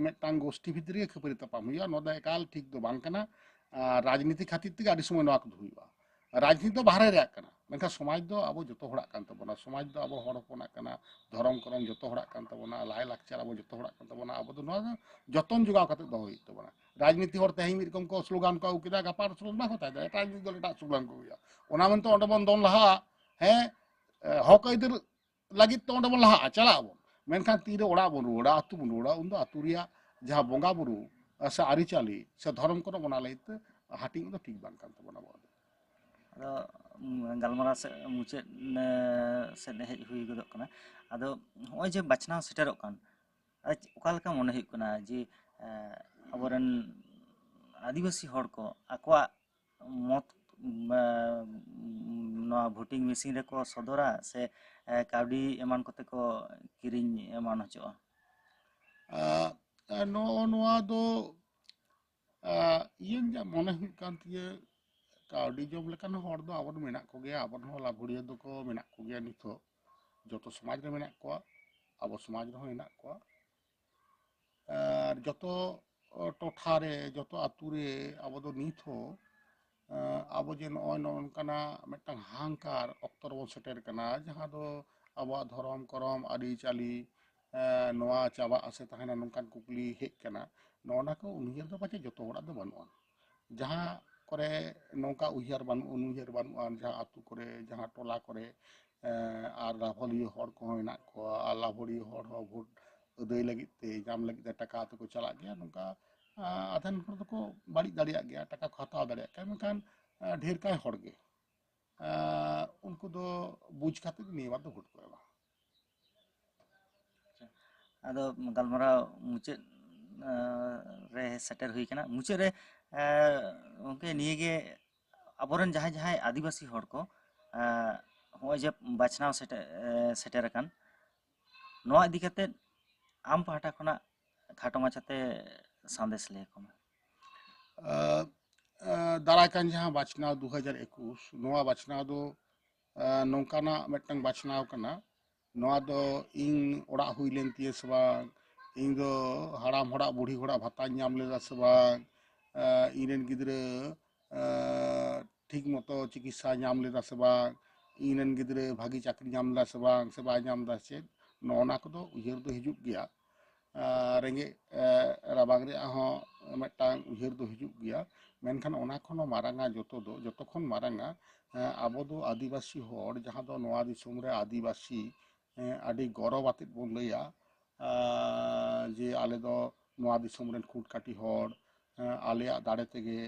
ᱢᱤᱫᱴᱟᱝ ᱜᱳᱥᱴᱤ ᱵᱷᱤᱛᱨᱤ ᱨᱮ ᱠᱷᱟᱹᱯᱟᱹᱨᱤ ᱛᱟᱯᱟᱢ ᱦᱩᱭᱩᱜᱼᱟ᱾ ᱱᱚᱣᱟ ᱫᱚ ᱮᱠᱟᱞ ᱴᱷᱤᱠ ᱫᱚ ᱵᱟᱝ ᱠᱟᱱᱟ᱾ ᱟᱨ ᱨᱟᱡᱽᱱᱤᱛᱤ ᱠᱷᱟᱹᱛᱤᱨ ᱛᱮᱜᱮ ᱟᱹᱰᱤ ᱥᱚᱢᱚᱭ ᱱᱚᱣᱟ ᱠᱚᱫᱚ ᱦᱩᱭᱩᱜᱼᱟ᱾ ᱨᱟᱡᱽᱱᱤᱛᱤ ᱫᱚ ᱵᱟᱦᱨᱮ ᱨᱮᱭᱟᱜ ᱠᱟᱱᱟ, ᱢᱮᱱᱠᱷᱟᱱ ᱥᱚᱢᱟᱡᱽ ᱫᱚ ᱟᱵᱚ ᱡᱚᱛᱚ ᱦᱚᱲᱟᱜ ᱠᱟᱱ ᱛᱟᱵᱚᱱᱟ᱾ ᱥᱚᱢᱟᱡᱽ ᱫᱚ ᱟᱵᱚ ᱦᱚᱲ ᱦᱚᱯᱚᱱᱟᱜ ᱠᱟᱱᱟ, ᱫᱷᱚᱨᱚᱢ ᱠᱚᱨᱚᱢ ᱡᱚᱛᱚ ᱦᱚᱲᱟᱜ ᱠᱟᱱ ᱛᱟᱵᱚᱱᱟ, ᱞᱟᱭᱼᱞᱟᱠᱪᱟᱨ ᱟᱵᱚ ᱡᱚᱛᱚ ᱦᱚᱲᱟᱜ ᱠᱟᱱ ᱛᱟᱵᱚᱱᱟ᱾ ᱟᱵᱚ ᱫᱚ ᱱᱚᱣᱟ ᱫᱚ ᱡᱚᱛᱚᱱ ᱡᱚᱜᱟᱣ ᱠᱟᱛᱮ ᱫᱚᱦᱚ ᱦᱩᱭᱩᱜ ᱛᱟᱵᱚᱱᱟ᱾ ᱨᱟᱡᱽᱱᱤᱛᱤ ᱦᱚᱲ ᱛᱮᱦᱮᱧ ᱢᱤᱫ ᱨᱚᱠᱚᱢ ᱠᱚ ᱥᱞᱳᱜᱟᱱ ᱠᱚ ᱟᱹᱜᱩ ᱠᱮᱫᱟ, ᱜᱟᱯᱟ ᱟᱨ ᱥᱞᱳᱜᱟᱱ ᱵᱟᱠᱚ ᱛᱟᱦᱮᱸ ᱫᱟᱲᱮᱭᱟᱜᱼᱟ, ᱮᱴᱟᱜ ᱨᱟᱡᱽᱱᱤᱛᱤ ᱫᱚᱞ ᱮᱴᱟᱜ ᱥᱞᱳᱜᱟᱱ ᱠᱚ ᱟᱹᱜᱩᱭᱟ᱾ ᱚᱱᱟ ᱢᱮᱱᱛᱮ ᱚᱸᱰᱮ ᱵᱚᱱ ᱫᱚᱱ ᱞᱟᱦᱟᱜᱼᱟ, ᱦᱮᱸ, ᱮ, ᱦᱚᱠ ᱟᱹᱭᱫᱟᱹᱨ ᱞᱟᱹᱜᱤᱫ ᱛᱮ ᱚᱸᱰᱮ ᱵᱚᱱ ᱞᱟᱦᱟᱜᱼᱟ, ᱪᱟᱞᱟᱜ ᱟᱵᱚᱱ, ᱢᱮᱱᱠᱷᱟᱱ ᱛᱤᱨᱮ ᱚᱲᱟᱜ ᱵᱚᱱ ᱨᱩᱣᱟᱹᱲᱟ, ᱟᱹᱛᱩ ᱵᱚᱱ ᱨᱩᱣᱟᱹᱲᱟ, ᱩᱱᱫᱚ ᱟᱹᱛᱩ ᱨᱮᱭᱟᱜ ᱡᱟᱦᱟᱸ ᱵᱚᱸᱜᱟ ᱵᱩᱨᱩ, ᱮ, ᱥᱮ ᱟᱹᱨᱤᱪᱟᱹᱞᱤ ᱥᱮ ᱫᱷᱚᱨᱚᱢ ᱠᱚᱨᱚᱢ, ᱚᱱᱟ ᱞᱟᱹᱜᱤᱫ ᱛᱮ ᱦᱟᱹᱴᱤᱧ ᱫᱚ ᱴᱷᱤᱠ ᱵᱟᱝ ᱠᱟᱱ ᱛᱟᱵᱚᱱᱟ ᱟᱵᱚᱣᱟᱜ ᱫᱚ᱾ ᱟᱫᱚ, ᱩᱸ, ᱜᱟᱞᱢᱟᱨᱟᱣ ᱥᱮᱫ, ᱢᱩᱪᱟᱹᱫ, ᱮ, ᱥᱮᱫ ᱦᱮᱡ ᱦᱩᱭ ᱜᱚᱫᱚᱜ ᱠᱟᱱᱟ᱾ ᱟᱫᱚ ᱦᱚᱸᱜᱼᱚᱭ ᱡᱮ ᱵᱟᱪᱷᱱᱟᱣ ᱥᱮᱴᱮᱨᱚᱜ ᱠᱟᱱ, ᱟᱫᱚ ᱚᱠᱟ ᱞᱮᱠᱟ ᱢᱚᱱᱮ ᱦᱩᱭᱩᱜ ᱠᱟᱱᱟ ᱡᱮ, ᱮ, ᱟᱵᱚᱨᱮᱱ ᱟᱹᱫᱤᱵᱟᱹᱥᱤ ᱦᱚᱲ ᱠᱚ ᱟᱠᱚᱣᱟᱜ ᱢᱚᱛ, ᱮ, ᱱᱚᱣᱟ ᱵᱷᱳᱴᱤᱝ ᱢᱮᱥᱤᱱ ᱨᱮᱠᱚ ᱥᱚᱫᱚᱨᱟ ᱥᱮ, ᱮ, ᱠᱟᱹᱣᱰᱤ ᱮᱢᱟᱱ ᱠᱚᱛᱮ ᱠᱚ ᱠᱤᱨᱤᱧ ᱮᱢᱟᱱ ᱦᱚᱪᱚᱜᱼᱟ? ᱟᱨ, ᱟᱨ ᱱᱚᱜᱼᱚ ᱱᱚᱣᱟ ᱫᱚ, ᱟᱨ, ᱤᱧᱟᱹᱜ ᱡᱟ ᱢᱚᱱᱮ ᱦᱩᱭᱩᱜ ᱠᱟᱱ ᱛᱤᱧᱟᱹ, ᱠᱟᱹᱣᱰᱤ ᱡᱚᱢ ᱞᱮᱠᱟᱱ ᱦᱚᱲ ᱫᱚ ᱟᱵᱚ ᱢᱮᱱᱟᱜ ᱠᱚᱜᱮᱭᱟ, ᱟᱵᱚ ᱦᱚᱸ ᱞᱟᱵᱷᱩᱲᱤᱭᱟᱹ ᱫᱚᱠᱚ ᱢᱮᱱᱟᱜ ᱠᱚᱜᱮᱭᱟ ᱱᱤᱛᱚᱜ, ᱡᱚᱛᱚ ᱥᱚᱢᱟᱡᱽ ᱨᱮ ᱢᱮᱱᱟᱜ ᱠᱚᱣᱟ, ᱟᱵᱚ ᱥᱚᱢᱟᱡᱽ ᱨᱮᱦᱚᱸ ᱦᱮᱱᱟᱜ ᱠᱚᱣᱟ᱾ ᱟᱨ ᱡᱚᱛᱚ ᱴᱚᱴᱷᱟ ᱨᱮ, ᱡᱚᱛᱚ ᱟᱛᱳ ᱨᱮ ᱟᱵᱚ ᱫᱚ ᱱᱤᱛ ᱦᱚᱸ, ᱟᱵᱚ ᱡᱮ ᱱᱚᱜᱼᱚᱭ ᱱᱚᱜᱼᱚ ᱱᱚᱝᱠᱟᱱᱟᱜ ᱢᱤᱫᱴᱟᱝ ᱦᱟᱦᱟᱝᱠᱟᱨ ᱚᱠᱛᱚ ᱨᱮᱵᱚᱱ ᱥᱮᱴᱮᱨ ᱠᱟᱱᱟ, ᱡᱟᱦᱟᱸ ᱫᱚ ᱟᱵᱚᱣᱟᱜ ᱫᱷᱚᱨᱚᱢ ᱠᱚᱨᱚᱢ ᱟᱹᱨᱤᱪᱟᱹᱞᱤ ᱱᱚᱣᱟ ᱪᱟᱵᱟᱜ ᱟᱥᱮ ᱛᱟᱦᱮᱱᱟ, ᱱᱚᱝᱠᱟᱱ ᱠᱩᱠᱞᱤ ᱦᱮᱡ ᱠᱟᱱᱟ᱾ ᱱᱚᱜᱼᱚ ᱱᱟ ᱠᱚ ᱩᱭᱦᱟᱹᱨ ᱫᱚ ᱯᱟᱪᱮᱫ ᱡᱚᱛᱚ ᱦᱚᱲᱟᱜ ᱫᱚ ᱵᱟᱹᱱᱩᱜᱼᱟ᱾ ᱡᱟᱦᱟᱸ ᱠᱚᱨᱮ ᱱᱚᱝᱠᱟ ᱩᱭᱦᱟᱹᱨ ᱵᱟᱹᱱᱩᱜ, ᱩᱱᱩᱭᱦᱟᱹᱨ ᱵᱟᱹᱱᱩᱜᱼᱟ, ᱡᱟᱦᱟᱸ ᱟᱹᱛᱩ ᱠᱚᱨᱮ, ᱡᱟᱦᱟᱸ ᱴᱚᱞᱟ ᱠᱚᱨᱮ, ᱟᱨ ᱞᱟᱵᱷᱚᱞᱤᱭᱟᱹ ᱦᱚᱲ ᱠᱚᱦᱚᱸ ᱢᱮᱱᱟᱜ ᱠᱚᱣᱟ, ᱟᱨ ᱞᱟᱵᱷᱚᱞᱤᱭᱟᱹ ᱦᱚᱲ ᱦᱚᱸ ᱵᱷᱳᱴ ᱟᱹᱫᱟᱹᱭ ᱞᱟᱹᱜᱤᱫ ᱛᱮ, ᱧᱟᱢ ᱞᱟᱹᱜᱤᱫ ᱛᱮ ᱴᱟᱠᱟ ᱟᱛᱮ ᱠᱚ ᱪᱟᱞᱟᱜ ᱜᱮᱭᱟ᱾ ᱱᱚᱝᱠᱟ ᱟᱫᱷᱮᱱ ᱦᱚᱲ ᱫᱚᱠᱚ ᱵᱟᱹᱲᱤᱡ ᱫᱟᱲᱮᱭᱟᱜ ᱜᱮᱭᱟ, ᱴᱟᱠᱟ ᱠᱚ ᱦᱟᱛᱟᱣ ᱫᱟᱲᱮᱭᱟᱜ ᱜᱮᱭᱟ, ᱢᱮᱱᱠᱷᱟᱱ ᱰᱷᱮᱨ ᱠᱟᱭ ᱦᱚᱲ ᱜᱮ ᱩᱱᱠᱩ ᱫᱚ ᱵᱩᱡᱽ ᱠᱟᱛᱮ ᱜᱮ ᱱᱤᱭᱟᱹ ᱵᱟᱨ ᱫᱚ ᱵᱷᱳᱴ ᱠᱚ ᱮᱢᱟ᱾ ᱟᱫᱚ ᱜᱟᱞᱢᱟᱨᱟᱣ ᱢᱩᱪᱟᱹᱫ ᱨᱮ ᱥᱮᱴᱮᱨ ᱦᱩᱭ ᱠᱟᱱᱟ᱾ ᱢᱩᱪᱟᱹᱫ ᱨᱮ ᱜᱚᱢᱠᱮ, ᱱᱤᱭᱟᱹᱜᱮ ᱟᱵᱚᱨᱮᱱ ᱡᱟᱦᱟᱸᱭ ᱡᱟᱦᱟᱸᱭ ᱟᱹᱫᱤᱵᱟᱹᱥᱤ ᱦᱚᱲ ᱠᱚ ᱱᱚᱜᱼᱚᱭ ᱡᱮ ᱵᱟᱪᱷᱱᱟᱣ ᱥᱮᱴᱮᱨ ᱥᱮᱴᱮᱨ ᱟᱠᱟᱱ, ᱱᱚᱣᱟ ᱤᱫᱤ ᱠᱟᱛᱮ ᱟᱢ ᱯᱟᱦᱴᱟ ᱠᱷᱚᱱᱟᱜ ᱠᱷᱟᱴᱚ ᱢᱟᱪᱷᱟᱛᱮ ᱥᱟᱸᱫᱮᱥ ᱞᱟᱹᱭ ᱟᱠᱚ ᱢᱮ᱾ ᱫᱟᱨᱟᱭ ᱠᱟᱱ ᱡᱟᱦᱟᱸ ᱵᱟᱪᱷᱱᱟᱣ ᱫᱩ ᱦᱟᱡᱟᱨ ᱮᱠᱩᱥ, ᱱᱚᱣᱟ ᱵᱟᱪᱷᱱᱟᱣ ᱫᱚ ᱱᱚᱝᱠᱟᱱᱟᱜ ᱢᱤᱫᱴᱟᱝ ᱵᱟᱪᱷᱱᱟᱣ ᱠᱟᱱᱟ᱾ ᱱᱚᱣᱟ ᱫᱚ ᱤᱧ ᱚᱲᱟᱜ ᱦᱩᱭ ᱞᱮᱱ ᱛᱤᱧᱟᱹ ᱥᱮ ᱵᱟᱝ, ᱤᱧ ᱫᱚ ᱦᱟᱲᱟᱢ ᱦᱚᱲᱟᱜ ᱵᱩᱲᱦᱤ ᱦᱚᱲᱟᱜ ᱵᱷᱟᱛᱟᱧ ᱧᱟᱢ ᱞᱮᱫᱟ ᱥᱮ ᱵᱟᱝ, ᱤᱧ ᱨᱮᱱ ᱜᱤᱫᱽᱨᱟᱹ ᱴᱷᱤᱠ ᱢᱚᱛᱚ ᱪᱤᱠᱤᱛᱥᱟ ᱧᱟᱢ ᱞᱮᱫᱟ ᱥᱮ ᱵᱟᱝ, ᱤᱧ ᱨᱮᱱ ᱜᱤᱫᱽᱨᱟᱹ ᱵᱷᱟᱹᱜᱤ ᱪᱟᱹᱠᱨᱤ ᱧᱟᱢ ᱞᱮᱫᱟ ᱥᱮ ᱵᱟᱝ, ᱥᱮ ᱵᱟᱭ ᱧᱟᱢ ᱮᱫᱟ ᱪᱮᱫ, ᱱᱚᱜᱼᱚ ᱱᱟ ᱠᱚᱫᱚ ᱩᱭᱦᱟᱹᱨ ᱫᱚ ᱦᱤᱡᱩᱜ ᱜᱮᱭᱟ᱾ ᱨᱮᱸᱜᱮᱡ ᱨᱟᱵᱟᱝ ᱨᱮᱭᱟᱜ ᱦᱚᱸ ᱢᱤᱫᱴᱟᱝ ᱩᱭᱦᱟᱹᱨ ᱫᱚ ᱦᱤᱡᱩᱜ ᱜᱮᱭᱟ᱾ ᱢᱮᱱᱠᱷᱟᱱ ᱚᱱᱟ ᱠᱷᱚᱱ ᱦᱚᱸ ᱢᱟᱨᱟᱝᱟ, ᱡᱚᱛᱚ ᱫᱚ, ᱡᱚᱛᱚ ᱠᱷᱚᱱ ᱢᱟᱨᱟᱝᱟ, ᱟᱵᱚ ᱫᱚ ᱟᱹᱫᱤᱵᱟᱹᱥᱤ ᱦᱚᱲ, ᱡᱟᱦᱟᱸ ᱫᱚ ᱱᱚᱣᱟ ᱫᱤᱥᱚᱢ ᱨᱮ ᱟᱹᱫᱤᱵᱟᱹᱥᱤ ᱟᱹᱰᱤ ᱜᱚᱨᱚᱵᱽ ᱟᱛᱮᱫ ᱵᱚᱱ ᱞᱟᱹᱭᱟ ᱡᱮ ᱟᱞᱮ ᱫᱚ ᱱᱚᱣᱟ ᱫᱤᱥᱚᱢ ᱨᱮᱱ ᱠᱷᱩᱸᱴ ᱠᱟᱹᱴᱤ ᱦᱚᱲ, ᱟᱞᱮᱭᱟᱜ ᱫᱟᱲᱮ ᱛᱮᱜᱮ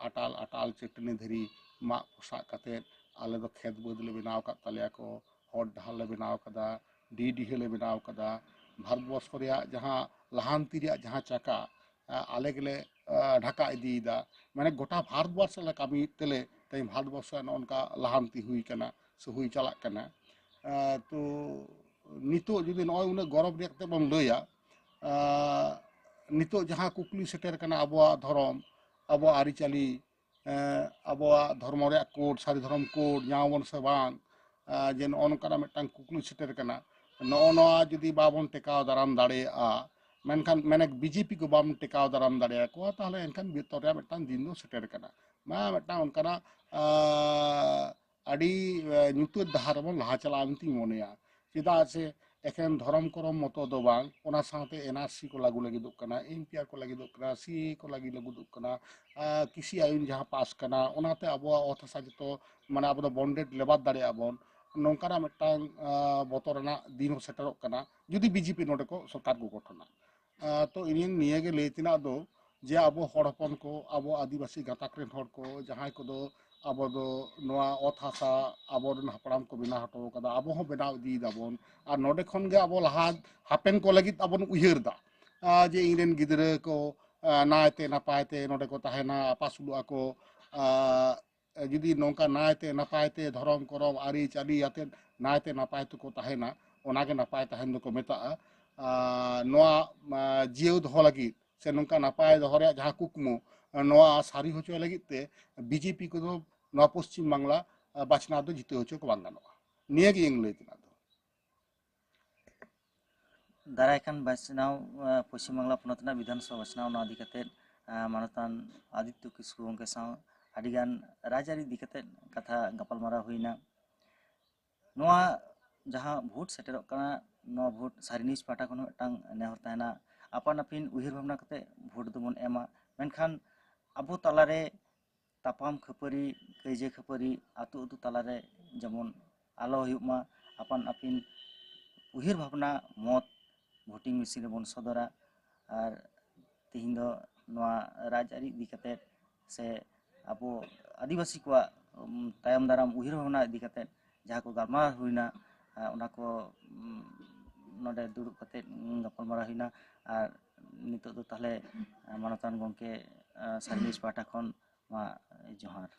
ᱟᱴᱟᱞ ᱟᱴᱟᱞ ᱪᱟᱹᱴᱟᱹᱱᱤ ᱫᱷᱤᱨᱤ ᱢᱟᱜ ᱯᱚᱥᱟᱜ ᱠᱟᱛᱮᱫ ᱟᱞᱮ ᱫᱚ ᱠᱷᱮᱛ ᱵᱟᱹᱫᱽ ᱞᱮ ᱵᱮᱱᱟᱣ ᱟᱠᱟᱫ ᱛᱟᱞᱮᱭᱟ ᱠᱚ, ᱦᱚᱨ ᱰᱟᱦᱟᱨ ᱞᱮ ᱵᱮᱱᱟᱣ ᱟᱠᱟᱫᱟ, ᱰᱤ ᱰᱤᱦᱟᱹ ᱞᱮ ᱵᱮᱱᱟᱣ ᱟᱠᱟᱫᱟ᱾ ᱵᱷᱟᱨᱚᱛ ᱵᱚᱨᱥᱚ ᱨᱮᱭᱟᱜ ᱡᱟᱦᱟᱸ ᱞᱟᱦᱟᱱᱛᱤ ᱨᱮᱭᱟᱜ ᱡᱟᱦᱟᱸ ᱪᱟᱠᱟ, ᱟᱞᱮ ᱜᱮᱞᱮ ᱰᱷᱟᱠᱟ ᱤᱫᱤᱭᱮᱫᱟ᱾ ᱢᱟᱱᱮ ᱜᱚᱴᱟ ᱵᱷᱟᱨᱚᱛ ᱵᱚᱨᱥᱚ ᱞᱮ ᱠᱟᱹᱢᱤᱭᱮᱫ ᱛᱮᱞᱮ ᱛᱮᱦᱮᱧ ᱵᱷᱟᱨᱚᱛ ᱵᱚᱨᱥᱚ ᱱᱚᱜᱼᱚ ᱱᱚᱝᱠᱟ ᱞᱟᱦᱟᱱᱛᱤ ᱦᱩᱭ ᱠᱟᱱᱟ ᱥᱮ ᱦᱩᱭ ᱪᱟᱞᱟᱜ ᱠᱟᱱᱟ᱾ ᱛᱚ ᱱᱤᱛᱚᱜ ᱡᱩᱫᱤ ᱱᱚᱜᱼᱚᱭ ᱩᱱᱟᱹᱜ ᱜᱚᱨᱚᱵᱽ ᱨᱮᱭᱟᱜ ᱛᱮ ᱵᱚᱱ ᱞᱟᱹᱭᱟ, ᱱᱤᱛᱚᱜ ᱡᱟᱦᱟᱸ ᱠᱩᱠᱞᱤ ᱥᱮᱴᱮᱨ ᱠᱟᱱᱟ ᱟᱵᱚᱣᱟᱜ ᱫᱷᱚᱨᱚᱢ, ᱟᱵᱚᱣᱟᱜ ᱟᱹᱨᱤᱪᱟᱹᱞᱤ, ᱟᱵᱚᱣᱟᱜ ᱫᱷᱚᱨᱢᱚ ᱨᱮᱭᱟᱜ ᱠᱳᱰ, ᱥᱟᱹᱨᱤ ᱫᱷᱚᱨᱚᱢ ᱠᱳᱰ ᱧᱟᱢ ᱟᱵᱚᱱ ᱥᱮ ᱵᱟᱝ, ᱡᱮ ᱱᱚᱜᱼᱚ ᱱᱚᱝᱠᱟᱱᱟᱜ ᱢᱤᱫᱴᱟᱝ ᱠᱩᱠᱞᱤ ᱥᱮᱴᱮᱨ ᱠᱟᱱᱟ᱾ ᱱᱚᱜᱼᱚ ᱱᱚᱣᱟ ᱡᱩᱫᱤ ᱵᱟᱵᱚᱱ ᱴᱮᱠᱟᱣ ᱫᱟᱨᱟᱢ ᱫᱟᱲᱮᱭᱟᱜᱼᱟ, ᱢᱮᱱᱠᱷᱟᱱ ᱢᱟᱱᱮ ᱵᱤᱡᱮᱯᱤ ᱠᱚ ᱵᱟᱢ ᱴᱮᱠᱟᱣ ᱫᱟᱨᱟᱢ ᱫᱟᱲᱮᱭᱟᱠᱚᱣᱟ, ᱛᱟᱦᱚᱞᱮ ᱮᱱᱠᱷᱟᱱ ᱵᱤᱯᱚᱫ ᱨᱮᱭᱟᱜ ᱢᱤᱫᱴᱟᱝ ᱫᱤᱱ ᱫᱚ ᱥᱮᱴᱮᱨ ᱠᱟᱱᱟ᱾ ᱢᱟ ᱢᱤᱫᱴᱟᱝ ᱚᱱᱠᱟᱱᱟᱜ ᱟᱹᱰᱤ ᱧᱩᱛᱟᱹᱛ ᱰᱟᱦᱟᱨ ᱨᱮᱵᱚᱱ ᱞᱟᱦᱟ ᱪᱟᱞᱟᱜᱼᱟ ᱢᱮᱱᱛᱮᱧ ᱢᱚᱱᱮᱭᱟ᱾ ᱪᱮᱫᱟᱜ ᱥᱮ ᱮᱠᱮᱱ ᱫᱷᱚᱨᱚᱢ ᱠᱚᱨᱚᱢ ᱢᱚᱛᱚ ᱫᱚ ᱵᱟᱝ, ᱚᱱᱟ ᱥᱟᱶᱛᱮ ᱮᱱᱟᱨᱥᱤ ᱠᱚ ᱞᱟᱹᱜᱩ ᱞᱟᱹᱜᱤᱫᱚᱜ ᱠᱟᱱᱟ, ᱮᱱᱯᱤᱟᱨ ᱠᱚ ᱞᱟᱹᱜᱤᱫᱚᱜ ᱠᱟᱱᱟ, ᱥᱤ ᱠᱚ ᱞᱟᱹᱜᱤᱫ ᱞᱟᱹᱜᱩᱫᱚᱜ ᱠᱟᱱᱟ, ᱠᱤᱥᱤ ᱟᱭᱤᱱ ᱡᱟᱦᱟᱸ ᱯᱟᱥ ᱠᱟᱱᱟ, ᱚᱱᱟᱛᱮ ᱟᱵᱚᱣᱟᱜ ᱚᱛ ᱦᱟᱥᱟ ᱡᱚᱛᱚ, ᱢᱟᱱᱮ, ᱟᱵᱚ ᱫᱚ ᱵᱚᱱᱰᱮᱰ ᱞᱮᱵᱟᱨ ᱫᱟᱲᱮᱭᱟᱜᱼᱟ ᱵᱚᱱ᱾ ᱱᱚᱝᱠᱟᱱᱟᱜ ᱢᱤᱫᱴᱟᱝ ᱵᱚᱛᱚᱨ ᱨᱮᱱᱟᱜ ᱫᱤᱱ ᱦᱚᱸ ᱥᱮᱴᱮᱨᱚᱜ ᱠᱟᱱᱟ ᱡᱩᱫᱤ ᱵᱤᱡᱮᱯᱤ ᱱᱚᱰᱮ ᱠᱚ ᱥᱚᱨᱠᱟᱨ ᱠᱚ ᱜᱚᱴᱷᱚᱱᱟ᱾ ᱛᱚ, ᱤᱧᱤᱧ ᱱᱤᱭᱟᱹᱜᱮ ᱞᱟᱹᱭ ᱛᱮᱱᱟᱜ ᱫᱚ ᱡᱮ ᱟᱵᱚ ᱦᱚᱲ ᱦᱚᱯᱚᱱ ᱠᱚ, ᱟᱵᱚ ᱟᱹᱫᱤᱵᱟᱹᱥᱤ ᱜᱟᱛᱟᱠ ᱨᱮᱱ ᱦᱚᱲ ᱠᱚ, ᱡᱟᱦᱟᱸᱭ ᱠᱚᱫᱚ ᱟᱵᱚ ᱫᱚ ᱱᱚᱣᱟ ᱚᱛ ᱦᱟᱥᱟ ᱟᱵᱚᱨᱮᱱ ᱦᱟᱯᱲᱟᱢ ᱠᱚ ᱵᱮᱱᱟᱣ ᱦᱚᱴᱚ ᱠᱟᱫᱟ, ᱟᱵᱚ ᱦᱚᱸ ᱵᱮᱱᱟᱣ ᱤᱫᱤᱭ ᱫᱟᱵᱚᱱ᱾ ᱟᱨ ᱱᱚᱰᱮ ᱠᱷᱚᱱ ᱜᱮ ᱟᱵᱚ ᱞᱟᱦᱟ ᱦᱟᱯᱮᱱ ᱠᱚ ᱞᱟᱹᱜᱤᱫ ᱟᱵᱚ ᱵᱚᱱ ᱩᱭᱦᱟᱹᱨ ᱫᱟ, ᱡᱮ ᱤᱧ ᱨᱮᱱ ᱜᱤᱫᱽᱨᱟᱹ ᱠᱚ ᱱᱟᱭᱛᱮ ᱱᱟᱯᱟᱭ ᱛᱮ ᱱᱚᱰᱮ ᱠᱚ ᱛᱟᱦᱮᱱᱟ, ᱟᱯᱟᱥᱩᱞᱚᱜ ᱟᱠᱚ᱾ ᱡᱩᱫᱤ ᱱᱚᱝᱠᱟ ᱱᱟᱭᱛᱮ ᱱᱟᱯᱟᱭ ᱛᱮ ᱫᱷᱚᱨᱚᱢ ᱠᱚᱨᱚᱢ ᱟᱹᱨᱤᱪᱟᱹᱞᱤ ᱟᱛᱮᱫ ᱱᱟᱭᱛᱮ ᱱᱟᱯᱟᱭ ᱛᱮᱠᱚ ᱛᱟᱦᱮᱱᱟ, ᱚᱱᱟᱜᱮ ᱱᱟᱯᱟᱭ ᱛᱟᱦᱮᱱ ᱫᱚᱠᱚ ᱢᱮᱛᱟᱜᱼᱟ᱾ ᱱᱚᱣᱟ ᱡᱤᱭᱟᱹᱣ ᱫᱚᱦᱚ ᱞᱟᱹᱜᱤᱫ ᱥᱮ ᱱᱚᱝᱠᱟ ᱱᱟᱯᱟᱭ ᱫᱚᱦᱚ ᱨᱮᱭᱟᱜ ᱡᱟᱦᱟᱸ ᱠᱩᱠᱢᱩ, ᱱᱚᱣᱟ ᱥᱟᱹᱨᱤ ᱦᱚᱪᱚᱭ ᱞᱟᱹᱜᱤᱫ ᱛᱮ ᱵᱤᱡᱮᱯᱤ ᱠᱚᱫᱚ ᱱᱚᱣᱟ ᱯᱚᱥᱪᱤᱢ ᱵᱟᱝᱞᱟ ᱵᱟᱪᱷᱱᱟᱣ ᱫᱚ ᱡᱤᱛᱟᱹᱣ ᱦᱚᱪᱚ ᱠᱚ ᱵᱟᱝ ᱜᱟᱱᱚᱜᱼᱟ᱾ ᱱᱤᱭᱟᱹᱜᱮ ᱤᱧ ᱞᱟᱹᱭ ᱛᱮᱱᱟᱜ ᱫᱚ᱾ ᱫᱟᱨᱟᱭ ᱠᱟᱱ ᱵᱟᱪᱷᱱᱟᱣ, ᱯᱚᱥᱪᱤᱢ ᱵᱟᱝᱞᱟ ᱯᱚᱱᱚᱛ ᱨᱮᱱᱟᱜ ᱵᱤᱫᱷᱟᱱ ᱥᱚᱵᱷᱟ ᱵᱟᱪᱷᱱᱟᱣ, ᱱᱚᱣᱟ ᱤᱫᱤ ᱠᱟᱛᱮ ᱢᱟᱱᱚᱛᱟᱱ ᱟᱫᱤᱛᱛᱚ ᱠᱤᱥᱠᱩ ᱜᱚᱢᱠᱮ ᱥᱟᱶ ᱟᱹᱰᱤᱜᱟᱱ ᱨᱟᱡᱽᱟᱹᱨᱤ ᱤᱫᱤ ᱠᱟᱛᱮ ᱠᱟᱛᱷᱟ ᱜᱟᱯᱟᱞᱢᱟᱨᱟᱣ ᱦᱩᱭᱱᱟ᱾ ᱱᱚᱣᱟ ᱡᱟᱦᱟᱸ ᱵᱷᱳᱴ ᱥᱮᱴᱮᱨᱚᱜ ᱠᱟᱱᱟ, ᱱᱚᱣᱟ ᱵᱷᱳᱴ ᱥᱟᱨᱤᱱᱤᱡ ᱯᱟᱦᱴᱟ ᱠᱷᱚᱱ ᱦᱚᱸ ᱢᱤᱫᱴᱟᱝ ᱱᱮᱦᱚᱨ ᱛᱟᱦᱮᱱᱟ, ᱟᱯᱟᱱ ᱟᱹᱯᱤᱱ ᱩᱭᱦᱟᱹᱨ ᱵᱷᱟᱵᱽᱱᱟ ᱠᱟᱛᱮ ᱵᱷᱳᱴ ᱫᱚᱵᱚᱱ ᱮᱢᱟ᱾ ᱢᱮᱱᱠᱷᱟᱱ ᱟᱵᱚ ᱛᱟᱞᱟᱨᱮ ᱛᱟᱯᱟᱢ ᱠᱷᱟᱹᱯᱟᱹᱨᱤ, ᱠᱟᱹᱭᱡᱟᱹ ᱠᱷᱟᱹᱯᱟᱹᱨᱤ, ᱟᱹᱛᱩ ᱟᱹᱛᱩ ᱛᱟᱞᱟᱨᱮ ᱡᱮᱢᱚᱱ ᱟᱞᱚ ᱦᱩᱭᱩᱜ ᱢᱟ, ᱟᱯᱟᱱ ᱟᱹᱯᱤᱱ ᱩᱭᱦᱟᱹᱨ ᱵᱷᱟᱵᱽᱱᱟ ᱢᱚᱛ ᱵᱷᱳᱴᱤᱝ ᱢᱮᱥᱤᱱ ᱨᱮᱵᱚᱱ ᱥᱚᱫᱚᱨᱟ᱾ ᱟᱨ ᱛᱮᱦᱮᱧ ᱫᱚ ᱱᱚᱣᱟ ᱨᱟᱡᱽᱟᱹᱨᱤ ᱤᱫᱤ ᱠᱟᱛᱮ ᱥᱮ ᱟᱵᱚ ᱟᱹᱫᱤᱵᱟᱹᱥᱤ ᱠᱚᱣᱟᱜ ᱛᱟᱭᱚᱢ ᱫᱟᱨᱟᱢ ᱩᱭᱦᱟᱹᱨ ᱵᱷᱟᱵᱽᱱᱟ ᱤᱫᱤ ᱠᱟᱛᱮ ᱡᱟᱦᱟᱸ ᱠᱚ ᱜᱟᱞᱢᱟᱨᱟᱣ ᱦᱩᱭᱱᱟ, ᱚᱱᱟ ᱠᱚ ᱱᱚᱰᱮ ᱫᱩᱲᱩᱵ ᱠᱟᱛᱮ ᱜᱟᱯᱟᱞᱢᱟᱨᱟᱣ ᱦᱩᱭᱱᱟ᱾ ᱟᱨ ᱱᱤᱛᱚᱜ ᱫᱚ ᱛᱟᱦᱚᱞᱮ ᱢᱟᱱᱚᱛᱟᱱ ᱜᱚᱢᱠᱮ ᱥᱟᱨᱤᱱᱤᱡ ᱯᱟᱦᱴᱟ ᱠᱷᱚᱱ ᱢᱟ ᱡᱚᱦᱟᱨ᱾